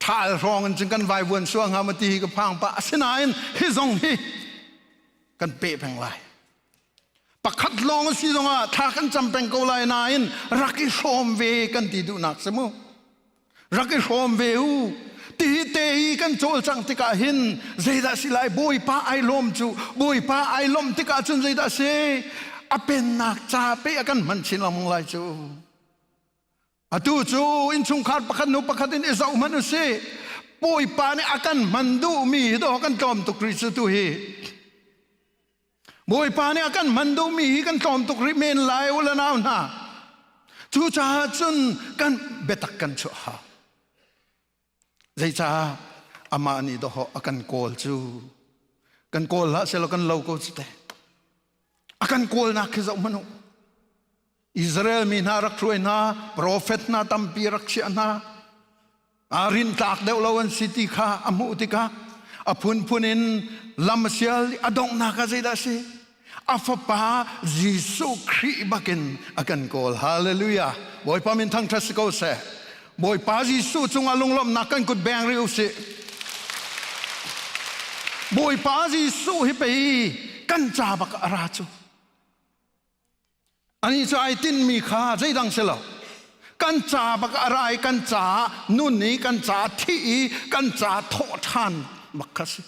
thal hrawng in cun kan vaivuan sual hnga ma ti hi ka phang pah asinain hi zong hi kan peh peng lai pakhat lawng a si zong ah thla kan cam peng ko lai nain rak i hrawm ve kan ti duhnak si mu rak i hrawm ve u ti te hi kan cawlcangh tikah hin zeidah si lai bawipa ai lawm cu bawipa ai lawmh tikah cun zeidah si a pennak ca pe a kan hman chin lengmang lai cu atu cu innchungkhar pakhat hnu pakhat in i zoh hmanh u sih bawipa nih a kan hman duhmi hi dawh kan tlawm tuk rih cu tu hi Bawipa nih a kan hman duhmi hi kan tlawm tuk rih men lai u le nau hna. Cucaah cun kan biatak kan chuah hau. Zeicah amah nih dawhawh a kan kawl cu kan kawl hlah selaw kan lo ko cu te. A kan kawlnak khi zoh hmanh u. Israel mi hna rak hruai hna, profet hna tampi rak chiah hna. Aa rintlak deuh lo an si ti kha a hmuh tikah a phunphun in lam a sial i a donghnak ah zeidah a si? A fapa Jesuh Khrih bakin a kan kawl. Hallelujah. Bawipa min thangṭhat si ko seh. Bawipa Jesuh cungah lunglawmhnak kan kut beng rih u sih. Bawipa Jesuh hi pei kan ca bak a ra cu. Anih cu ai tinhmi kha zeidang si lo. Kan ca bak a ra i kan caah nun i kan caah thih i kan caah thawh ṭhan bak kha si.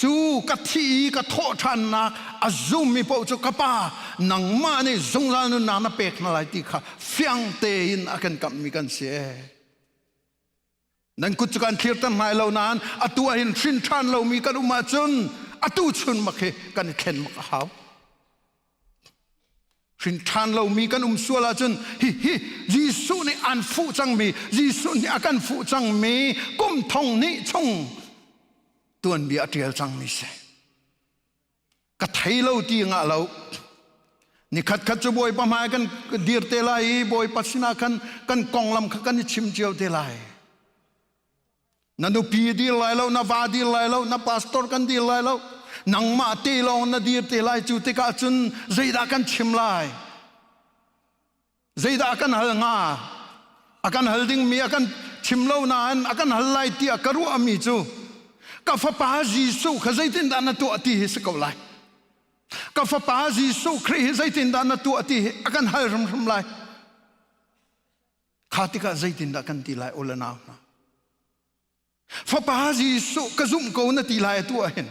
Cu ka thih i ka thawh ṭhannak a zummi paoh cu ka pa nangmah nih zungzal nunnak na pek hna lai ti kha fiang tein a kan kamhmi kan si ee. Nan kut cu kan thlirter hna lo nain atu ah hin hrin ṭhan lomi kan um ahcun atu chun mak hi kan i thlen mak a hau. Hrin ṭhan lomi kan um sual ahcun hi hi Jesuh nih an fuh cangmi Jesuh nih a kan fuh cangmi kum thong hnih chung tuanbia a ṭial cangmi si. Ka thei lo ti ngah lo. Nikhat khat cu Bawipa hmai kan dir te lai i Bawipa sinah khan kan konglam kha kan i chim cio te lai. Na nupi dir lai lo, na va dir lai lo, na pastor kan dir lai lo. Nangmah te lawng na dir te lai cu tikah cun zeidah kan chim lai? Zeidah a kan hal hnga? A kan hal dingmi a kan chim lo nain a kan hal lai tiah ka ruahmi cu ka fapa Jesuh kha zeitindah na tuah ti hi si ko lai. Ka fapa Jesuh Khrih hi zeitindah na tuah ti hi a kan hal hrimhrim lai. Kha tikah zeitindah kan ti lai u le nau hna? Fapa Jesuh ka zumh ko na ti lai atu ah hin.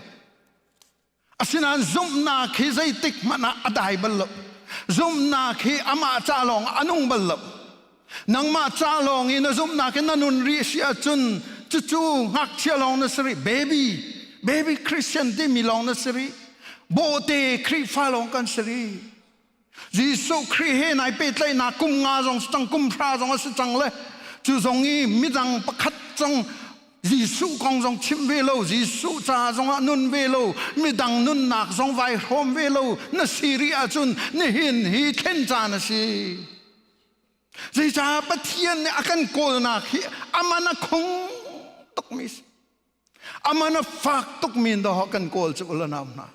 Asinain zumhnak hi zeitik hmanh ah a dai bal lo. Zumhnak hi amah ca lawng a nung bal lo. Nangmah ca lawng i na zumhnak in na nun rih si ahcun cucu ngakchia lawng na si rih. Baby, baby Christian timi lawng na si rih. Bawhte Khrihfa lawng kan si rih. Jesuh Khrih he nai pehtlaihnak kum nga zong si cang kum hra zong a si cang le cu zong i midang pakhat zong Jesuh kong zong chim ve lo Jesuh ca zong ah nun ve lo midang nunnak zong vai hrawm ve lo na si rih ahcun nihin hi thlen caan a si zeicah Pathian nih a kan kawlnak hi aman a khung tukmi si aman a fak tukmi in dawh kan kawl cu ula nau hna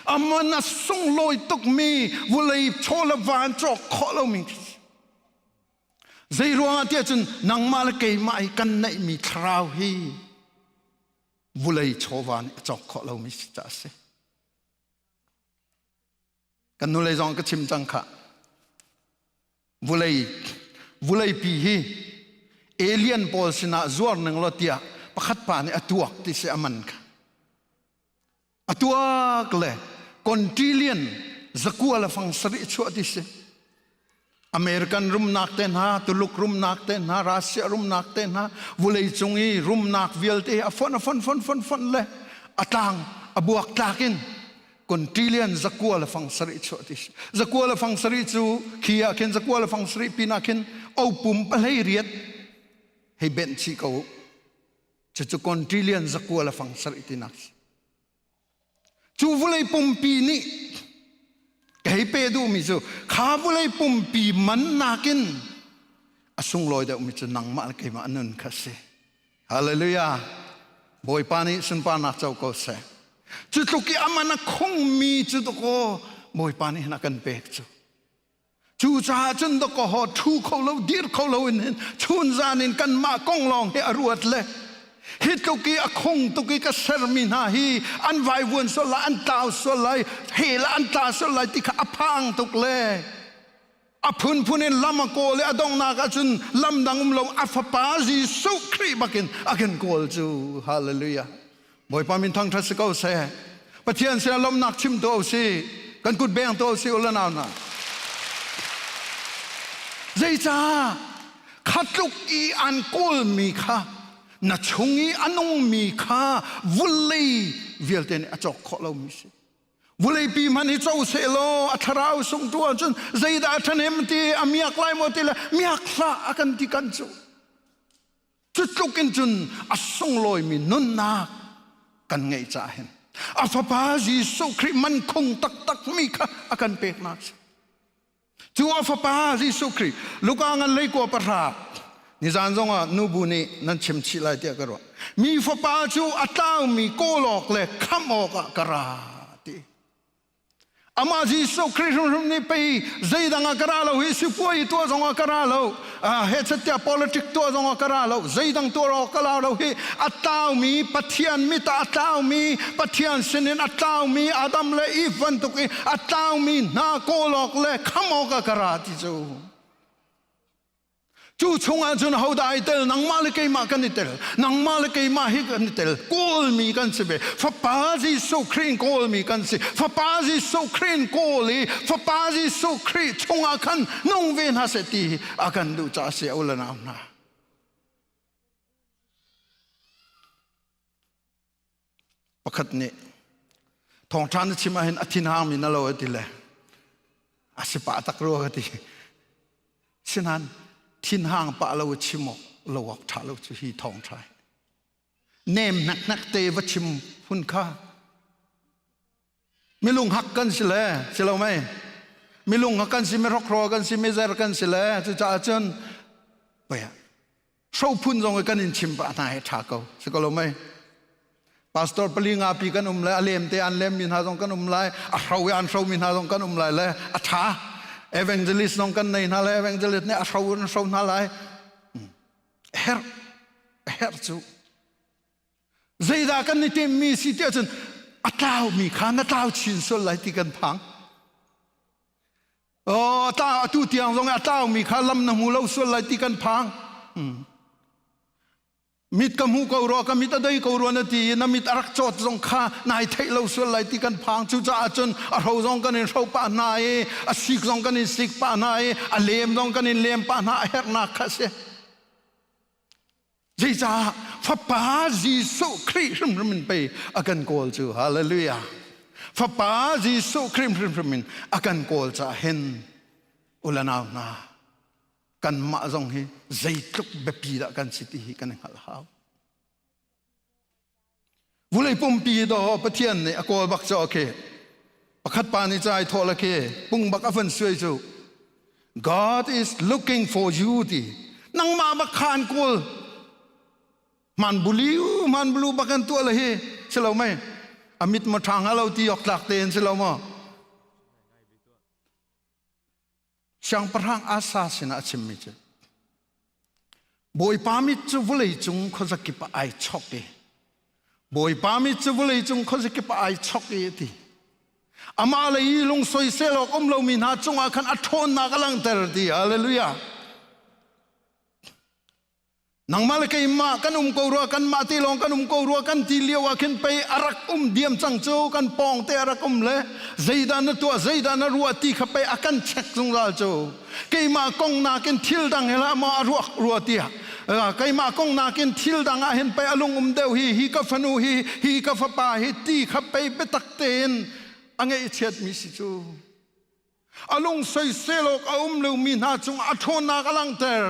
Aman a sunglawi tukmi vulei chaw le van cawk khawh lomi zei ruangah tiah cun nangmah le keimah hi kan neihmi thlarau hi vulei chawva nih a cawk khawh lomi si ca a si. Kan nulei zong ka chim cang khah. Vulei vuleipi hi alien pawl sinah zuar ning law tiah pakhat pa nih a tuak ti si a man kha. A tuak le quintillion zakua le fang sarih chuah ti si. American rumnak te hna, Tuluk rumnak te hna, Russia rumnak te hna, vulei cung i rumnak vialte a fonh a fonh fonh fonh fonh le a tlang a buak tlak in quintillion zakua le fang sarih chuah ti si. Zakua le fang sarih cu khi ah khin zakua le fang sarih pin ah khin opum pahlei riat hei benh chih ko Cucu quintillion zakua le fang sarih tinak si. Cu vulei pumpi nih ka hei pe duhmi cu kha vulei pumpi man nakin a sunglawi deuhmi cu nangmah le keimah nun kha si. Hallelujah. Bawipa nih sunparnak co ko seh. Cu tluk i aman a khungmi cu dakaw Bawipa nih hin a kan pek cu. Cucaah cun dawkaw ṭhu kho lo dir kho lo in hin chunzan in kanmah kong lawng hi a ruat le hi tluk i a khung tuk i ka sermi hna hi an vaivuan sual lai an tlau sual lai hell ah an tla sual lai ti kha a phang tuk le a phunphun in lam a kawl i a donghnak ahcun lam dang um lo a fapa Jesuh Khrih bakin a kan kawl cu hallelujah Bawipa min thangṭhat si ko seh. Pathian sinah lawmhnak chim tu si. Kan kut beng tu si ula nau hna. Zeicah kha tluk i an kawlmi kha na chung i a nungmi kha vulei vialte nih a cawk khawh lomi si. Vuleipi hmanh hi co seh law a thlarau sung tu ahcun zeidah a ṭhahnem ti a miak lai maw ti le miak hlah a kan ti kan cu. Cu tluk in cun a sunglawimi nunnak kan ngeih caah hin a fapa Jesuh Khrih man khung taktakmi kha a kan peknak si. Cu a fapa Jesuh Khrih Luka ngan leikua pahra nizan zongah nubu nih nan chim chih lai tiah ka ruah. Mi fapa cu a tlaumi kawl awk le khamh awkah ka ra ti. Amah Jesuh Khrih hrimhrim nih pei zeidang ah ka ra lo hi sipuai tuah zong ah ka ra lo hechet tiah politic tuah zong ah ka ra lo zeidang tuah awk ka la lo hi a tlaumi Pathian mit ah a tlaumi Pathian sinin a tlaumi Adam le Eve bantuk i a tlaumi hna kawl awk le kham awk ah ka ra ti cu Cu chungah cun hodah ai tel? Nangmah le keimah kan i tel. Nangmah le keimah hi kan i tel. Kawlmi kan si ve. Fapa Jesuh Khrih in kawlmi kan si. Fapa Jesuh Khrih in kawl i Fapa Jesuh Khrih chungah khan nung ve hna seh ti hi a kan duh caah a si u le nau hna. Pakhat nih thawngṭha na chim ahhin a thinhangmi na lo a ti le a si pah tak rua ka ti. Sinain thinhang pah lo chim awk lo awk ṭha lo cu hi thawngṭha hi. Nem hnek te va chim hun kha milung hak kan si le si lo mei milung hak kan si mi hrokhrawl kan si mi zer kan si le cucaah cun pei hro phun zong kan in chim pah hna he ṭha ko si ko lo mei pastor pali nga pi kan um lai a lem te an lem mi hna zong kan um lai a hro i an hro mi hna zong kan um lai le a ṭha evangelist zong kan nei hna lai evangelist nih a hro an hro hna lai herh herh cu zeidah kan i timmi si tiah cun a tlaumi kha na tlau chin sual lai ti kan phang Oh, ta atu tiang zong a tlaumi kha lam na hmu lo sual lai ti kan phang. Hmm. Mit ka hmu ko rua, ka mit a dei ko rua na ti i na mit a rak cawt zong kha nai theih lo sual lai ti kan phang. Cucaah cun a hro zong kan in hro pah hna i a sik zong kan in sik pah hna i a lem zong kan in lem pah hna a herhnak kha a si. Zeicah Fapa Jesuh Khrih hrimhrim in pei a kan kawl cu. Hallelujah. Fapa Jesuh Khrih hrimhrim in a kan kawl caah hin ulanau hna kanmah zong hi zeitluk biapi dah kan si ti hi kan i hngalh hau. Vulei pumpi do Pathian nih a kawl bak cu okay. Pakhat pa nih cai thawh la khi pung bak a van suai cu God is looking for you ti nangmah bak khan kawl man buliu man bulu bak an tuah la hi si lo mei amit ma ṭha hnga lo ti ok tlak tein si lo maw Siangpahrang Asa sinah a chimmi cu Bawipa mit cu vawleicung khuazakip ah ai chok i Bawipa mit cu vawleicung khuazakip ah ai chok i a ti. Amah lei i lungsoisel awk um lomi hna cungah khan a ṭhawnnak a langhter ti. Hallelujah. Nangmah le keimah kan um ko rua kanmah te lawng kan um ko rua kan ti lio ah khin pei a rak um diam cang cu kan pawng te a rak um le zeidah na tuah zeidah na ruah ti kha pei a kan check zungzal cu keimah kong nakin thil dang he hlah maw a ruak rua tiah keimah kong nakin thil dang ah hin pei a lung um deuh hi hi ka fanu hi hi ka fapa hi ti kha pei biatak tein a ngeihchiat mi si cu a lung soisel awk a um lomi hna cungah a ṭhawnnak a langhter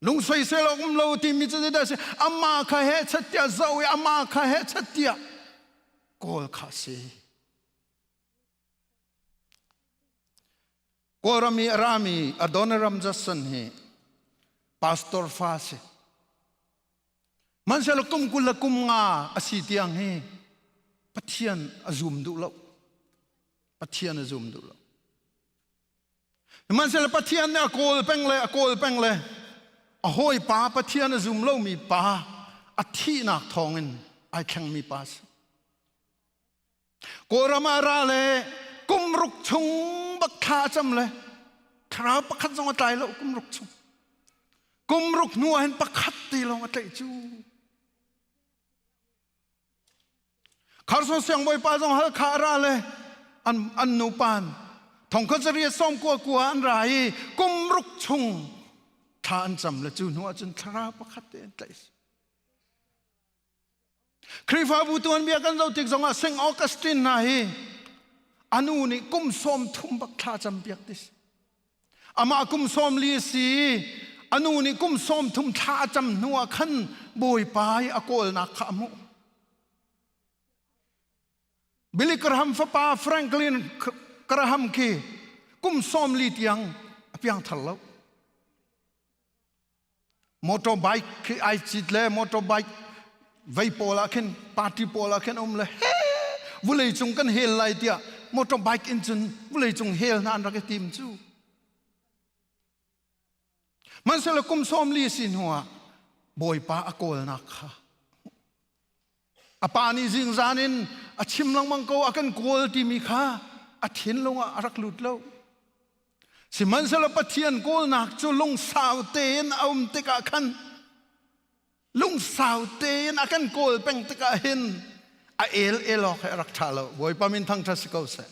lung soisel awk um lo timi cu zeidah a si amah kha he chat tiah zoh i amah kha he chat tiah kawl kha a si Kawlram i a rami Adoniram Judson hi pastor fa a si. Hmanhsehlaw kum 20 le kum nga a si tiang hi Pathian a zum duh lo. Pathian a zum duh lo. Sihmanhsehlaw Pathian nih a kawl peng le a kawl peng le a hawipa Pathian a zum lomi pa a thihnak thawngin ai thlengmi pa a si. Kawlram ah ra le kum ruk chung bak thla a cam le thlarau pakhat zong a tlai lo kum ruk chung. Kum ruk hnu ah hin pakhat te lawng a tlaih cu. Kharson siangbawipa zong Halkha a ra le an, an nupan thongkhat zariat sawm kua kua an ra i kum ruk chung thla an cam le cu hnu ah cun thlarau pakhat te an tlaih. Khrihfabu tuanbia kan zoh tik zongah St. Augustine hna hi a nu nih kum 30 bak thla campiak ti si. Amah kum 40 a si i a nu nih kum 30 thla a cam hnu ah khan Bawipa i a kawlnak kha a hmuh. Billy Graham fapa Franklin Graham khi kum 40 tiang a piangthar lo. Motorbike khi ai cit le motorbike vei pawl ah khin party pawl ah khin um le he vulei cung kan hel lai tiah motorbike in cun vulei cung hel hna an rak i tim cu. Hmanhsehlaw kum 40 si hnu ah Bawipa a kawlnak kha a pa nih zingzan in a chim lengmang ko a kan kawl timi kha a thinlung ah a rak lut lo. Sihmanhsehlaw Pathian kawlnak cu lungsau tein a um tikah khan lungsau tein a kan kawl peng tikah hin a el el awk hi a rak ṭha lo. Bawipa min thangṭhat si ko seh.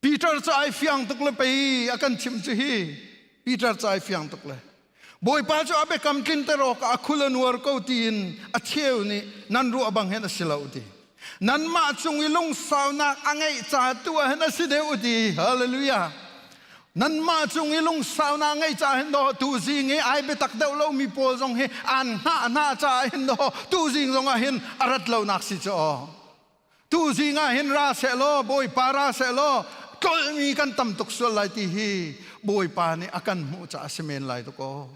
Peter cu ai fiang tuk le pei a kan chimh cu hi. Peter cu ai fiang tuk le. Bawipa cu a biakam tlinter awkah a khul a nuar ko tiin a cheu nih nan ruah bang hin a si lo ti. Nanmah cung i lungsaunak a ngeih ca tu ah hin a si deuh ti. Hallelujah. Nanmah cung i lungsaunak ngeih ca hin daw tu zing i ai biatak deuh lomi pawl zong hi an hngah hna caah hin daw tu zing zong ah hin a rat lonak si cu aw. Tu zing ah hin ra seh law Bawipa ra seh law tlolhmi kan tam tuk sual lai ti hi Bawipa nih a kan hmuh caah si men lai tuk aw.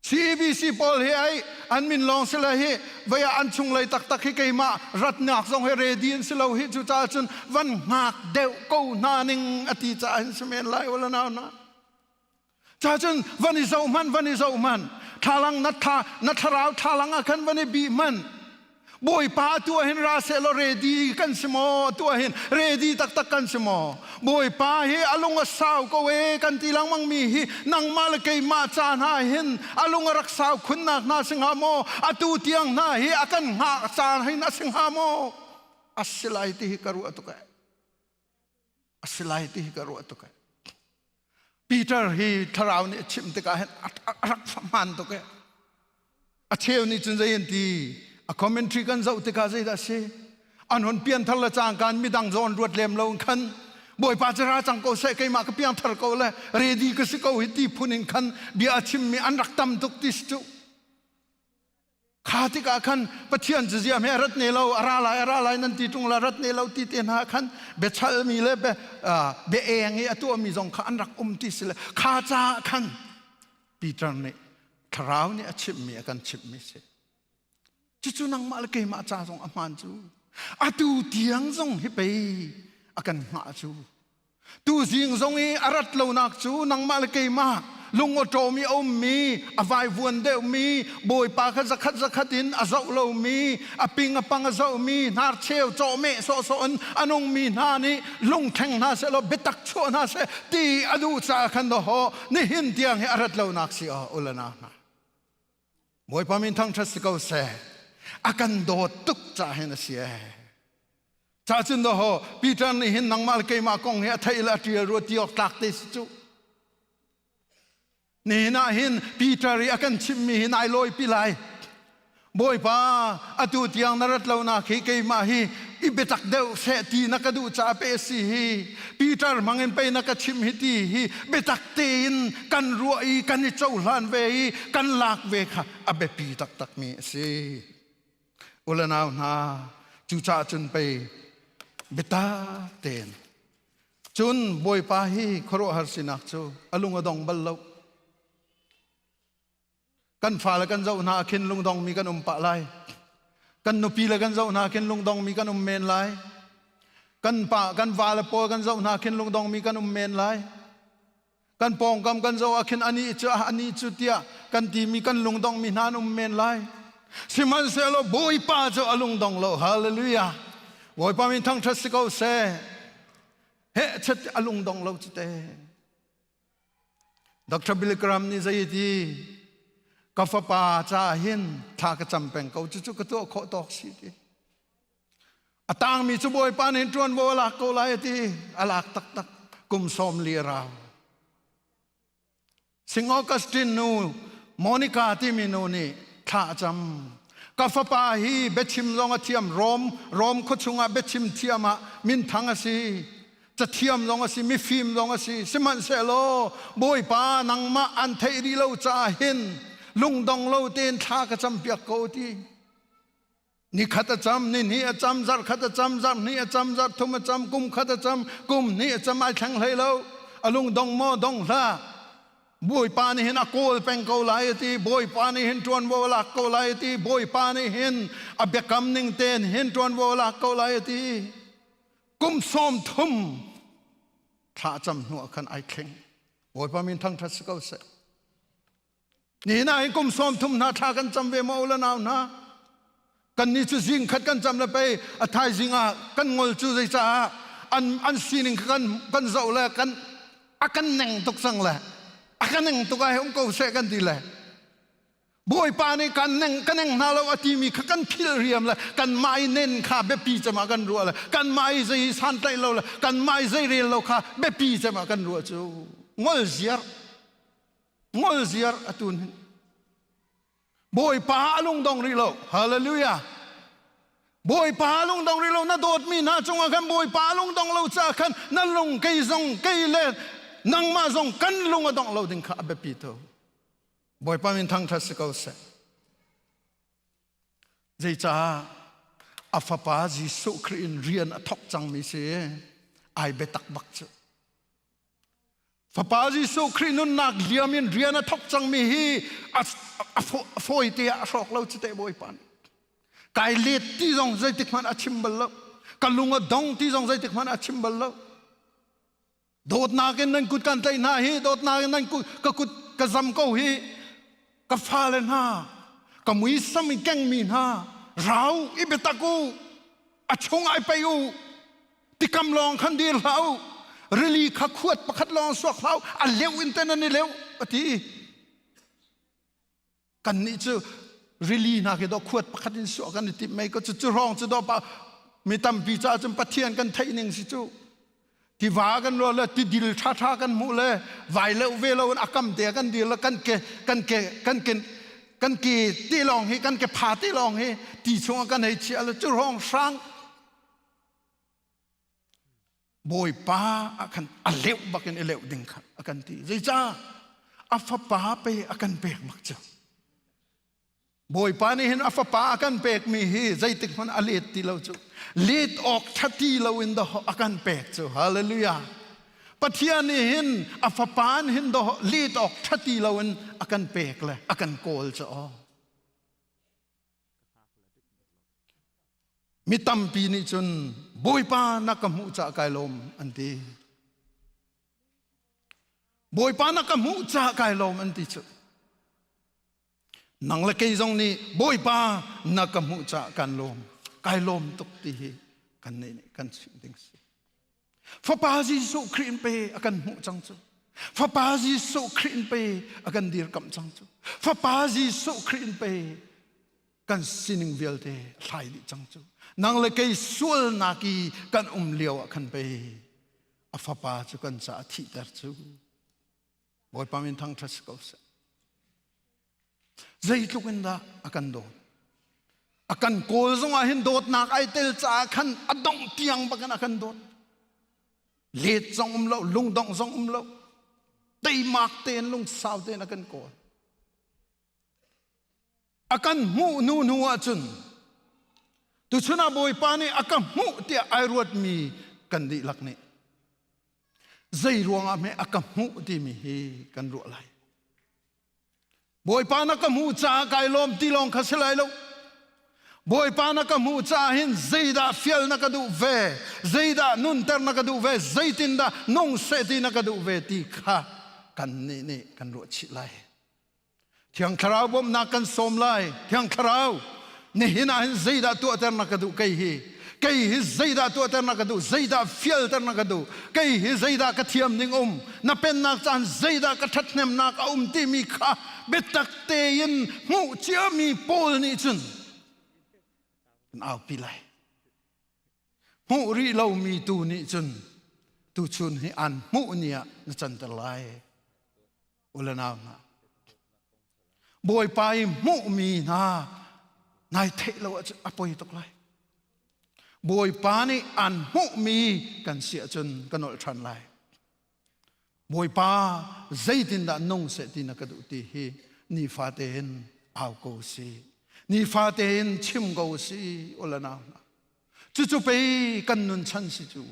CBC pawl hi ai an min lawng si le hi vei ah an chunglei taktak hi keimah ratnak zong hi ready an si lo hi cu caah cun van hngak deuh ko hna ning a ti caah hin si men lai wala nau na. Ca cun van i zoh hmanh van i zoh hmanh thlalang na thla na thlarau thlalang ah khan van i bih hmanh. Bawipa tu ah hin ra seh law ready kan si maw? Tu ah hin ready taktak kan si maw? Bawipa hi a lung a sau ko e kan ti lengmang mi hi nangmah le keimah ca hna hin a lung a rak sau khunnak hna si hnga maw? Atu tiang hna hi a kan hngah caan hin a si hnga maw? A si lai ti hi ka ruah tuk eh. A si lai ti hi ka ruah tuk eh. Peter hi thlarau nih a chimh tikah hin a rak hmaan tuk eh. A cheu nih cun zei an ti a commentary kan zoh tikah zeidah a si an hun pianthar le cangkaan midang zawn ruat lem lo in khan Bawipa cu ra cang ko seh keimah ka piangthar ko le ready ka si ko hi ti phun in khan bia a chimmi an rak tam tuk ti si cu Kha tikah khan Pathian cu ziam he rat ne lo a ra lai a ra lai nan ti ṭung la rat ne lo ti te hna khan biachalmi le bia eng i a tuahmi zong kha an rak um ti si le kha caah khan Peter nih thlarau nih a chimhmi a kan chimhmi si. Cucu nangmah le keimah ca zong a hmaan cu. Atu tiang zong hi pei a kan hngah cu. Tuzing zong i a rat lonak cu nangmah le keimah lungawṭawm i a ummi, a vaivuan deuhmi, Bawipa kha zakhat zakhat in a zoh lomi, a ping a pang a zohmi, hnarcheu cawhmeh sawhsawh in a nungmi hna nih lungthleng hna seh law biatak chuah hna seh ti a duh caah khan dawhaw nihin tiang hi a rat lonak si aw ulana hna. Bawipa min thangṭhat si ko seh. A kan dawt tuk caah hin a si ee. Ca cun daw Peter nih hin nangmah le keimah kong hi a theih le a ṭial rua ti awk tlak te si cu. Nihin ah hin Peter i a kan chimhmi hi nai lawipi lai. Bawipa, atu tiang na rat lonak hi keimah hi i biatak deuh seh ti na ka duh caah pe si hi. Peter hmangin pei na ka chimh hi ti hi biatak tein kan ruah i kan i cohlan ve i kan lak ve kha a biapi taktakmi a si. U le nau hna, cucaah cun pei biatak tein cun Bawipa hi khuaruahhar sinak cu a lung a dong bal lo. Kan fale kan zoh hna khin lungdongmi kan um pah lai. Kan nupi le kan zoh hna khin lungdongmi kan um men lai. Kan pa kan va le pawl kan zoh hna khin lungdongmi kan um men lai. Kan pawngkam kan zoh ah khin ani cu ani cu tiah kan timi kan lungdongmi hna an um men lai. Sihmanhsehlaw Bawipa cu a lungdong lo. Hallelujah. Bawipa min thangṭhat si ko seh. Heh chet a lungdong lo cu te. Dr. Billy Graham nih zei ti ka fapa caah hin thla ka cam peng ko cucu ka tuah khawh tawk si ti. A tangmi cu Bawipa nih ṭuanvo a lak ko lai a ti. A lak taktak kum sawm li a rau. Sing Augustine nu Monica timi nu nih thla a cam. Ka fapa hi biachim zong a thiam Rom Rom khuachung ah biachim thiam ah minthang a si. Cathiam zong a si, mifim zong a si. Sihmanhsehlaw Bawipa nangmah an theih rih lo caah hin lungdong lo tein thla ka campiak ko ti. Nikhat a cam, nihnih a cam, zarhkhat a cam, zarhhnih a cam, zarhthum a cam, kum khat a cam, kum hnih a cam ai thleng hlei lo. A lung dong maw dong hlah. Bawipa nih hin a kawl peng ko lai a ti. Bawipa nih hin ṭuanvo a lak ko lai a ti. Bawipa nih hin a biakam ning tein hin ṭuanvo a lak ko lai a ti. Kum 30 thla cam hnu ah khan ai thleng. Bawipa min thangṭhat si ko seh. Nihin ah hin kum 30 hna thla kan cam ve maw u le nau hna? Kannih cu zing khat kan cam le pei a thaizing ah kan ngol cu zeicaah an an sining kha kan kan zoh le kan a kan neng tuk cang le a kan neng tuk ah um ko seh kan ti le Bawipa nih kan neng ka neng hna lo a timi kha kan philh riam le kan mah i nen kha biapi cem ah kan ruah le kan mah i zei santlaih lo le kan mah i zei rel lo kha biapi cem ah kan ruah cu ngol ziar ngol ziar atun hin Bawipa a lungdong rih lo hallelujah Bawipa a lungdong rih lo na dawtmi hna cungah khan Bawipa a lungdong lo caah khan na lung kei zong kei le nangmah zong kan lung a dongh lo ding kha a biapi to Bawipa min thangṭhat si ko seh. Zeicah a fapa Jesuh Khrih in rian a thawk cangmi si ai biatak bak cu. Fapa Jesuh Khrih nunnak liam in rian a thawk cangmi hi a fawi te ah a hrawk lo cu teh Bawipa nih. Kai let ti zong zeitik hmanh a chim bal lo. Ka lung a dong ti zong zeitik hmanh a chim bal lo. Dawtnak in nan kut kan tlaih hna hi dawtnak in nan kut ka kut ka zam ko hi ka fale hna ka muisam i kengmi hna. Rau i biatak u, a chung ai pei u, tikam lawng khan dir hlah u, rili kha khuat pakhat lawng suak hlah u, a leuh in ten an i leuh a ti. Kannih cu rili hna khi dawh khuat pakhat in suah kan i timh mei ko cu cu hrawng cu dawh pa mi tampi caah cun Pathian kan theih ning si cu tiva kan ruah le tidil ṭhaṭha kan hmuh le vai leuh ve lo in a kam te kan dir le kan ke kan ke kan ke kan ke ti lawng hi kan ke pha ti lawng hi ti chungah kan hei chiah le cu hrawng hrang Bawipa ah khan a leuh bakin i leuh ding kha a kan ti. Zeicah? A fapa pe a kan pek bak cu. Bawipa nih hin a fapa a kan pekmi hi zeitik hmanh a let ti lo cu. Let awk ṭha ti lo in dawh a kan pek cu. Hallelujah. Pathian nih hin a fapa in hin dawh let awk ṭha ti lo in a kan pek le a kan kawl cu aw. Mi tampi nih cun Bawipa na ka hmuh cah kai lawm an ti. Bawipa na ka hmuh cah kai lawm an ti cu. Nang le kei zong nih Bawipa na ka hmuh cah kan lawm. Kai lawm tuk ti hi kan nih nih kan chim ding si. Fapa Jesuh Khrih in pe a kan hmuh cang cu. Fapa Jesuh Khrih in pe a kan dirkamh cang cu. Fapa Jesuh Khrih in pe kan sining vialte thlai dih cang cu. Nang le kei sualnak i kan um lio ah khan pei a fapa cu kan caah thihter cu. Bawipa min thangṭhat si ko seh. Zeitluk in dah a kan dawt. A kan kawl zongah hin dawtnak ai tel caah khan a dongh tiang bakin a kan dawt. Let zong um lo, lungdongh zong um lo. Teimak tein lungsau tein a kan kawl. A kan hmuh hnu hnu ahcun tuchun ah Bawipa nih a ka hmuh tiah ai ruatmi kan dihlak nih zei ruangah hme a ka hmuh timi hi kan ruah lai. Bawipa na ka hmuh caah kai lawm ti lawng kha si lai lo. Bawipa na ka hmuh caah hin zeidah fial na ka duh ve, zeidah nunter na ka duh ve, zeitindah nung seh ti na ka duh ve ti kha kannih nih kan ruah chih lai. Thiang Thlarau bawmhnak kan sawm lai. Thiang Thlarau, nihin ah hin zeidah tuahter na ka duh kei hi? Kei hi zeidah tuahter na ka duh? Zeidah fialter na ka duh? Kei hi zeidah ka thiam ning um? Na pennak caan zeidah ka ṭhathnemnak a um timi kha biatak tein hmuh ciami Paul nih cun kan aupi lai. Hmuh rih lomi tu nih cun tuchun hi an hmuh ni ah na canter lai. U le nau hna Bawipa i hmuhmi hna nai theih lo ahcun a poi tuk lai. Bawipa nih an hmuhmi kan si ahcun ka nolh ṭhan lai. Bawipa zeitindah nung seh ti na ka duh ti hi nifate in au ko si. Nifate in chim ko si u le nau hna. Cucu pei kan nun chan si cu.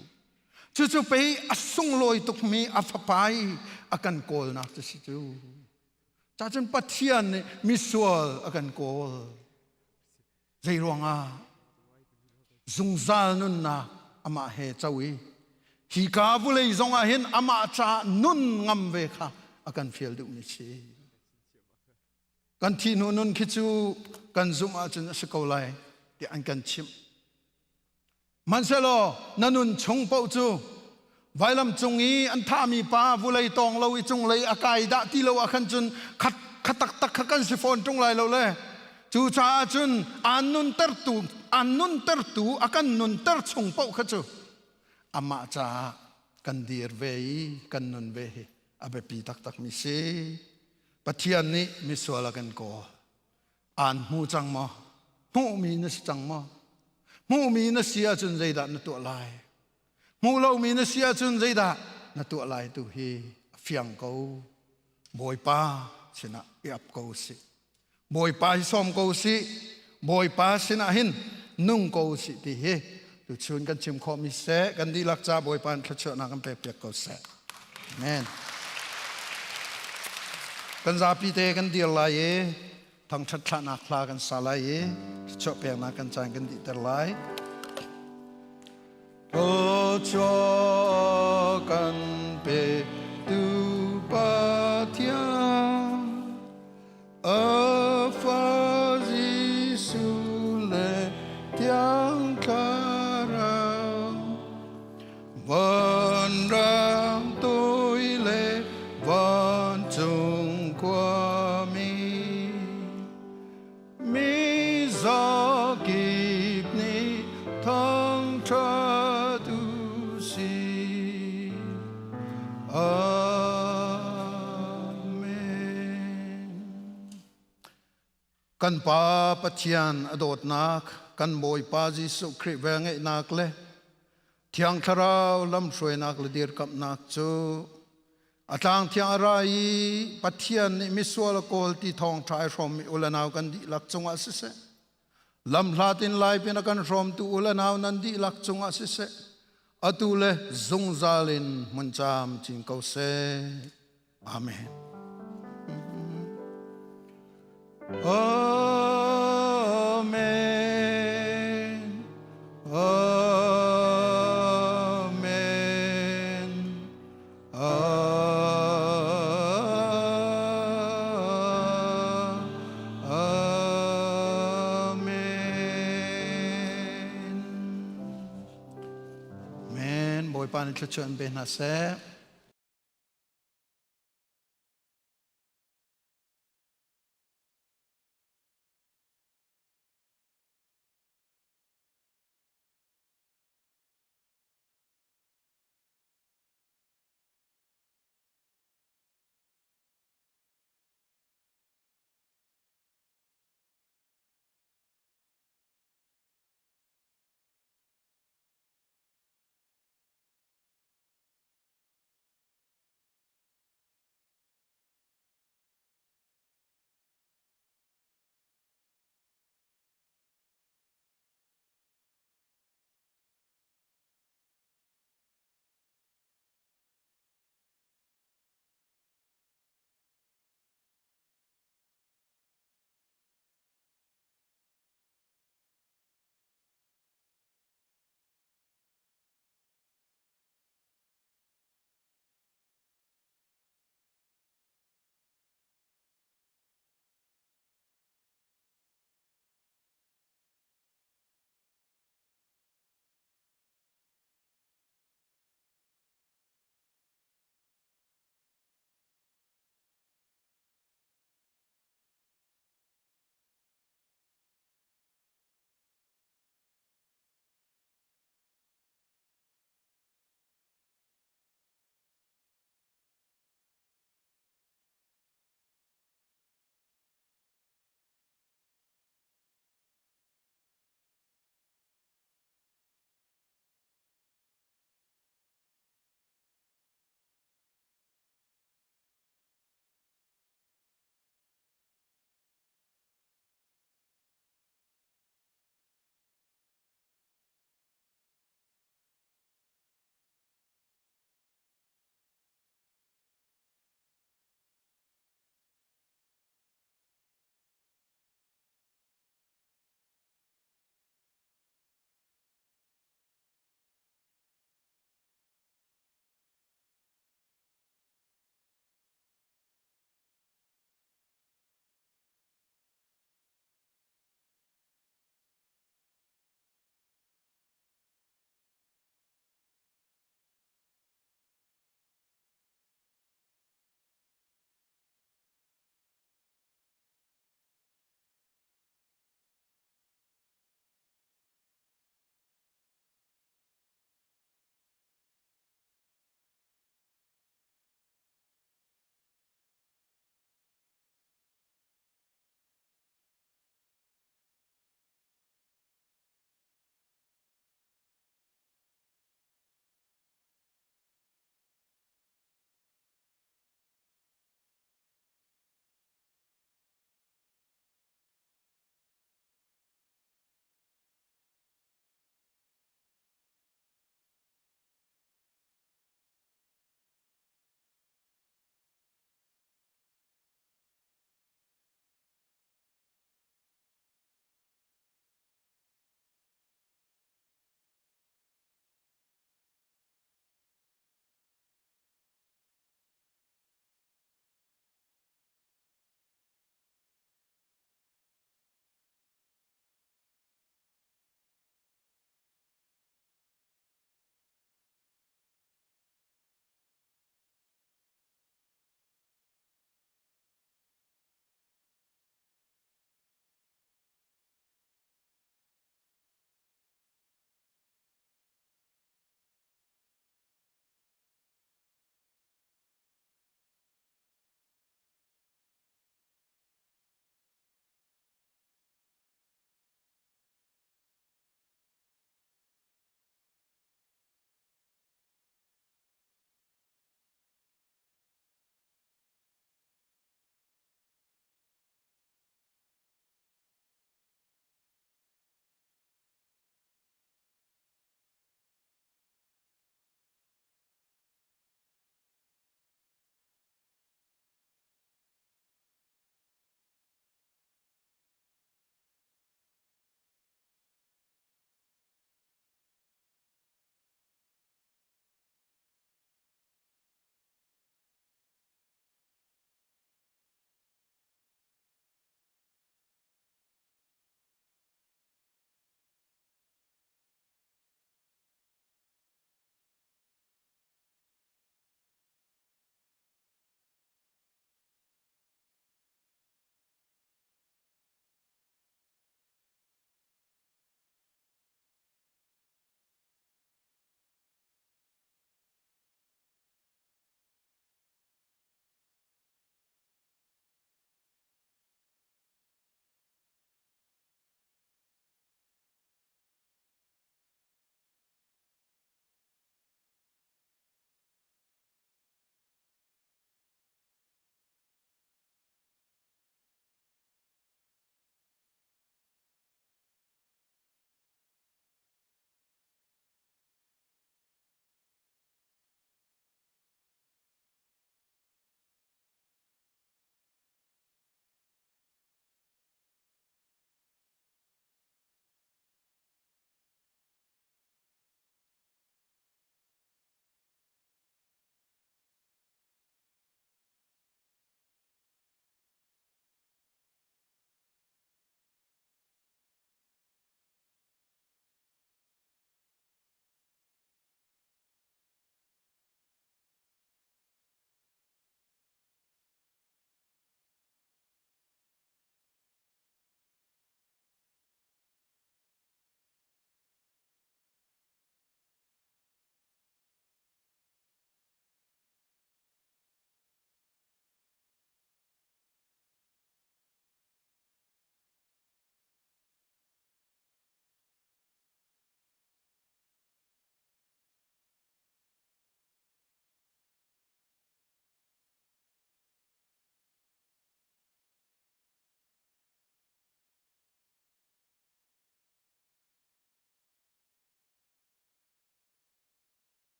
Cucu pei a sunglawi tukmi a fapa i a kan kawlnak cu si cu. Cacun Pathian nih misual a kan kawl. Zei ruangah zungzal nunnak amah he co i hi ka vulei zongah hin amah caah nun ngam ve kha a kan fial duhmi si. Kan thih hnu nun khi cu kan zumh ahcun a si ko lai tiah an kan chimh. Hmanhsehlaw na nun chung paoh cu vailam cung i an thahmi pa vulei tawng lo i cunglei a kai dah ti lo ah khan cun khat kha taktak kha kan si fawn ṭung lai lo le cucaah cun aan nuntertu aan nuntertu a kan nunter chung paoh kha cu amah caah kan dir ve i kan nun ve hi a biapi taktakmi si. Pathian nih misual a kan kawl. Aan hmu cang maw? Hmuhmi na si cang maw? Hmuhmi na si ahcun zeidah na tuah lai? Hmuh lomi na si ahcun zeidah na tuah lai tu hi a fiang ko. Bawipa sinah i ap ko sih. Bawipa hi sawm ko sih. Bawipa sinah hin nung ko sih ti hi tuchun kan chim khawhmi seh kan dihlak ca Bawipa in thluachuahnak kan pek piak ko seh. Amen. Kan zapi te kan dir lai i thangṭhat thlahnak hla kan sa lai i thluachuah peknak kan caan kan dihter lai. Thluachuah kan pe tu Pathian a fa Jesuh le. Kan Pa Pathian a dawtnak, kan Bawipa Jesuh Khrih velngeihnak le Thiang Thlarau lamhruainak le dirkamhnak cu a tlang thiang a ra i Pathian nih misual a kawl ti thawngṭha ai hrawmmi u le nau kan dihlak cungah siseh, lamhlat in lai pin a kan hrawmtu u le nau nan dihlak cungah siseh, atu le zungzal in hmun camcin ko seh. Amen. Amen. Amen. Amen. Amen. Bawipa nih thluachuah in pe hna seh.